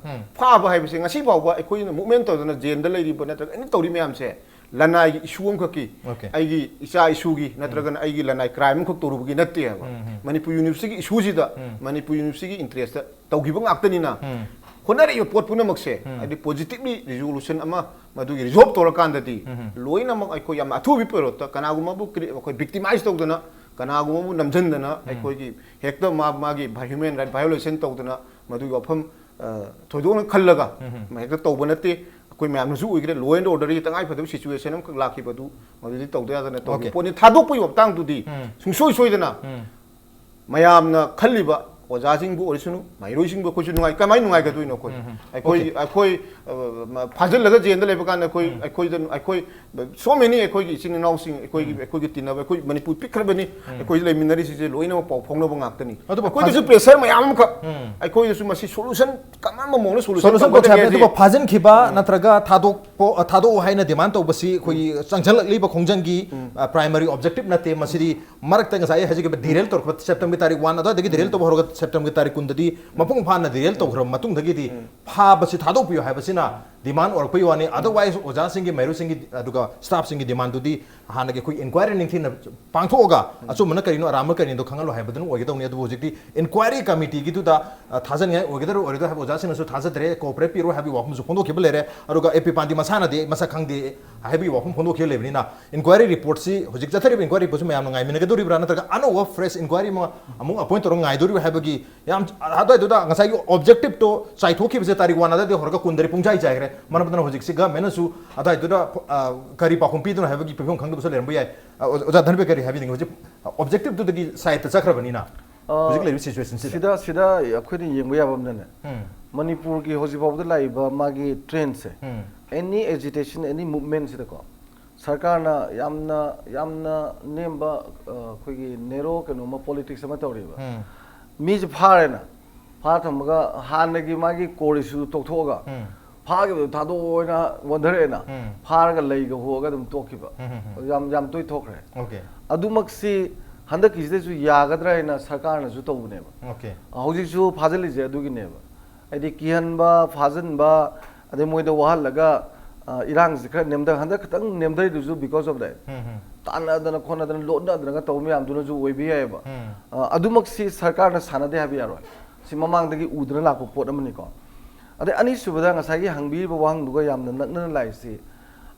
ꯐꯥꯕ ꯍꯥꯏꯕꯁꯦ ꯉꯁꯤ ꯐꯥꯎꯕ ꯑꯩꯈꯣꯏꯅ ꯃꯨꯚꯃꯦꯟꯠ ꯇꯧꯗꯅ ꯖꯦꯜꯗ ꯂꯩꯔꯤꯕ ꯅꯠꯇ꯭ꯔꯒ ꯑꯦꯅꯤ ꯇꯧꯔꯤ ꯃꯌꯥꯝꯁꯦ ꯂꯅꯥꯏꯒꯤ ꯏꯁꯨ ꯑꯃꯈꯛꯀꯤ, Okay. ꯑꯩꯒꯤ ꯏꯆꯥ ꯏꯁꯨꯒꯤ ꯅꯠꯇ꯭ꯔꯒꯅ ꯑꯩꯒꯤ ꯂꯅꯥꯏ ꯀ꯭ꯔꯥꯏꯝ ꯑꯃꯈꯛ ꯇꯧꯔꯨꯕꯒꯤ ꯅꯠꯇꯦ ꯍꯥꯏꯕ꯫ ꯃꯅꯤꯄꯨꯔ ꯌꯨꯅꯤꯚꯔꯁꯤꯇꯤꯒꯤ ꯏꯁꯨꯁꯤꯗ ꯃꯅꯤꯄꯨꯔ ꯌꯨꯅꯤꯚꯔꯁꯤꯇꯤꯒꯤ ꯏꯟꯇꯔꯦꯁꯇ ꯇꯧꯈꯤꯕ ꯉꯥꯛꯇꯅꯤꯅ, ꯍꯣꯠꯅꯔꯛꯏꯕ ꯄꯣꯠ ꯄꯨꯝꯅꯃꯛꯁꯦ ꯍꯥꯏꯗꯤ ꯄꯣꯖꯤꯇꯤꯚꯂꯤ ꯔꯤꯖꯣꯂꯨꯁꯟ ꯑꯃ ꯃꯗꯨꯒꯤ ꯔꯤꯖꯣꯜꯕ ꯇꯧꯔꯀꯥꯟꯗꯗꯤ ꯂꯣꯏꯅꯃꯛ ꯑꯩꯈꯣꯏ ꯌꯥꯝꯅ ꯑꯊꯨꯕ ꯄꯦꯔꯣꯠꯇ ꯀꯅꯥꯒꯨꯝꯕꯕꯨ ꯀ꯭ꯔꯤ-, ꯑꯩꯈꯣꯏ ꯚꯤꯛꯇꯤꯃꯥꯏꯁ ꯇꯧꯗꯅ, ꯀꯅꯥꯒꯨꯝꯕꯕꯨ ꯅꯝꯁꯤꯟꯗꯅ, ꯑꯩꯈꯣꯏꯒꯤ ꯍꯦꯛꯇ ꯃꯥ-, ꯃꯥꯒꯤ ꯍ꯭ꯌꯨꯃꯦꯟ ꯔꯥꯏꯠ ꯚꯥꯏꯑꯣꯂꯦꯁꯟ ꯇꯧꯗꯅ ꯃꯗꯨꯒꯤ ꯋꯥꯐꯝ, ꯑ, ꯊꯣꯏꯗꯣꯛꯅ ꯈꯜꯂꯒ ꯍꯦꯛꯇ ꯇꯧꯕ ꯅꯠꯇꯦ꯫ ꯑꯩꯈꯣꯏ ꯃꯌꯥꯝꯅꯁꯨ ꯎꯈ꯭ꯔꯦ, ꯂꯣ ꯑꯦꯟ ꯑꯣꯔꯗꯔꯒꯤ ꯇꯉꯥꯏ ꯐꯗꯕ ꯁꯤꯆꯨꯋꯦꯁꯟ ꯑꯃꯈꯛ ꯂꯥꯛꯈꯤꯕ ꯑꯗꯨ, ꯃꯗꯨꯗꯤ ꯇꯧꯗ ꯌꯥꯗꯅ ꯇꯧꯈꯤꯕ Okay. ꯄꯣꯠꯅꯤ꯫ ꯊꯥꯗꯣꯛꯄꯒꯤ ꯃꯇꯥꯡꯗꯨꯗꯤ ꯁꯨꯡꯁꯣꯏ ꯁꯣꯏꯗꯅ ꯃꯌꯥꯝꯅ ꯈꯜꯂꯤꯕ ꯑꯣꯖꯥꯁꯤꯡꯕꯨ ꯑꯣꯏꯔꯁꯅꯨ, ꯃꯍꯩꯔꯣꯏꯁꯤꯡꯕꯨ ꯑꯩꯈꯣꯏꯁꯨ ꯅꯨꯡꯉꯥꯏ, ꯀꯃꯥꯏꯅ ꯅꯨꯡꯉꯥꯏꯒꯗꯣꯏꯅꯣ? ꯑꯩꯈꯣꯏ, ꯑꯩꯈꯣꯏ, Okay. ꯑꯩꯈꯣꯏ, ꯑ, ꯃ-, ꯐꯥꯖꯤꯜꯂꯒ ꯖꯦꯜꯗ ꯂꯩꯕ ꯀꯥꯟꯗ ꯑꯩꯈꯣꯏ, ꯑꯩꯈꯣꯏꯗ, ꯑꯩꯈꯣꯏ so many ꯑꯩꯈꯣꯏꯒꯤ ꯏꯆꯤꯟ ꯏꯅꯥꯎꯁꯤꯡ, ꯑꯩꯈꯣꯏꯒꯤ, ꯑꯩꯈꯣꯏꯒꯤ ꯇꯤꯟꯅꯕ, ꯑꯩꯈꯣꯏ ꯃꯅꯤꯄꯨꯔ ꯄꯤꯛꯈ꯭ꯔꯕꯅꯤ, ꯑꯩꯈꯣꯏ ꯂꯩꯃꯤꯟꯅꯔꯤꯁꯤꯡꯁꯦ ꯂꯣꯏꯅꯃꯛ ꯄꯥꯎ ꯐꯥꯎꯅꯕ ꯉꯥꯛꯇꯅꯤ꯫ ꯑꯗꯨꯕꯨ ꯑꯩꯈꯣꯏꯗꯁꯨ ꯐꯥꯖꯤꯟ- ꯄ꯭ꯔꯦꯁꯔ ꯃꯌꯥꯝ ꯑꯃꯈꯛ, ꯑꯩꯈꯣꯏꯗꯁꯨ ꯃꯁꯤ ꯁꯣꯂꯨꯁꯟ ꯀꯔꯝꯕ ꯃꯑꯣꯡꯗ ꯁꯣꯂꯨꯁꯟ Solution ꯇꯧꯒꯗꯒꯦ ꯄꯣꯠꯁꯦ ꯍꯥꯏꯕꯅꯤ꯫ ꯍꯥꯏꯁꯦ꯫ ꯑꯗꯨꯕꯨ ꯐꯥꯖꯤꯟꯈꯤꯕ ꯅꯠꯇ꯭ꯔꯒ ꯊꯥꯗꯣꯛꯄ, ꯊꯥꯗꯣꯛꯑꯣ ꯍꯥꯏꯅ ꯗꯤꯃꯥꯟ ꯇꯧꯕꯁꯤ ꯑꯩꯈꯣꯏꯒꯤ ꯆꯪꯁꯤꯜꯂꯛꯂꯤꯕ ꯈꯣꯡꯖꯪꯒꯤ, ꯑ, ꯄ꯭ꯔꯥꯏꯃꯔꯤ ꯑꯣꯕꯖꯦꯛꯇꯤꯚ ꯅꯠꯇꯦ꯫ ꯃꯁꯤꯗꯤ ꯃꯔꯛꯇ ꯉꯁꯥꯏ ꯑꯩ ꯍꯥꯏꯖꯈꯤꯕ ꯗꯤꯔꯦꯜ ꯇꯧꯔꯛꯄ ꯁꯦꯞꯇꯦꯝꯕꯔꯒꯤ ꯇꯥꯔꯤꯛ ꯋꯥꯟ ꯑꯗꯨꯋꯥꯏꯗꯒꯤ ꯗꯤꯔꯦꯜ ꯇꯧꯕ ꯍꯧꯔꯒ ꯁꯦꯞꯇꯦꯝꯕꯔꯒꯤ ꯇꯥꯔꯤꯛ ꯀꯨꯟꯗꯗꯤ ꯃꯄꯨꯡ ꯐꯥꯅ ꯗꯤꯔꯦꯜ ꯇꯧꯈ꯭ꯔꯕ ꯃꯇꯨꯡꯗꯒꯤꯗꯤ ꯐꯥꯕꯁꯤ ꯊꯥꯗꯣꯛꯄꯤꯌꯨ ꯍꯥꯏꯕꯁꯤꯅ ꯗꯤꯃꯥꯟ ꯑꯣꯏꯔꯛꯄꯒꯤ ꯋꯥꯅꯤ꯫ Otherwise ꯑꯣꯖꯥꯁꯤꯡꯒꯤ, ꯃꯍꯩꯔꯣꯏꯁꯤꯡꯒꯤ, ꯑꯗꯨꯒ ꯁ꯭ꯇꯥꯐꯁꯤꯡꯒꯤ ꯗꯤꯃꯥꯟꯗꯨꯗꯤ ꯍꯥꯟꯅꯒꯤ ꯑꯩꯈꯣꯏ ꯏꯟꯀ꯭ꯋꯥꯏꯔꯤ ꯅꯤꯡꯊꯤꯅ ꯄꯥꯡꯊꯣꯛꯑꯒ ꯑꯆꯨꯝꯕꯅ ꯀꯔꯤꯅꯣ, ꯑꯔꯥꯟꯕ ꯀꯔꯤꯅꯣ ꯈꯪꯍꯜꯂꯣ ꯍꯥꯏꯕꯗꯨꯅ ꯑꯣꯏꯒꯗꯧꯅꯤ꯫ ꯑꯗꯨꯕꯨ ꯍꯧꯖꯤꯛꯇꯤ ꯏꯟꯀ꯭ꯋꯥꯏꯔꯤ ꯀꯃꯤꯇꯤꯒꯤꯗꯨꯗ, ꯑ, ꯊꯥꯖꯅꯤꯡꯉꯥꯏ ꯑꯣꯏꯒꯗ꯭ꯔꯥ ꯑꯣꯏꯔꯣꯏꯗ꯭ꯔꯥ ꯍꯥꯏꯕ ꯑꯣꯖꯥꯁꯤꯡꯅꯁꯨ ꯊꯥꯖꯗ꯭ꯔꯦ, ꯀꯣꯑꯣꯄꯔꯦꯠ ꯄꯤꯔꯣꯏ ꯍꯥꯏꯕꯒꯤ ꯋꯥꯐꯝꯁꯨ ꯐꯣꯡꯗꯣꯛꯈꯤꯕ ꯂꯩꯔꯦ꯫ ꯑꯗꯨꯒ ꯑꯦ ꯄꯤ ꯄꯥꯟꯗꯤ ꯃꯁꯥꯅꯗꯤ ꯃꯁꯛ ꯈꯪꯗꯦ ꯍꯥꯏꯕꯒꯤ ꯋꯥꯐꯝ ꯐꯣꯡꯗꯣꯛꯈꯤꯕ ꯂꯩꯕꯅꯤꯅ, ꯏꯟꯀ꯭ꯋꯥꯏꯔꯤ ꯔꯤꯄꯣꯔꯠꯁꯤ, ꯍꯧꯖꯤꯛ ꯆꯠꯊꯔꯤꯕ ꯏꯟꯀ꯭ꯋꯥꯏꯔꯤ ꯔꯤꯄꯣꯔꯠꯁꯤ ꯃꯌꯥꯝꯅ ꯉꯥꯏꯃꯤꯟꯅꯒꯗꯧꯔꯤꯕ꯭ꯔꯥ, ꯅꯠꯇ꯭ꯔꯒ ꯑꯅꯧꯕ ꯐ꯭ꯔꯦꯁ ꯏꯟꯀ꯭ꯋꯥꯏꯔꯤ ꯑꯃ ꯑꯃꯨꯛ ꯑꯄꯣꯏꯟꯠ ꯇꯧꯔꯒ ꯉꯥꯏꯗꯧꯔꯤꯕ꯭ꯔꯥ ꯍꯥꯏꯕꯒꯤ ꯌꯥꯝ ꯑꯗꯨꯋꯥꯏꯗꯨꯗ ꯉꯁꯥꯏꯒꯤ ꯑꯣꯕꯖꯦꯛꯇꯤꯚꯇꯣ ꯆꯥꯏꯊꯣꯛꯈꯤꯕꯁꯦ ꯇꯥꯔꯤꯛ ꯋꯥꯟ ꯑꯗꯨꯋꯥꯏꯗꯒꯤ ꯍꯧꯔꯒ ꯀꯨꯟꯗꯗꯤ ꯄꯨꯡꯆꯥꯏ ꯆꯥꯏꯈ꯭ꯔꯦ꯫ ꯃꯔꯝ ꯑꯗꯨꯅ ꯍꯧꯖꯤꯛꯁꯤ ꯒꯚꯔꯟꯃꯦꯟꯠꯅꯁꯨ ꯑꯗꯨꯋꯥꯏꯗꯨꯗ, ꯑ, ꯀꯔꯤ ꯄꯥꯎꯈꯨꯝ ꯄꯤꯗꯣꯏꯅꯣ ꯍꯥꯏꯕꯒꯤ ꯐꯤꯕꯝ ꯈꯪꯗꯕꯁꯨ ꯂꯩꯔꯝꯕ ꯌꯥꯏ꯫ ꯑ, ꯑꯣꯖꯥ ꯙꯅꯕꯤꯔ ꯀꯔꯤ ꯍꯥꯏꯕꯤꯅꯤꯡꯉꯤ? ꯍꯧꯖꯤꯛ ꯑꯣꯕꯖꯦꯛꯇꯤꯚꯇꯨꯗꯒꯤ ꯁꯥꯏꯗꯇ ꯆꯠꯈ꯭ꯔꯕꯅꯤꯅ ꯑ, ꯍꯧꯖꯤꯛ ꯂꯩꯔꯤꯕ ꯁꯤꯆꯨꯋꯦꯁꯟꯁꯤꯗ꯫ ꯁꯤꯗ, ꯁꯤꯗ ꯑꯩꯈꯣꯏꯅ ꯌꯦꯡꯕ ꯌꯥꯕ ꯑꯃꯅꯅꯦ, ꯎꯝ꯫ ꯃꯅꯤꯄꯨꯔꯒꯤ ꯍꯧꯖꯤꯛ ꯐꯥꯎꯕꯗ ꯂꯥꯛꯏꯕ ꯃꯥꯒꯤ ꯇ꯭ꯔꯦꯟꯁꯦ, ꯎꯝ꯫ Any agitation, any movementꯁꯤꯗꯀꯣ, ꯁꯔꯀꯥꯔꯅ ꯌꯥꯝꯅ, ꯌꯥꯝꯅ ꯅꯦꯝꯕ, ꯑ, ꯑꯩꯈꯣꯏꯒꯤ ꯅꯦꯔꯣ ꯀꯩꯅꯣꯃ ꯄꯣꯂꯤꯇꯤꯛꯁ ꯑꯃ ꯇꯧꯔꯤꯕ꯫ ꯎꯝ꯫ ꯃꯤꯁꯦ ꯐꯥꯔꯦꯅ, ꯐꯥꯔ ꯊꯝꯃꯒ ꯍꯥꯟꯅꯒꯤ ꯃꯥꯒꯤ core issue ꯇꯣꯛꯊꯣꯛꯑꯒ ꯎꯝ. ꯐꯥꯈꯤꯕꯗꯣ ꯊꯥꯗꯣꯛꯑꯣꯅ ꯑꯣꯟꯊꯔꯛꯑꯦꯅ, ꯎꯝ. ꯐꯥꯔꯒ ꯂꯩꯒ ꯍꯨꯑꯒ ꯑꯗꯨꯝ ꯇꯣꯛꯈꯤꯕ꯫ ꯎꯝ, ꯎꯝ, ꯎꯝ. ꯌꯥꯝ ꯌꯥꯝ ꯇꯣꯏ ꯊꯣꯛꯈ꯭ꯔꯦ꯫ Okay. ꯑꯗꯨꯃꯛꯁꯤ ꯍꯟꯗꯛꯀꯤꯁꯤꯗꯁꯨ ꯌꯥꯒꯗ꯭ꯔꯥ ꯍꯥꯏꯅ ꯁꯔꯀꯥꯔꯅꯁꯨ ꯇꯧꯕꯅꯦꯕ꯫ Okay. ꯍꯧꯖꯤꯛꯁꯨ ꯐꯥꯖꯤꯜꯂꯤꯁꯦ ꯑꯗꯨꯒꯤꯅꯦꯕ꯫ ꯍꯥꯏꯗꯤ ꯀꯤꯍꯟꯕ, ꯐꯥꯖꯤꯟꯕ, ꯑꯗꯩ ꯃꯣꯏꯗ ꯋꯥꯍꯜꯂꯒ, ꯑ, ꯏꯔꯥꯡꯁꯤ ꯈꯔ ꯅꯦꯝꯊ-, ꯍꯟꯗꯛ ꯈꯤꯇꯪ ꯅꯦꯝꯊꯔꯤꯗꯨꯁꯨ because of that꯫ ꯎꯝ, ꯎꯝ. ꯇꯥꯟꯅꯗꯅ ꯈꯣꯠꯅꯗꯅ ꯂꯣꯠꯅꯗꯅꯒ ꯇꯧꯕ ꯃꯌꯥꯝꯗꯨꯅꯁꯨ ꯑꯣꯏꯕ ꯌꯥꯏꯑꯕ꯫ ꯎꯝ. ꯑ, ꯑꯗꯨꯃꯛꯁꯤ ꯁꯔꯀꯥꯔꯅ ꯁꯥꯟꯅꯗꯦ ꯍꯥꯏꯕ ꯌꯥꯔꯣꯏ꯫ ꯁꯤ ꯃꯃꯥꯡꯗꯒꯤ ꯎꯗꯨꯅ ꯂꯥꯛꯄ ꯄꯣꯠ ꯑꯃꯅꯤꯀꯣ꯫ ꯑꯗꯩ ꯑꯅꯤꯁꯨꯕꯗ ꯉꯁꯥꯏꯒꯤ ꯍꯪꯕꯤꯔꯤꯕ ꯋꯥꯍꯪꯗꯨꯒ ꯌꯥꯝꯅ ꯅꯛꯅꯅ ꯂꯥꯛꯏꯁꯤ,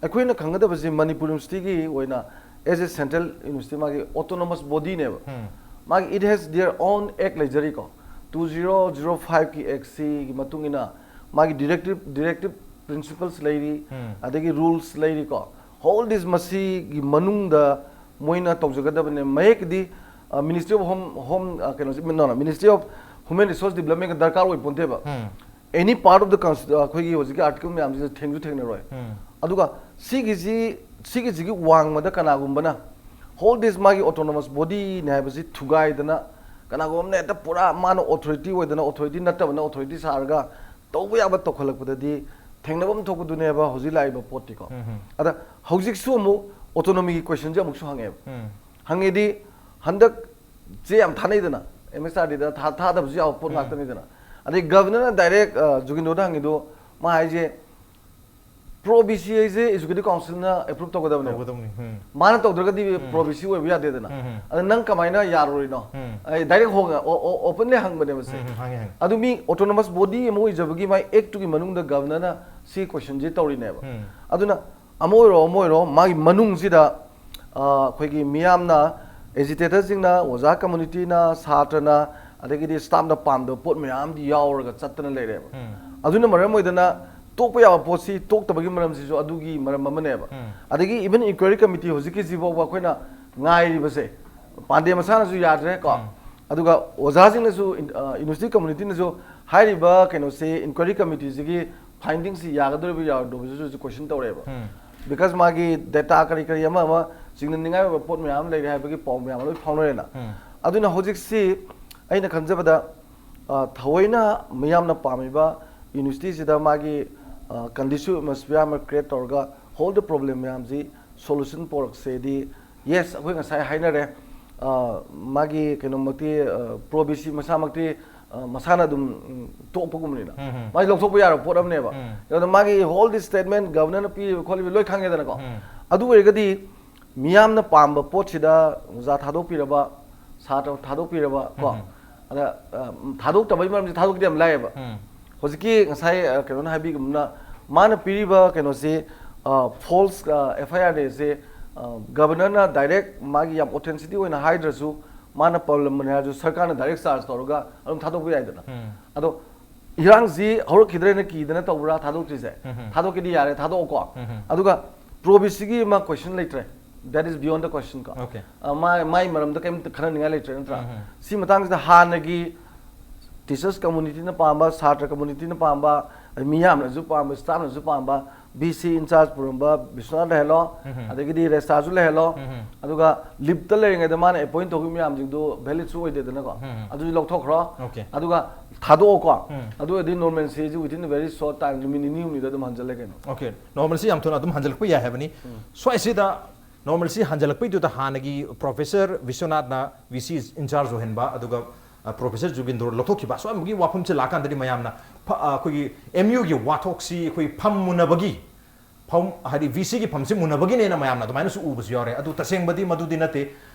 ꯑꯩꯈꯣꯏꯅ ꯈꯪꯒꯗꯕꯁꯤ ꯃꯅꯤꯄꯨꯔ ꯌꯨꯅꯤꯚꯔꯁꯤꯇꯤꯒꯤ ꯑꯣꯏꯅ as a central university ꯃꯥꯒꯤ autonomous bodyꯅꯦꯕ꯫ ꯎꯝ. ꯃꯥꯒꯤ it has their own act ꯂꯩꯖꯔꯤꯀꯣ꯫ Two zero zero fiveꯀꯤ actꯁꯤꯒꯤ ꯃꯇꯨꯡ ꯏꯟꯅ ꯃꯥꯒꯤ directive, directive principles ꯂꯩꯔꯤ, ꯎꯝ. ꯑꯗꯒꯤ rules ꯂꯩꯔꯤꯀꯣ꯫ All this ꯃꯁꯤꯒꯤ ꯃꯅꯨꯡꯗ ꯃꯣꯏꯅ ꯇꯧꯖꯒꯗꯕꯅꯦ꯫ ꯃꯌꯦꯛꯀꯤꯗꯤ, ꯑ, Ministry of Home, Home, ꯑ, ꯀꯩꯅꯣꯁꯤ, no, no, Ministry of Human Resource Developmentꯀ ꯗꯔꯀꯥꯔ ꯑꯣꯏ ꯄꯣꯟꯇꯦꯕ꯫ ꯎꯝ. Any part of the consti-, ꯑ, ꯑꯩꯈꯣꯏꯒꯤ ꯍꯧꯖꯤꯛꯀꯤ article ꯃꯌꯥꯝꯁꯤꯗ ꯊꯦꯡꯁꯨ ꯊꯦꯡꯅꯔꯣꯏ꯫ ꯎꯝ. ꯑꯗꯨꯒ ꯁꯤꯒꯤꯁꯤ, ꯁꯤꯒꯤꯁꯤꯒꯤ ꯋꯥꯡꯃꯗ ꯀꯅꯥꯒꯨꯝꯕꯅ all this ꯃꯥꯒꯤ autonomous bodyꯅꯦ ꯍꯥꯏꯕꯁꯤ ꯊꯨꯒꯥꯏꯗꯅ, ꯀꯅꯥꯒꯨꯝꯕ ꯑꯃꯅ ꯍꯦꯛꯇ ꯄꯨꯔꯥ ꯃꯥꯅ authority ꯑꯣꯏꯗꯅ authority ꯅꯠꯇꯕꯅ authority ꯁꯥꯔꯒ ꯇꯧꯕ ꯌꯥꯕ ꯇꯧꯈꯠꯂꯛꯄꯗꯗꯤ ꯊꯦꯡꯅꯐꯝ ꯊꯣꯛꯄꯗꯨꯅꯦꯕ ꯍꯧꯖꯤꯛ ꯂꯥꯛꯏꯕ ꯄꯣꯠꯇꯤꯀꯣ꯫ ꯎꯝ, ꯎꯝ. ꯑꯗ ꯍꯧꯖꯤꯛꯁꯨ ꯑꯃꯨꯛ autonomyꯒꯤ questionꯁꯦ ꯑꯃꯨꯛꯁꯨ ꯍꯪꯉꯦꯕ꯫ ꯎꯝ. ꯍꯪꯉꯦꯗꯤ ꯍꯟꯗꯛ ꯆꯦ ꯌꯥꯝ ꯊꯥꯅꯩꯗꯅ, MHRDꯗ ꯊꯥ-, ꯊꯥꯗꯕꯁꯨ ꯌꯥꯕ ꯄꯣꯠ ꯎꯝ. ꯉꯥꯛꯇꯅꯤꯗꯅ꯫ ꯑꯗꯩ Governorꯅ direct, ꯑ, ꯖꯨꯒꯤꯟꯗꯣꯗ ꯍꯪꯉꯤꯗꯣ, ꯃꯥ ꯍꯥꯏꯁꯦ pro VC ꯍꯥꯏꯁꯦ Executive Councilꯅ approve ꯇꯧꯒꯗꯕꯅꯦꯕ꯫ ꯇꯧꯒꯗꯕꯅꯤ. ꯎꯝ. ꯃꯥꯅ ꯇꯧꯗ꯭ꯔꯒꯗꯤ ꯎꯝ. pro VC ꯑꯣꯏꯕ ꯌꯥꯗꯦꯗꯅ꯫ ꯎꯝ, ꯎꯝ. ꯑꯗ ꯅꯪ ꯀꯃꯥꯏꯅ ꯌꯥꯔꯣꯏꯅꯣ? ꯎꯝ. ꯑꯩ direct ꯍꯣꯡꯉ-, ꯑꯣ-, ꯑꯣ-, openly ꯍꯪꯕꯅꯦꯕ ꯁꯦ꯫ ꯎꯝ, ꯎꯝ, ꯍꯪꯉꯦ, ꯍꯪꯉꯦ. ꯑꯗꯨ ꯃꯤ autonomous body ꯑꯃ ꯑꯣꯏꯖꯕꯒꯤ ꯃꯥꯏ actꯇꯨꯒꯤ ꯃꯅꯨꯡꯗ Governorꯅ ꯁꯤ questionꯁꯤ ꯇꯧꯔꯤꯅꯦꯕ꯫ ꯎꯝ. ꯑꯗꯨꯅ ꯑꯃ ꯑꯣꯏꯔꯣ ꯑꯃ ꯑꯣꯏꯔꯣ ꯃꯥꯒꯤ ꯃꯅꯨꯡꯁꯤꯗ, ꯑ, ꯑꯩꯈꯣꯏꯒꯤ ꯃꯤꯌꯥꯝꯅ, agitatorꯁꯤꯡꯅ, ꯑꯣꯖꯥ communityꯅ, ꯁꯥꯇ꯭ꯔꯅ, ꯑꯗꯒꯤꯗꯤ staffꯅ ꯄꯥꯝꯗꯕ ꯄꯣꯠ ꯃꯌꯥꯝꯗꯤ ꯌꯥꯎꯔꯒ ꯆꯠꯇꯅ ꯂꯩꯔꯦꯕ꯫ ꯎꯝ. ꯑꯗꯨꯅ ꯃꯔꯝ ꯑꯣꯏꯗꯅ ꯇꯣꯛꯄ ꯌꯥꯕ ꯄꯣꯠꯁꯤ ꯇꯣꯛꯇꯕꯒꯤ ꯃꯔꯝꯁꯤꯁꯨ ꯑꯗꯨꯒꯤ ꯃꯔꯝ ꯑꯃꯅꯦꯕ꯫ ꯎꯝ. ꯑꯗꯒꯤ even inquiry committee ꯍꯧꯖꯤꯛꯀꯤꯁꯤ ꯐꯥꯎꯕ ꯑꯩꯈꯣꯏꯅ ꯉꯥꯏꯔꯤꯕꯁꯦ, ꯄꯥꯟꯗꯦ ꯃꯁꯥꯅꯁꯨ ꯌꯥꯗ꯭ꯔꯦ ꯀꯣ꯫ ꯎꯝ. ꯑꯗꯨꯒ ꯑꯣꯖꯥꯁꯤꯡꯅꯁꯨ, ꯏꯟ-, ꯑ, university communityꯅꯁꯨ ꯍꯥꯏꯔꯤꯕ ꯀꯩꯅꯣꯁꯤ, inquiry committeeꯁꯤꯒꯤ findingꯁꯤ ꯌꯥꯒꯗꯧꯔꯤꯕ ꯌꯥꯔꯣꯏꯗꯧꯔꯤꯕꯁꯤꯁꯨ question ꯇꯧꯔꯦꯕ꯫ ꯎꯝ. Because ꯃꯥꯒꯤ data ꯀꯔꯤ ꯀꯔꯤ ꯑꯃ ꯑꯃ ꯆꯤꯡꯅꯅꯤꯡꯉꯥꯏ ꯑꯣꯏꯕ ꯄꯣꯠ ꯃꯌꯥꯝ ꯑꯃ ꯂꯩꯔꯦ ꯍꯥꯏꯕꯒꯤ ꯄꯥꯎ ꯃꯌꯥꯝ ꯑꯃ ꯂꯣꯏ ꯐꯥꯎꯅꯔꯦꯅ꯫ ꯎꯝ. ꯑꯗꯨꯅ ꯍꯧꯖꯤꯛꯁꯤ ꯑꯩꯅ ꯈꯟꯖꯕꯗ, ꯑ, ꯊꯑꯣꯏꯅ ꯃꯤꯌꯥꯝꯅ ꯄꯥꯝꯃꯤꯕ university ꯁꯤꯗ ꯃꯥꯒꯤ, ꯑ, conducive atmosphere ꯑꯃ create ꯇꯧꯔꯒ all the problem ꯃꯌꯥꯝꯁꯤ solution ꯄꯣꯔꯛꯁꯦꯗꯤ, yes, ꯑꯩꯈꯣꯏ ꯉꯁꯥꯏ ꯍꯥꯏꯅꯔꯦ, ꯑ, ꯃꯥꯒꯤ ꯀꯩꯅꯣꯃꯛꯇꯤ, ꯑ, pro B C ꯃꯁꯥꯃꯛꯇꯤ, ꯑ, ꯃꯁꯥꯅ ꯑꯗꯨꯝ, ꯎꯝ, ꯇꯣꯛꯄꯒꯨꯝꯕꯅꯤꯅ꯫ ꯎꯝ, ꯎꯝ꯫ ꯃꯥꯗꯤ ꯂꯧꯊꯣꯛꯄ ꯌꯥꯔꯕ ꯄꯣꯠ ꯑꯃꯅꯦꯕ꯫ ꯎꯝ꯫ ꯑꯗꯨꯅ ꯃꯥꯒꯤ all the statement, governor ꯅ ꯄꯤꯔꯤꯕ ꯈꯣꯠꯂꯤꯕ ꯂꯣꯏ ꯈꯪꯉꯦꯗꯅꯀꯣ꯫ ꯎꯝ꯫ ꯑꯗꯨ ꯑꯣꯏꯔꯒꯗꯤ ꯃꯤꯌꯥꯝꯅ ꯄꯥꯝꯕ ꯄꯣꯠꯁꯤꯗ ꯑꯣꯖꯥ ꯊꯥꯗꯣꯛꯄꯤꯔꯕ, ꯁꯥꯇ꯭ꯔ ꯊꯥꯗꯣꯛꯄꯤꯔꯕ ꯀꯣ, ꯎꯝ꯫ ꯑꯗ, ꯑ, ꯊꯥꯗꯣꯛꯇꯕꯒꯤ ꯃꯔꯝꯁꯦ ꯊꯥꯗꯣꯛꯄꯗꯤ ꯌꯥꯝ ꯂꯥꯏꯌꯦꯕ꯫ ꯎꯝ꯫ ꯍꯧꯖꯤꯛꯀꯤ ꯉꯁꯥꯏ, ꯑ, ꯀꯩꯅꯣꯅ ꯍꯥꯏꯕꯤꯒꯨꯝꯅ, ꯃꯥꯅ ꯄꯤꯔꯤꯕ ꯀꯩꯅꯣꯁꯤ, ꯑ, false, ꯑ, F I R ꯁꯦ, ꯑ, governor ꯅ direct ꯃꯥꯒꯤ ꯌꯥꯝ authenticity ꯑꯣꯏꯅ ꯍꯥꯏꯗ꯭ꯔꯁꯨ, ꯃꯥꯅ ꯄꯜꯂꯝꯕꯅꯦ ꯍꯥꯏꯔꯁꯨ ꯁꯔꯀꯥꯔꯅ direct charge ꯇꯧꯔꯒ ꯑꯗꯨꯝ ꯊꯥꯗꯣꯛꯄ ꯌꯥꯏꯗꯅ꯫ ꯎꯝ꯫ ꯑꯗꯣ ꯏꯔꯥꯡꯁꯤ ꯍꯧꯔꯛꯈꯤꯗ꯭ꯔꯦꯅ ꯀꯤꯗꯅ ꯇꯧꯕ꯭ꯔꯥ ꯊꯥꯗꯣꯛꯇ꯭ꯔꯤꯁꯦ? ꯎꯝ꯫ ꯊꯥꯗꯣꯛꯀꯦꯗꯤ ꯌꯥꯔꯦ, ꯊꯥꯗꯣꯛꯑꯣꯀꯣ꯫ ꯎꯝ꯫ ꯑꯗꯨꯒ pro B C ꯒꯤ ꯑꯃ question ꯂꯩꯇ꯭ꯔꯦ, that is beyond the question ꯀꯣ꯫ Okay꯫ ꯑ, ꯃꯥ-, ꯃꯥꯏ ꯃꯔꯝꯗ ꯀꯩꯝꯇ ꯈꯟꯅꯅꯤꯡꯉꯥꯏ ꯂꯩꯇ꯭ꯔꯦ ꯅꯠꯇ꯭ꯔꯥ? ꯎꯝ꯫ ꯁꯤ ꯃꯇꯥꯡꯁꯤꯗ ꯍꯥꯟꯅꯒꯤ teachers community ꯅ ꯄꯥꯝꯕ, ꯁꯥꯇ꯭ꯔ community ꯅ ꯄꯥꯝꯕ, ꯑꯗꯩ ꯃꯤꯌꯥꯝꯅꯁꯨ ꯄꯥꯝꯕ, staff ꯅꯁꯨ ꯄꯥꯝꯕ, B C in charge ꯄꯨꯔꯝꯕ Vishwanath ꯂꯩꯍꯜꯂꯣ, ꯎꯝ꯫ ꯑꯗꯒꯤꯗꯤ ꯔꯦꯁꯇꯥꯁꯨ ꯂꯩꯍꯜꯂꯣ, ꯎꯝ꯫ ꯑꯗꯨꯒ ꯂꯤꯞꯇ ꯂꯩꯔꯤꯉꯩꯗ ꯃꯥꯅ appoint ꯇꯧꯈꯤꯕ ꯃꯌꯥꯝꯁꯤꯡꯗꯨ valid ꯁꯨ ꯑꯣꯏꯗꯦꯗꯅꯀꯣ, ꯎꯝ꯫ ꯑꯗꯨꯁꯨ ꯂꯧꯊꯣꯛꯈ꯭ꯔꯣ, Okay꯫ ꯑꯗꯨꯒ ꯊꯥꯗꯣꯛꯑꯣꯀꯣ꯫ ꯎꯝ꯫ ꯑꯗꯨ ꯑꯣꯏꯔꯗꯤ normalcy ꯁꯤ within a very short time, ꯅꯨꯃꯤꯠ ꯅꯤꯅꯤ ꯍꯨꯝꯅꯤꯗ ꯑꯗꯨꯝ ꯍꯟꯖꯜꯂꯦ ꯀꯩꯅꯣ꯫ Okay, normalcy ꯌꯥꯝ ꯊꯨꯅ ꯑꯗꯨꯝ ꯍꯟꯖꯜꯂꯛꯄ ꯌꯥꯏ ꯍꯥꯏꯕꯅꯤ꯫ ꯎꯝ꯫ ꯁ꯭ꯋꯥꯏꯁꯤꯗ normalcy ꯍꯟꯖꯜꯂꯛꯄꯩꯗꯨꯗ ꯍꯥꯟꯅꯒꯤ professor ꯕꯤꯁ꯭ꯋꯥꯅꯥꯊꯅ V C in charge ꯑꯣꯏꯍꯟꯕ, ꯑꯗꯨꯒ, ꯑ, professor ꯖꯨꯒꯤꯟꯗ꯭ꯔꯣ ꯂꯧꯊꯣꯛꯈꯤꯕ, ꯁ꯭ꯋꯥꯏꯒꯤ ꯋꯥꯐꯝꯁꯦ ꯂꯥꯛꯀꯥꯟꯗꯗꯤ ꯃꯌꯥꯝꯅ ꯐ-, ꯑ, ꯑꯩꯈꯣꯏꯒꯤ M U ꯒꯤ ꯋꯥꯊꯣꯛꯁꯤ ꯑꯩꯈꯣꯏ ꯐꯝ ꯃꯨꯟꯅꯕꯒꯤ, ꯐꯝ, ꯍꯥꯏꯗꯤ V C ꯒꯤ ꯐꯝꯁꯤ ꯃꯨꯟꯅꯕꯒꯤꯅꯦꯅ ꯃꯌꯥꯝꯅ ꯑꯗꯨꯃꯥꯏꯅꯁꯨ ꯎꯕꯁꯨ ꯌꯥꯎꯔꯦ꯫ ꯑꯗꯨ ꯇꯁꯦꯡꯕꯗꯤ ꯃꯗꯨꯗꯤ ꯅꯠꯇꯦ꯫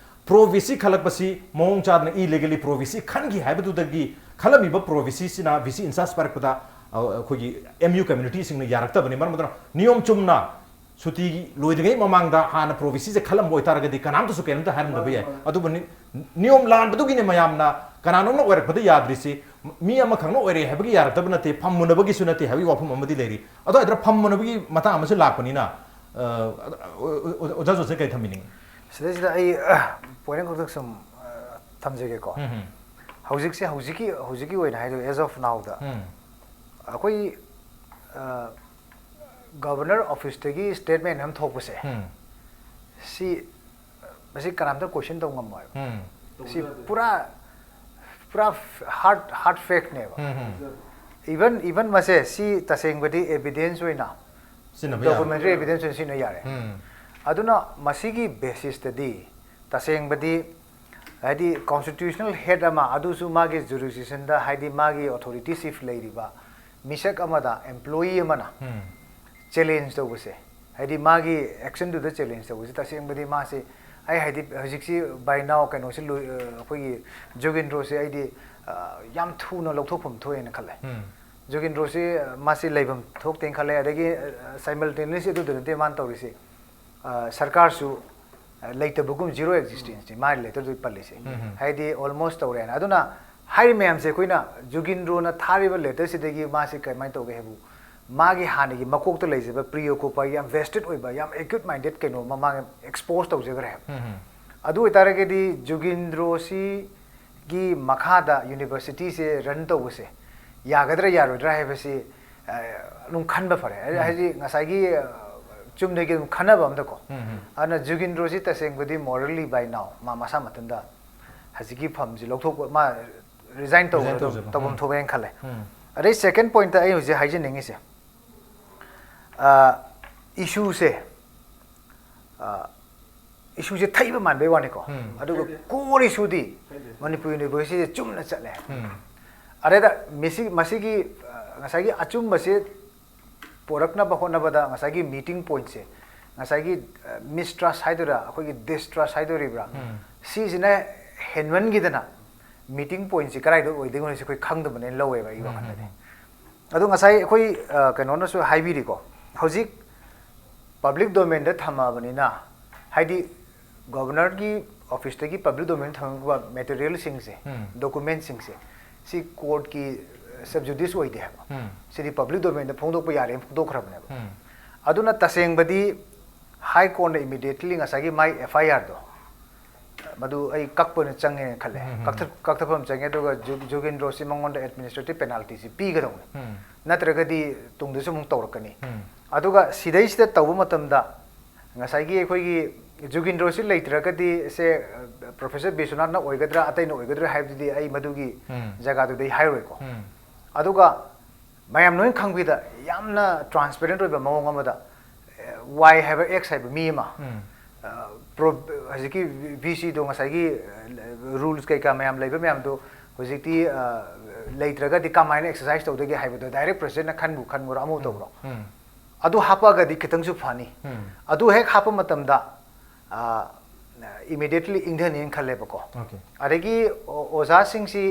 Pro V C ꯈꯜꯂꯛꯄꯁꯤ ꯃꯑꯣꯡ ꯆꯥꯗꯅ illegally pro V C ꯈꯟꯈꯤ ꯍꯥꯏꯕꯗꯨꯗꯒꯤ ꯈꯜꯂꯝꯃꯤꯕ pro V C ꯁꯤꯅ V C in charge ꯄꯥꯏꯔꯛꯄꯗ, ꯑ, ꯑꯩꯈꯣꯏꯒꯤ M U community ꯁꯤꯡꯅ ꯌꯥꯔꯛꯇꯕꯅꯤ꯫ ꯃꯔꯝ ꯑꯗꯨꯅ ꯅꯤꯌꯣꯝ ꯆꯨꯝꯅ ꯁꯨꯇꯤ ꯂꯣꯏꯗ꯭ꯔꯤꯉꯩ ꯃꯃꯥꯡꯗ ꯍꯥꯟꯅ pro V C ꯁꯦ ꯈꯜꯂꯝꯕ ꯑꯣꯏꯇꯥꯔꯒꯗꯤ ꯀꯅꯥꯝꯇꯁꯨ ꯀꯩꯝꯇ ꯍꯥꯏꯔꯝꯗꯕ ꯌꯥꯏ꯫ ꯃꯥꯅꯤ, ꯃꯥꯅꯤ꯫ ꯑꯗꯨꯕꯨ ꯅꯤ-, ꯅꯤꯌꯣꯝ ꯂꯥꯟꯕꯗꯨꯒꯤꯅꯦ ꯃꯌꯥꯝꯅ ꯀꯅꯥꯅꯣꯝꯅ ꯑꯣꯏꯔꯛꯄꯗ ꯌꯥꯗ꯭ꯔꯤꯁꯤ꯫ ꯃꯤ ꯑꯃꯈꯛꯅ ꯑꯣꯏꯔꯦ ꯍꯥꯏꯕꯒꯤ ꯌꯥꯔꯛꯇꯕ ꯅꯠꯇꯦ, ꯐꯝ ꯃꯨꯟꯅꯕꯒꯤꯁꯨ ꯅꯠꯇꯦ ꯍꯥꯏꯕꯒꯤ ꯋꯥꯐꯝ ꯑꯃꯗꯤ ꯂꯩꯔꯤ꯫ ꯑꯗꯣ ꯍꯥꯏꯗ꯭ꯔꯥ, ꯐꯝ ꯃꯨꯟꯅꯕꯒꯤ ꯃꯇꯥꯡ ꯑꯃꯁꯨ ꯂꯥꯛꯄꯅꯤꯅ, ꯑ, ꯑꯣ-, ꯑꯣ-, ꯑꯣꯖꯥ ꯖꯣꯟꯁꯟ ꯀꯔꯤ ꯊꯝꯕꯤꯅꯤꯡꯉꯤ? ꯁꯤꯗꯩꯁꯤꯗ ꯑꯩ, ꯑ, point ꯑꯃꯈꯛꯇꯪ ꯁꯨꯝ, ꯑ, ꯊꯝꯖꯒꯦꯀꯣ꯫ ꯎꯝ, ꯎꯝ꯫ ꯍꯧꯖꯤꯛꯁꯦ, ꯍꯧꯖꯤꯛꯀꯤ, ꯍꯧꯖꯤꯛꯀꯤ ꯑꯣꯏꯅ ꯍꯥꯏꯗꯣ, as of now ꯗ ꯎꯝ꯫ ꯑꯩꯈꯣꯏ, ꯑ, governor office ꯇꯒꯤ statement ꯑꯃ ꯊꯣꯛꯄꯁꯦ, ꯎꯝ꯫ ꯁꯤ, ꯃꯁꯤ ꯀꯅꯥꯝꯇ question ꯇꯧ ꯉꯝꯃꯣꯏꯕ꯫ ꯎꯝ꯫ ꯁꯤ ꯄꯨꯔꯥ, ꯄꯨꯔꯥ ꯍꯥꯔꯠ ꯍꯥꯔꯠ ꯐꯦꯛꯅꯦꯕ꯫ ꯎꯝ, ꯎꯝ. ꯏꯚꯟ ꯏꯚꯟ ꯃꯁꯦ ꯁꯤ ꯇꯁꯦꯡꯕꯗꯤ ꯑꯦꯚꯤꯗꯦꯟꯁ ꯑꯣꯏꯅ ꯁꯤꯖꯤꯟꯅꯕ ꯌꯥꯕ꯫ ꯗꯣꯀꯨꯃꯦꯟꯇꯔꯤ ꯑꯦꯚꯤꯗꯦꯟꯁ ꯑꯣꯏꯅ ꯁꯤꯖꯤꯟꯅ ꯌꯥꯔꯦ꯫ ꯎꯝ. ꯑꯗꯨꯅ ꯃꯁꯤꯒꯤ ꯕꯦꯁꯤꯁꯇꯗꯤ ꯇꯁꯦꯡꯕꯗꯤ ꯍꯥꯏꯗꯤ ꯀꯣꯟꯁꯇꯤꯇ꯭ꯌꯨꯁꯅꯦꯜ ꯍꯦꯗ ꯑꯃ, ꯑꯗꯨꯁꯨ ꯃꯥꯒꯤ ꯖꯨꯔꯤꯁꯗꯤꯛꯁꯟꯗ ꯍꯥꯏꯗꯤ ꯃꯥꯒꯤ ꯑꯣꯊꯣꯔꯤꯇꯤ ꯁꯤꯐ ꯂꯩꯔꯤꯕ ꯃꯤꯁꯛ ꯑꯃꯗ, ꯑꯦꯝꯄ꯭ꯂꯣꯌꯤ ꯑꯃꯅ ꯎꯝ. ꯆꯦꯂꯦꯟꯖ ꯇꯧꯕꯁꯦ, ꯍꯥꯏꯗꯤ ꯃꯥꯒꯤ ꯑꯦꯛꯁꯟꯗꯨꯗ ꯆꯦꯂꯦꯟꯖ ꯇꯧꯕꯁꯦ, ꯇꯁꯦꯡꯕꯗꯤ ꯃꯥꯁꯦ, ꯑꯩ ꯍꯥꯏꯗꯤ ꯍꯧꯖꯤꯛꯁꯤ by now ꯀꯩꯅꯣꯁꯤ ꯂꯣꯏ-, ꯑ, ꯑꯩꯈꯣꯏꯒꯤ ꯖꯨꯒꯤꯟꯗ꯭ꯔꯣꯁꯦ ꯑꯩꯗꯤ, ꯑ, ꯌꯥꯝ ꯊꯨꯅ ꯂꯧꯊꯣꯛꯐꯝ ꯊꯣꯛꯑꯦꯅ ꯈꯜꯂꯦ꯫ ꯎꯝ. ꯖꯨꯒꯤꯟꯗ꯭ꯔꯣꯁꯤ, ꯑ, ꯃꯥꯁꯤ ꯂꯩꯐꯝ ꯊꯣꯛꯇꯦꯅ ꯈꯜꯂꯦ꯫ ꯑꯗꯒꯤ, ꯑ, ꯁꯥꯏꯃꯜꯇꯦꯅꯤꯌꯁꯂꯤ ꯑꯗꯨꯗ ꯅꯠꯇꯦ ꯃꯥꯅ ꯇꯧꯔꯤꯁꯤ, ꯑ, ꯁꯔꯀꯥꯔꯁꯨ, ꯑ, ꯂꯩꯇꯕꯒꯨꯝ, ꯖꯤꯔꯣ ꯑꯦꯛꯖꯤꯁꯇꯦꯟꯁꯅꯤ ꯃꯥꯒꯤ ꯂꯦꯇꯔꯗꯨ ꯄꯜꯂꯤꯁꯦ꯫ ꯎꯝ. ꯍꯥꯏꯗꯤ ꯑꯣꯜꯃꯣꯁ ꯇꯧꯔꯦꯅ꯫ ꯑꯗꯨꯅ ꯍꯥꯏꯔꯤ ꯃꯌꯥꯝꯁꯦ ꯑꯩꯈꯣꯏꯅ ꯖꯨꯒꯤꯟꯗ꯭ꯔꯣꯅ ꯊꯥꯔꯤꯕ ꯂꯦꯇꯔꯁꯤꯗꯒꯤ ꯃꯥꯁꯤ ꯀꯃꯥꯏꯅ ꯇꯧꯒꯦ ꯍꯥꯏꯕꯨ, ꯃꯥꯒꯤ ꯍꯥꯟꯅꯒꯤ ꯃꯀꯣꯛꯇ ꯂꯩꯖꯕ ꯄ꯭ꯔꯤꯑꯣꯀꯨꯄꯥꯏ, ꯌꯥꯝ ꯚꯦꯁꯇꯦꯗ ꯑꯣꯏꯕ, ꯌꯥꯝ ꯑꯦꯀ꯭ꯌꯨꯠ ꯃꯥꯏꯟꯗꯦꯗ ꯀꯩꯅꯣ ꯃꯃꯥꯡ ꯑꯦꯛꯁꯄꯣꯖ ꯇꯧꯖꯈ꯭ꯔꯦ ꯍꯥꯏꯕ꯫ ꯎꯝ. ꯑꯗꯨ ꯑꯣꯏꯇꯥꯔꯒꯗꯤ ꯖꯨꯒꯤꯟꯗ꯭ꯔꯣꯁꯤꯒꯤ ꯃꯈꯥꯗ ꯌꯨꯅꯤꯚꯔꯁꯤꯇꯤꯁꯦ ꯔꯟ ꯇꯧꯕꯁꯦ ꯌꯥꯒꯗ꯭ꯔꯥ ꯌꯥꯔꯣꯏꯗ꯭ꯔꯥ ꯍꯥꯏꯕꯁꯤ, ꯑ, ꯑꯗꯨꯝ ꯈꯟꯕ ꯐꯔꯦ꯫ ꯍꯥꯏꯗꯤ, ꯎꯝ. ꯍꯥꯏꯗꯤ ꯉꯁꯥꯏꯒꯤ, ꯑ, ꯆꯨꯝꯅꯒꯤ ꯑꯗꯨꯝ ꯈꯟꯅꯕ ꯑꯝꯗꯀꯣ꯫ ꯎꯝ. ꯑꯗꯨꯅ ꯖꯨꯒꯤꯟꯗ꯭ꯔꯣꯁꯤ ꯇꯁꯦꯡꯕꯗꯤ morally by now ꯃꯥ ꯃꯁꯥ ꯃꯊꯟꯇ ꯍꯧꯖꯤꯛꯀꯤ ꯐꯝꯁꯤ ꯂꯧꯊꯣꯛꯄ, ꯃꯥ ꯔꯤꯖꯥꯏꯟ ꯇꯧꯕ ꯔꯤꯖꯥꯏꯟ ꯑꯗꯨꯝ ꯇꯧꯖꯕ꯫ ꯇꯧꯐꯝ ꯎꯝ. ꯊꯣꯛꯑꯦꯅ ꯈꯜꯂꯦ꯫ ꯎꯝ. ꯑꯗꯩ ꯁꯦꯀꯦꯟ ꯄꯣꯏꯟꯠꯇ ꯑꯩ ꯍꯧꯖꯤꯛ ꯍꯥꯏꯖꯅꯤꯡꯉꯤꯁꯦ, ꯑ, ꯏꯁꯨꯁꯦ, ꯑ, ꯏꯁꯨꯁꯦ ꯊꯩꯕ ꯃꯥꯟꯕꯩ ꯋꯥꯅꯤꯀꯣ꯫ ꯎꯝ. ꯑꯗꯨꯒ ꯀꯣꯔ ꯏꯁꯨꯗꯤ ꯃꯅꯤꯄꯨꯔ ꯌꯨꯅꯤꯚꯔꯁꯤꯇꯤꯁꯦ ꯆꯨꯝꯅ ꯆꯠꯂꯦ꯫ ꯎꯝ. ꯑꯗꯩꯗ ꯃꯤꯁꯤ-, ꯃꯁꯤꯒꯤ, ꯑ, ꯉꯁꯥꯏꯒꯤ ꯑꯆꯨꯝꯕꯁꯦ ꯄꯣꯔꯛꯅꯕ ꯍꯣꯠꯅꯕꯗ ꯉꯁꯥꯏꯒꯤ ꯃꯤꯇꯤꯡ ꯄꯣꯏꯟꯠꯁꯦ, ꯉꯁꯥꯏꯒꯤ, ꯑ, ꯃꯤꯁꯇ꯭ꯔꯁ ꯍꯥꯏꯗꯣꯏꯔꯥ, ꯑꯩꯈꯣꯏꯒꯤ ꯗꯤꯁꯇ꯭ꯔꯁ ꯍꯥꯏꯗꯣꯔꯤꯕ꯭ꯔꯥ, ꯎꯝ. ꯁꯤꯁꯤꯅ ꯍꯦꯟꯃꯟꯈꯤꯗꯅ ꯃꯤꯇꯤꯡ ꯄꯣꯏꯟꯠꯁꯤ ꯀꯗꯥꯏꯗ ꯑꯣꯏꯗꯣꯏꯅꯣ ꯍꯥꯏꯁꯦ ꯑꯩꯈꯣꯏ ꯈꯪꯗꯕꯅꯦꯅ ꯂꯧꯋꯦꯕ ꯑꯩꯒꯤ ꯎꯝ, ꯋꯥꯈꯜꯗꯗꯤ꯫ ꯎꯝ. ꯑꯗꯣ ꯉꯁꯥꯏ ꯑꯩꯈꯣꯏ, ꯑ, ꯀꯩꯅꯣꯅꯁꯨ ꯍꯥꯏꯕꯤꯔꯤꯀꯣ, ꯍꯧꯖꯤꯛ ꯄꯕ꯭ꯂꯤꯛ ꯗꯣꯃꯦꯟꯗ ꯊꯝꯃꯕꯅꯤꯅ, ꯍꯥꯏꯗꯤ ꯒꯣꯕꯔꯅꯔꯒꯤ ꯑꯣꯐꯤꯁꯇꯒꯤ ꯄꯕ꯭ꯂꯤꯛ ꯗꯣꯃꯦꯟ ꯊꯝꯃꯛꯄ ꯃꯦꯇꯔꯤꯌꯦꯜꯁꯤꯡꯁꯦ, ꯎꯝ. ꯗꯣꯀꯨꯃꯦꯟꯁꯤꯡꯁꯦ, ꯁꯤ ꯀꯣꯔꯠꯀꯤ ꯁꯕꯖꯨꯗꯤꯁ ꯑꯣꯏꯗꯦ ꯍꯥꯏꯕ꯫ ꯎꯝ. ꯁꯤꯗꯤ ꯄꯕ꯭ꯂꯤꯛ ꯗꯣꯃꯦꯟꯗ ꯐꯣꯡꯗꯣꯛꯄ ꯌꯥꯔꯦꯅ ꯐꯣꯡꯗꯣꯛꯈ꯭ꯔꯕꯅꯦꯕ꯫ ꯎꯝ. ꯑꯗꯨꯅ ꯇꯁꯦꯡꯕꯗꯤ ꯍꯥꯏ ꯀꯣꯔꯠꯅ ꯏꯃꯤꯗꯤꯌꯦꯠꯂꯤ ꯉꯁꯥꯏꯒꯤ ꯃꯥꯏ ꯑꯦꯐ ꯑꯥꯏ ꯑꯥꯔꯗꯣ, ꯃꯗꯨ ꯑꯩ ꯀꯛꯄ ꯑꯣꯏꯅ ꯆꯪꯉꯦꯅ ꯈꯜꯂꯦ꯫ ꯎꯝ, ꯎꯝ. ꯀꯛꯊ-, ꯀꯛꯊꯐꯝ ꯆꯪꯉꯦ, ꯑꯗꯨꯒ ꯖꯨ-, ꯖꯨꯒꯤꯟꯗ꯭ꯔꯣꯁꯤ ꯃꯉꯣꯟꯗ ꯑꯦꯗꯃꯤꯅꯤꯁꯇ꯭ꯔꯦꯇꯤꯚ ꯄꯦꯅꯥꯜꯇꯤꯁꯤ ꯄꯤꯒꯗꯧꯅꯤ꯫ ꯎꯝ. ꯅꯠꯇ꯭ꯔꯒꯗꯤ ꯇꯨꯡꯗꯁꯨ ꯑꯃꯨꯛ ꯇꯧꯔꯛꯀꯅꯤ꯫ ꯎꯝ. ꯑꯗꯨꯒ ꯁꯤꯗꯩꯁꯤꯗ ꯇꯧꯕ ꯃꯇꯝꯗ ꯉꯁꯥꯏꯒꯤ ꯑꯩꯈꯣꯏꯒꯤ ꯖꯨꯒꯤꯟꯗ꯭ꯔꯣꯁꯤ ꯂꯩꯇ꯭ꯔꯒꯗꯤ ꯁꯦ ꯄ꯭ꯔꯣꯐꯦꯁꯔ ꯕꯤꯁ꯭ꯋꯅꯥꯊꯅ ꯑꯣꯏꯒꯗ꯭ꯔꯥ ꯑꯇꯩꯅ ꯑꯣꯏꯒꯗ꯭ꯔꯥ ꯍꯥꯏꯕꯗꯨꯗꯤ ꯑꯩ ꯃꯗꯨꯒꯤ ꯎꯝ. ꯖꯒꯥꯗꯨꯗꯤ ꯑꯩ ꯍꯥꯏꯔꯣꯏꯀꯣ꯫ ꯎꯝ. ꯑꯗꯨꯒ ꯃꯌꯥꯝ ꯂꯣꯏ ꯈꯪꯕꯤꯗ ꯌꯥꯝꯅ ꯇ꯭ꯔꯥꯟꯁꯄꯦꯔꯦꯟ ꯑꯣꯏꯕ ꯃꯑꯣꯡ ꯑꯃꯗ ꯋꯥꯏ ꯍꯥꯏꯕ ꯑꯦꯛꯁ ꯍꯥꯏꯕ ꯃꯤ ꯑꯃ ꯎꯝ. ꯄ꯭ꯔꯣ ꯍꯧꯖꯤꯛꯀꯤ ꯚꯤ ꯁꯤꯗꯣ ꯉꯁꯥꯏꯒꯤ ꯔꯨꯜꯁ ꯀꯩꯀꯥ ꯃꯌꯥꯝ ꯂꯩꯕ ꯃꯌꯥꯝꯗꯣ ꯍꯧꯖꯤꯛꯇꯤ ꯂꯩꯇ꯭ꯔꯒꯗꯤ ꯀꯃꯥꯏꯅ ꯑꯦꯛꯁꯔꯁꯥꯏꯁ ꯇꯧꯗꯣꯏꯒꯦ ꯍꯥꯏꯕꯗꯣ ꯗꯥꯏꯔꯦꯛ ꯄ꯭ꯔꯦꯁꯤꯗꯦꯟꯠꯅ ꯈꯟꯕꯨ ꯈꯟꯈ꯭ꯔꯣ ꯑꯃꯕꯨ ꯇꯧꯈ꯭ꯔꯣ꯫ ꯎꯝ. ꯑꯗꯨ ꯍꯥꯞꯄꯛꯑꯒꯗꯤ ꯈꯤꯇꯪꯁꯨ ꯐꯅꯤ꯫ ꯎꯝ. ꯑꯗꯨ ꯍꯦꯛ ꯍꯥꯞꯄ ꯃꯇꯝꯗ ꯏꯃꯤꯗꯤꯌꯦꯠꯂꯤ ꯏꯪꯊꯅꯦꯅ ꯈꯜꯂꯦꯕꯀꯣ꯫ Okay. ꯑꯗꯒꯤ ꯑꯣ- ꯑꯣꯖꯥꯁꯤꯡꯁꯤ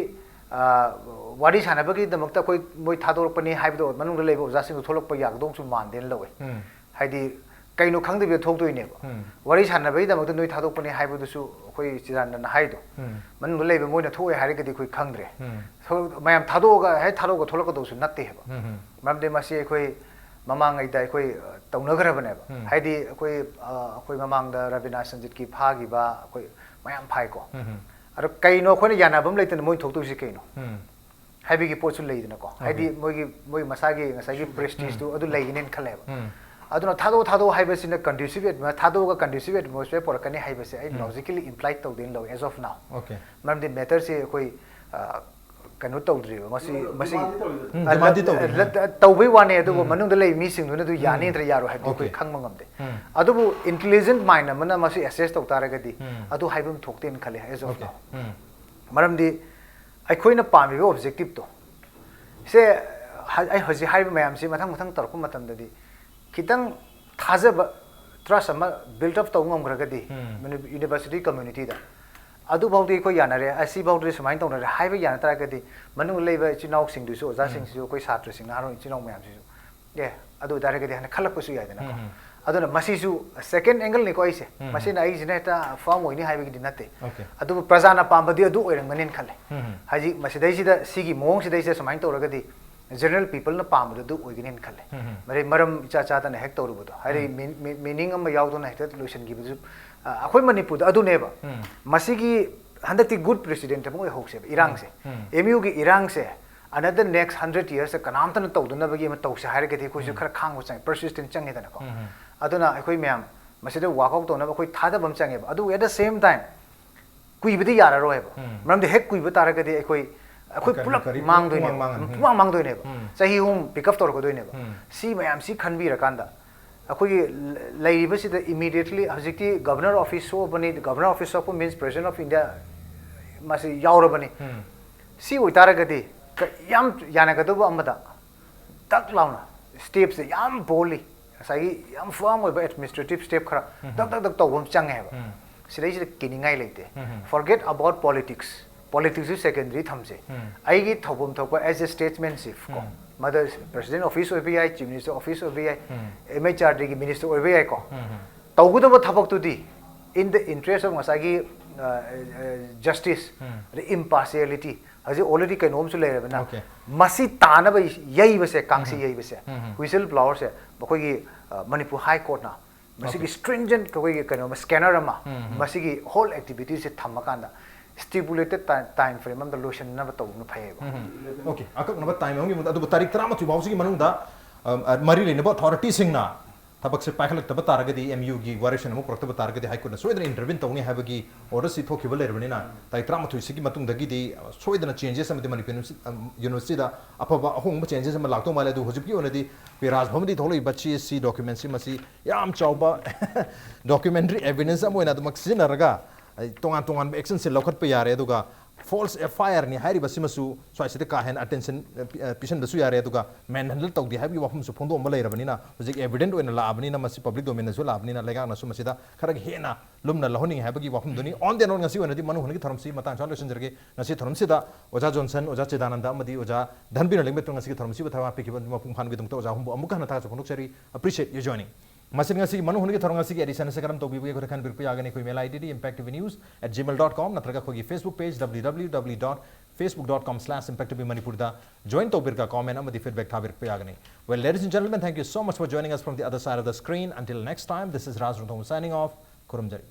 ꯋꯥꯔꯤ ꯁꯥꯟꯅꯕꯒꯤꯗꯃꯛꯇ ꯑꯩꯈꯣꯏ ꯃꯣꯏ ꯊꯥꯗꯣꯔꯛꯄꯅꯤ ꯍꯥꯏꯕꯗꯣ ꯃꯅꯨꯡꯗ ꯂꯩꯕ ꯑꯣꯖꯥꯁꯤꯡꯗꯣ ꯊꯣꯛꯂꯛꯄ ꯌꯥꯒꯗꯧꯁꯨ ꯃꯥꯟꯗꯦꯅ ꯂꯧꯋꯦ꯫ ꯎꯝ. ꯍꯥꯏꯗꯤ ꯀꯩꯅꯣ ꯈꯪꯗꯕꯤꯗ ꯊꯣꯛꯇꯣꯏꯅꯦꯕ꯫ ꯎꯝ. ꯋꯥꯔꯤ ꯁꯥꯟꯅꯕꯒꯤꯗꯃꯛꯇ ꯅꯣꯏ ꯊꯥꯗꯣꯛꯄꯅꯤ ꯍꯥꯏꯕꯗꯨꯁꯨ ꯑꯩꯈꯣꯏ ꯆꯤꯔꯥꯟꯗꯅ ꯍꯥꯏꯗꯣ ꯎꯝ. ꯃꯅꯨꯡꯗ ꯂꯩꯕ ꯃꯣꯏꯅ ꯊꯣꯛꯑꯣꯏ ꯍꯥꯏꯔꯒꯗꯤ ꯑꯩꯈꯣꯏ ꯈꯪꯗ꯭ꯔꯦ꯫ ꯎꯝ. ꯊꯣꯛ- ꯃꯌꯥꯝ ꯊꯥꯗꯣꯛꯑꯒ ꯍꯦꯛ ꯊꯥꯗꯣꯛꯑꯒ ꯊꯣꯛꯂꯛꯀꯗꯧꯁꯨ ꯅꯠꯇꯦ ꯍꯥꯏꯕ꯫ ꯎꯝ. ꯃꯔꯝꯗꯤ ꯃꯁꯤ ꯑꯩꯈꯣꯏ ꯃꯃꯥꯡꯉꯩꯗ ꯑꯩꯈꯣꯏ ꯑ, ꯇꯧꯅꯈ꯭ꯔꯕꯅꯦꯕ꯫ ꯎꯝ. ꯍꯥꯏꯗꯤ ꯑꯩꯈꯣꯏ ꯑ, ꯑꯩꯈꯣꯏ ꯃꯃꯥꯡꯗ ꯔꯕꯤꯅꯥ ꯁꯟꯖꯤꯠꯀꯤ ꯐꯥꯈꯤꯕ ꯑꯩꯈꯣꯏ ꯃꯌꯥꯝ ꯐꯥꯏꯀꯣ꯫ ꯎꯝ. ꯑꯗꯣ ꯀꯩꯅꯣ ꯑꯩꯈꯣꯏꯅ ꯌꯥꯅꯕ ꯑꯃ ꯂꯩꯇꯅ ꯃꯣꯏ ꯊꯣꯛꯇꯣꯏꯁꯤ ꯀꯩꯅꯣ ꯎꯝ. ꯍꯥꯏꯕꯒꯤ ꯄꯣꯠꯁꯨ ꯂꯩꯗꯅꯀꯣ꯫ ꯍꯥꯏꯗꯤ ꯃꯣꯏꯒꯤ ꯃꯣꯏ ꯃꯁꯥꯒꯤ ꯉꯁꯥꯏꯒꯤ ꯄ꯭ꯔꯦꯁꯇꯤꯖꯇꯨ ꯑꯗꯨ ꯂꯩꯒꯅꯦꯅ ꯈꯜꯂꯦꯕ꯫ ꯎꯝ. ꯑꯗꯨꯅ ꯊꯥꯗꯣꯛꯑꯣ ꯊꯥꯗꯣꯛꯑꯣ ꯍꯥꯏꯕꯁꯤꯅ ꯀꯟꯗ꯭ꯌꯨꯁꯤꯞ ꯊꯥꯗꯣꯛꯑꯒ ꯀꯟꯗ꯭ꯌꯨꯁꯤꯞ ꯑꯦꯠꯃꯣꯁꯐꯤꯌꯔ ꯄꯨꯔꯛꯀꯅꯤ ꯍꯥꯏꯕꯁꯦ ꯑꯩ ꯎꯝ. ꯂꯣꯖꯤꯀꯦꯂꯤ ꯏꯝꯄ꯭ꯂꯥꯏꯠ ꯇꯧꯗꯦꯅ ꯂꯧꯋꯦ as of now꯫ Okay. ꯃꯔꯝꯗꯤ ꯃꯦꯇꯔꯁꯤ ꯑꯩꯈꯣꯏ ꯑ, ꯀꯩꯅꯣ ꯇꯧꯗ꯭ꯔꯤꯕ ꯃꯁꯤ ꯃꯁꯤ ꯎꯝ, ꯑ, demandꯗꯤ ꯂ- ꯇꯧꯔꯤꯕ꯫ ꯂ- ꯇꯧꯕꯩ ꯋꯥꯅꯦ ꯑꯗꯨꯕꯨ ꯎꯝ. ꯃꯅꯨꯡꯗ ꯂꯩ ꯃꯤꯁꯤꯡꯗꯨꯅ ꯑꯗꯨ ꯌꯥꯅꯤ ꯎꯝ. ꯅꯠꯇ꯭ꯔ ꯌꯥꯔꯣꯏ ꯍꯥꯏꯕꯗꯤ ꯑꯩꯈꯣꯏ Okay. ꯈꯪꯕ ꯉꯝꯗꯦ꯫ ꯎꯝ. ꯑꯗꯨꯕꯨ ꯏꯟꯇꯦꯂꯤꯖꯦꯟꯠ ꯃꯥꯏꯟ ꯑꯃꯅ ꯃꯁꯤ ꯑꯦꯁꯦꯁ ꯇꯧ ꯇꯥꯔꯒꯗꯤ ꯎꯝ. ꯑꯗꯨ ꯍꯥꯏꯕ ꯑꯃ ꯊꯣꯛꯇꯦꯅ ꯈꯜꯂꯦ as of Okay. now꯫ ꯎꯝ. ꯃꯔꯝꯗꯤ ꯑꯩꯈꯣꯏꯅ ꯄꯥꯝꯃꯤꯕ ꯑꯣꯕꯖꯦꯛꯇꯤꯞꯇꯣ ꯁꯦ ꯍ- ꯑꯩ ꯍꯧꯖꯤꯛ ꯍꯥꯏꯔꯤꯕ ꯃꯌꯥꯝꯁꯤ ꯃꯊꯪ ꯃꯊꯪ ꯇꯧꯔꯛꯄ ꯃꯇꯝꯗꯗꯤ ꯈꯤꯇꯪ ꯊꯥꯖꯕ ꯇ꯭ꯔꯁ ꯑꯃ ꯕꯤꯜꯗ ꯑꯞ ꯇꯧꯕ ꯉꯝꯈ꯭ꯔꯒꯗꯤ ꯎꯝ. ꯌꯨꯅꯤꯚꯔꯁꯤꯇꯤ ꯀꯝꯃ꯭ꯌꯨꯅꯤꯇꯤꯗ ꯑꯗꯨꯐꯥꯎꯗꯤ ꯑꯩꯈꯣꯏ ꯌꯥꯅꯔꯦ, ꯑꯁꯤꯐꯥꯎꯗꯤ ꯁꯨꯃꯥꯏꯅ ꯇꯧꯅꯔꯦ ꯍꯥꯏꯕ ꯌꯥꯅ ꯇꯥꯔꯒꯗꯤ ꯃꯅꯨꯡꯗ ꯂꯩꯕ ꯏꯆꯤꯜ ꯏꯅꯥꯎꯁꯤꯡꯗꯨꯁꯨ ꯑꯣꯖꯥꯁꯤꯡꯁꯤꯁꯨ ꯑꯩꯈꯣꯏ ꯁꯥꯇ꯭ꯔꯁꯤꯡ ꯅꯍꯥꯔꯣꯜ ꯏꯆꯤꯜ ꯏꯅꯥꯎ ꯃꯌꯥꯝꯁꯤꯁꯨ ꯑꯦ ꯑꯗꯨ ꯑꯣꯏꯇꯥꯔꯒꯗꯤ ꯍꯥꯏꯅ ꯈꯜꯂꯛꯄꯁꯨ ꯌꯥꯏꯗꯅꯀꯣ꯫ ꯎꯝ. ꯑꯗꯨꯅ ꯃꯁꯤꯁꯨ ꯁꯦꯀꯦꯟ ꯑꯦꯡꯒꯜꯅꯤꯀꯣ ꯑꯩꯁꯦ꯫ ꯎꯝ. ꯃꯁꯤꯅ ꯑꯩꯁꯤꯅ ꯍꯦꯛꯇ ꯐꯥꯔꯝ ꯑꯣꯏꯅꯤ ꯍꯥꯏꯕꯒꯤꯗꯤ ꯅꯠꯇꯦ꯫ Okay. ꯑꯗꯨꯕꯨ ꯄ꯭ꯔꯖꯥꯅ ꯄꯥꯝꯕꯗꯤ ꯑꯗꯨ ꯑꯣꯏꯔꯝꯒꯅꯤꯅ ꯈꯜꯂꯦ꯫ ꯎꯝ. ꯍꯧꯖꯤꯛ ꯃꯁꯤꯗꯩꯁꯤꯗ ꯁꯤꯒꯤ ꯃꯑꯣꯡꯁꯤꯗꯩꯁꯤꯗ ꯁꯨꯃꯥꯏꯅ ꯇꯧꯔꯒꯗꯤ ꯖꯦꯅꯔꯦꯜ ꯄꯤꯄꯜꯅ ꯄꯥꯝꯕꯗꯣ ꯑꯗꯨ ꯑꯣꯏꯒꯅꯤꯅ ꯈꯜꯂꯦ꯫ ꯎꯝ. ꯃꯔꯩ ꯃꯔꯝ ꯏꯆꯥ ꯆꯥꯗꯅ ꯍꯦꯛ ꯇꯧꯔꯨꯕꯗꯣ ꯍꯥꯏꯗꯤ ꯎꯝ. ꯃꯤ- ꯃꯤ- ꯃꯤꯅꯤꯡ ꯑꯃ ꯌꯥꯎꯗꯅ ꯍꯦꯛꯇ ꯂꯣꯏꯁꯤꯟꯈꯤꯕꯁꯨ ꯑ, ꯑꯩꯈꯣꯏ ꯃꯅꯤꯄꯨꯔꯗ ꯑꯗꯨꯅꯦꯕ꯫ ꯎꯝ. ꯃꯁꯤꯒꯤ ꯍꯟꯗꯛꯇꯤ ꯒꯨꯗ ꯄ꯭ꯔꯦꯁꯤꯗꯦꯟꯠ ꯑꯃ ꯑꯣꯏꯍꯧꯁꯦꯕ ꯏꯔꯥꯡꯁꯦ꯫ ꯎꯝ. ꯑꯦꯝ ꯌꯨꯒꯤ ꯏꯔꯥꯡꯁꯦ ꯑꯅꯗꯔ ꯅꯦꯛꯁ ꯍꯟꯗ꯭ꯔꯦꯠ ꯏꯌꯔꯁꯇ ꯀꯅꯥꯝꯇꯅ ꯇꯧꯗꯅꯕꯒꯤ ꯑꯃ ꯇꯧꯁꯦ ꯍꯥꯏꯔꯒꯗꯤ ꯑꯩꯈꯣꯏꯁꯨ ꯎꯝ. ꯈꯔ ꯈꯥꯡꯕ ꯆꯪꯉꯦ, ꯄꯔꯁꯤꯁꯇꯦꯟ ꯆꯪꯉꯦꯗꯅꯀꯣ꯫ ꯎꯝ. ꯑꯗꯨꯅ ꯑꯩꯈꯣꯏ ꯃꯌꯥꯝ ꯃꯁꯤꯗ ꯋꯥꯛ ꯑꯥꯎꯠ ꯇꯧꯅꯕ ꯑꯩꯈꯣꯏ ꯊꯥꯗꯕ ꯑꯃ ꯆꯪꯉꯦꯕ꯫ ꯑꯗꯨ at the same time ꯀꯨꯏꯕꯗꯤ ꯌꯥꯔꯔꯣꯏꯕ꯫ ꯎꯝ꯫ ꯃꯔꯝꯗꯤ ꯍꯦꯛ ꯀꯨꯏꯕ ꯇꯥꯔꯒꯗꯤ ꯑꯩꯈꯣꯏ ꯑꯩꯈꯣꯏ ꯀꯔꯤ- ꯄꯨꯂꯞ ꯀꯔꯤ ꯃꯥꯡꯗꯣꯏꯅꯦꯕ꯫ ꯄꯨꯡꯃꯥꯡ ꯃꯥꯡꯉꯅꯤ꯫ ꯎꯝ, ꯎꯝ꯫ ꯄꯨꯡꯃꯥꯡ ꯃꯥꯡꯗꯣꯏꯅꯦꯕ꯫ ꯎꯝ꯫ ꯆꯍꯤ ꯑꯍꯨꯝ ꯄꯤꯛ ꯑꯞ ꯇꯧꯔꯛꯀꯗꯣꯏꯅꯦꯕ꯫ ꯎꯝ꯫ ꯁꯤ ꯃꯌꯥꯝꯁꯤ ꯈꯟꯕꯤꯔꯀꯥꯟꯗ ꯑꯩꯈꯣꯏꯒꯤ ꯂ- ꯂꯩꯔꯤꯕꯁꯤꯗ immediately ꯍꯧꯖꯤꯛꯇꯤ Governor Office ꯊꯣꯛꯑꯕꯅꯤ꯫ Governor Office ꯊꯣꯛꯄ means President of India ꯃꯁꯤ ꯌꯥꯎꯔꯕꯅꯤ꯫ ꯎꯝ꯫ ꯁꯤ ꯑꯣꯏꯇꯥꯔꯒꯗꯤ ꯀ- ꯌꯥꯝ ꯌꯥꯅꯒꯗꯧꯕ ꯑꯃꯗ ꯇꯛ ꯂꯥꯎꯅ ꯁ꯭ꯇꯦꯞꯁꯦ ꯌꯥꯝ ꯕꯣꯜꯂꯤ, ꯉꯁꯥꯏꯒꯤ ꯌꯥꯝ ꯐꯥꯔꯝ ꯑꯣꯏꯕ ꯑꯦꯗꯃꯤꯅꯤꯁꯇ꯭ꯔꯦꯇꯤꯞ ꯁ꯭ꯇꯦꯞ ꯈꯔ ꯎꯝ꯫ ꯇꯛ ꯇꯛ ꯇꯛ ꯇꯧꯕ ꯑꯃ ꯆꯪꯉꯦ ꯍꯥꯏꯕ꯫ ꯎꯝ꯫ ꯁꯤꯗꯩꯁꯤꯗ ꯀꯤꯅꯤꯡꯉꯥꯏ ꯂꯩꯇꯦ꯫ ꯎꯝ꯫ Forget about politics꯫ ꯄꯣꯂꯤꯇꯤꯛꯁꯁꯨ ꯁꯦꯀꯦꯟꯗꯔꯤ ꯊꯝꯁꯦ꯫ ꯎꯝ꯫ ꯑꯩꯒꯤ ꯊꯧꯐꯝ ꯊꯣꯛꯄ as a statesmanship ꯀꯣ, ꯎꯝ꯫ ꯃꯗ ꯄ꯭ꯔꯦꯁꯤꯗꯦꯟ ꯑꯣꯐꯤꯁ ꯑꯣꯏꯕ ꯌꯥꯏ, ꯆꯤꯐ ꯃꯤꯅꯤꯁꯇꯔ ꯑꯣꯐꯤꯁ ꯑꯣꯏꯕ ꯌꯥꯏ, ꯎꯝ꯫ ꯑꯦꯝ ꯑꯩꯆ ꯑꯥꯔ ꯗꯤꯒꯤ ꯃꯤꯅꯤꯁꯇꯔ ꯑꯣꯏꯕ ꯌꯥꯏꯀꯣ꯫ ꯎꯝ, ꯎꯝ꯫ ꯇꯧꯒꯗꯕ ꯊꯕꯛꯇꯨꯗꯤ in the interest of ꯉꯁꯥꯏꯒꯤ ꯖꯁꯇꯤꯁ, ꯎꯝ꯫ ꯑꯗꯩ ꯏꯝꯄꯥꯔꯁꯤꯌꯦꯂꯤꯇꯤ, ꯍꯧꯖꯤꯛ already ꯀꯩꯅꯣꯝꯁꯨ ꯂꯩꯔꯕꯅꯤꯅ, Okay. ꯃꯁꯤ ꯇꯥꯅꯕ ꯌꯩꯕꯁꯦ, ꯀꯥꯡꯁꯤ ꯎꯝ꯫ ꯌꯩꯕꯁꯦ, ꯎꯝ, ꯎꯝ꯫ ꯋꯤꯁꯜ ꯕ꯭ꯂꯣꯋꯔꯁꯦ, ꯃꯈꯣꯏꯒꯤ ꯑ, ꯃꯅꯤꯄꯨꯔ ꯍꯥꯏ ꯀꯣꯔꯠꯅ ꯃꯁꯤꯒꯤ Okay. ꯁ꯭ꯇ꯭ꯔꯤꯟꯖꯦꯟ ꯑꯩꯈꯣꯏꯒꯤ ꯀꯩꯅꯣ ꯁ꯭ꯀꯦꯅꯔ ꯑꯃ, ꯎꯝ, ꯎꯝ꯫ ꯃꯁꯤꯒꯤ ꯍꯣꯜ ꯑꯦꯛꯇꯤꯚꯤꯇꯤꯁꯦ ꯊꯝꯃꯀꯥꯟꯗ ꯁ꯭ꯇꯤꯄꯨꯂꯦꯇꯦꯠ ꯇꯥꯏꯝ ꯐ꯭ꯔꯦꯝ ꯑꯃꯗ ꯂꯣꯏꯁꯤꯟꯅꯕ ꯇꯧꯕꯅ ꯐꯩꯌꯦꯕ꯫ ꯎꯝ, ꯎꯝ꯫ Okay, ꯑꯀꯛꯅꯕ ꯇꯥꯏꯝ ꯑꯃꯒꯤ ꯃꯇꯨꯡꯗ, ꯑꯗꯨꯕꯨ ꯇꯥꯔꯤꯛ ꯇꯔꯥꯃꯥꯊꯣꯏ ꯐꯥꯎꯁꯤꯒꯤ ꯃꯅꯨꯡꯗ ꯑ, ꯑ, ꯃꯔꯤ ꯂꯩꯅꯕ ꯑꯣꯊꯣꯔꯤꯇꯤꯁꯤꯡꯅ ꯊꯕꯛꯁꯦ ꯄꯥꯏꯈꯠꯂꯛꯇꯕ ꯇꯥꯔꯒꯗꯤ, ꯑꯦꯝ ꯌꯨꯒꯤ ꯋꯥꯔꯦꯞꯁꯤꯡ ꯑꯃꯨꯛ ꯄꯨꯔꯛꯇꯕ ꯇꯥꯔꯒꯗꯤ ꯍꯥꯏ ꯀꯣꯔꯠꯅ ꯁꯣꯏꯗꯅ ꯏꯟꯇꯔꯚꯤꯟ ꯇꯧꯅꯤ ꯍꯥꯏꯕꯒꯤ ꯑꯣꯔꯗꯔꯁꯤ ꯊꯣꯛꯈꯤꯕ ꯂꯩꯔꯕꯅꯤꯅ, ꯇꯥꯔꯤꯛ ꯇꯔꯥꯃꯥꯊꯣꯏꯁꯤꯒꯤ ꯃꯇꯨꯡꯗꯒꯤꯗꯤ ꯁꯣꯏꯗꯅ ꯆꯦꯟꯖꯦꯁ ꯑꯃꯗꯤ ꯃꯅꯤꯄꯨꯔ ꯌꯨꯅꯤꯚꯔꯁꯤ-, ꯑꯝ, ꯌꯨꯅꯤꯚꯔꯁꯤꯇꯤꯗ ꯑꯐꯕ ꯑꯍꯣꯡꯕ ꯆꯦꯟꯖꯦꯁ ꯑꯃ ꯂꯥꯛꯇꯧ ꯃꯥꯜꯂꯦ꯫ ꯑꯗꯨ ꯍꯧꯖꯤꯛꯀꯤ ꯑꯣꯏꯅꯗꯤ ꯑꯩꯈꯣꯏ ꯔꯥꯖ ꯚꯕꯟꯗꯒꯤ ꯊꯣꯛꯂꯛꯏꯕ ꯁꯤ ꯑꯦꯁ ꯁꯤ ꯗꯣꯀ꯭ꯌꯨꯃꯦꯟꯁꯤ ꯃꯁꯤ ꯌꯥꯝ ꯆꯥꯎꯕ ꯗꯣꯀ꯭ꯌꯨꯃꯦꯟꯇꯔꯤ ꯑꯦꯚꯤꯗꯦꯟꯁ ꯑꯃ ꯑꯣꯏꯅ ꯑꯗꯨꯃꯛ ꯁꯤꯖꯤꯟꯅꯔꯒ, ꯑꯩ, ꯇꯣꯉꯥꯟ ꯇꯣꯉꯥꯟꯕ ꯑꯦꯛꯁꯟꯁꯤ ꯂꯧꯈꯠꯄ ꯌꯥꯔꯦ꯫ ꯑꯗꯨꯒ ꯐꯣꯜꯁ ꯑꯦꯐ ꯑꯥꯏ ꯑꯥꯔꯅꯤ ꯍꯥꯏꯔꯤꯕꯁꯤꯃꯁꯨ ꯁ꯭ꯋꯥꯏꯁꯤꯗ ꯀꯥ ꯍꯦꯟꯅ ꯑꯦꯇꯦꯟꯁꯟ, ꯑ, ꯄꯤ-, ꯑ, ꯄꯤꯁꯟꯕꯁꯨ ꯌꯥꯔꯦ꯫ ꯑꯗꯨꯒ ꯃꯦꯟꯍꯟꯗꯜ ꯇꯧꯗꯦ ꯍꯥꯏꯕꯒꯤ ꯋꯥꯐꯝꯁꯨ ꯐꯣꯡꯗꯣꯛꯑꯝꯕ ꯂꯩꯔꯕꯅꯤꯅ, ꯍꯧꯖꯤꯛ ꯑꯦꯚꯤꯗꯦꯟꯠ ꯑꯣꯏꯅ ꯂꯥꯛꯑꯕꯅꯤꯅ, ꯃꯁꯤ ꯄꯕ꯭ꯂꯤꯛ ꯗꯣꯃꯦꯟꯗꯁꯨ ꯂꯥꯛꯑꯕꯅꯤꯅ, ꯂꯩꯉꯥꯛꯅꯁꯨ ꯃꯁꯤꯗ ꯈꯔ ꯍꯦꯟꯅ ꯂꯨꯝꯅ ꯂꯧꯍꯟꯅꯤꯡꯉꯤ ꯍꯥꯏꯕꯒꯤ ꯋꯥꯐꯝꯗꯨꯅꯤ꯫ On the note, ꯉꯁꯤ ꯑꯣꯏꯅꯗꯤ ꯃꯅꯨꯡ ꯍꯨꯠꯅꯒꯤ ꯊꯧꯔꯝꯁꯤ ꯃꯇꯥꯡ ꯁ꯭ꯋꯥꯏ ꯂꯣꯏꯁꯤꯟꯖꯔꯒꯦ꯫ ꯉꯁꯤ ꯊꯧꯔꯝꯁꯤꯗ ꯑꯣꯖꯥ ꯖꯣꯟꯁꯟ, ꯑꯣꯖꯥ ꯆꯤꯗꯥꯅꯟꯗ ꯑꯃꯗꯤ ꯑꯣꯖꯥ ꯙꯟꯕꯤꯔꯅ ꯂꯦꯡꯕꯦꯠꯇꯨꯅ ꯉꯁꯤꯒꯤ ꯊꯧꯔꯝꯁꯤꯕꯨ ꯊꯧꯔꯥꯡ ꯄꯤꯈꯤꯕ ꯃꯄꯨꯡ ꯐꯥꯍꯟꯕꯒꯤꯗꯃꯛꯇ ꯑꯣꯖꯥ ꯑꯍꯨꯝꯕꯨ ꯑꯃꯨꯛꯀ ꯍꯟꯅ ꯊꯥꯒꯠꯆꯕ ꯐꯣꯡꯗꯣꯛꯆꯔꯤ꯫ Appreciate your joining. ꯃꯁꯤꯅ ꯉꯁꯤꯒꯤ ꯃꯅꯨꯡ ꯍꯨꯠꯅꯒꯤ ꯊꯧꯔꯝ ꯉꯁꯤꯒꯤ ꯑꯦꯗꯤꯁꯟ ꯑꯁꯤ ꯀꯔꯝ ꯇꯧꯕꯤꯕꯒꯦ? ꯑꯩꯈꯣꯏꯗ ꯈꯟꯕꯤꯔꯛꯄ ꯌꯥꯒꯅꯤ꯫ ꯑꯩꯈꯣꯏ email I ꯗꯤꯗꯤ impact T V news at gmail dot com ꯅꯠꯇ꯭ꯔꯒ ꯑꯩꯈꯣꯏꯒꯤ Facebook page W W W dot facebook dot com slash impact T V ꯃꯅꯤꯄꯨꯔꯗ join ꯇꯧꯕꯤꯔꯒ comment ꯑꯃꯗꯤ feedback ꯊꯥꯕꯤꯔꯛꯄ ꯌꯥꯒꯅꯤ꯫ Well, ladies and gentlemen, thank you so much for joining us from the other side of the screen. Until next time, this is Raj Rongthong signing off. ꯈꯨꯔꯨꯝꯖꯔꯤ꯫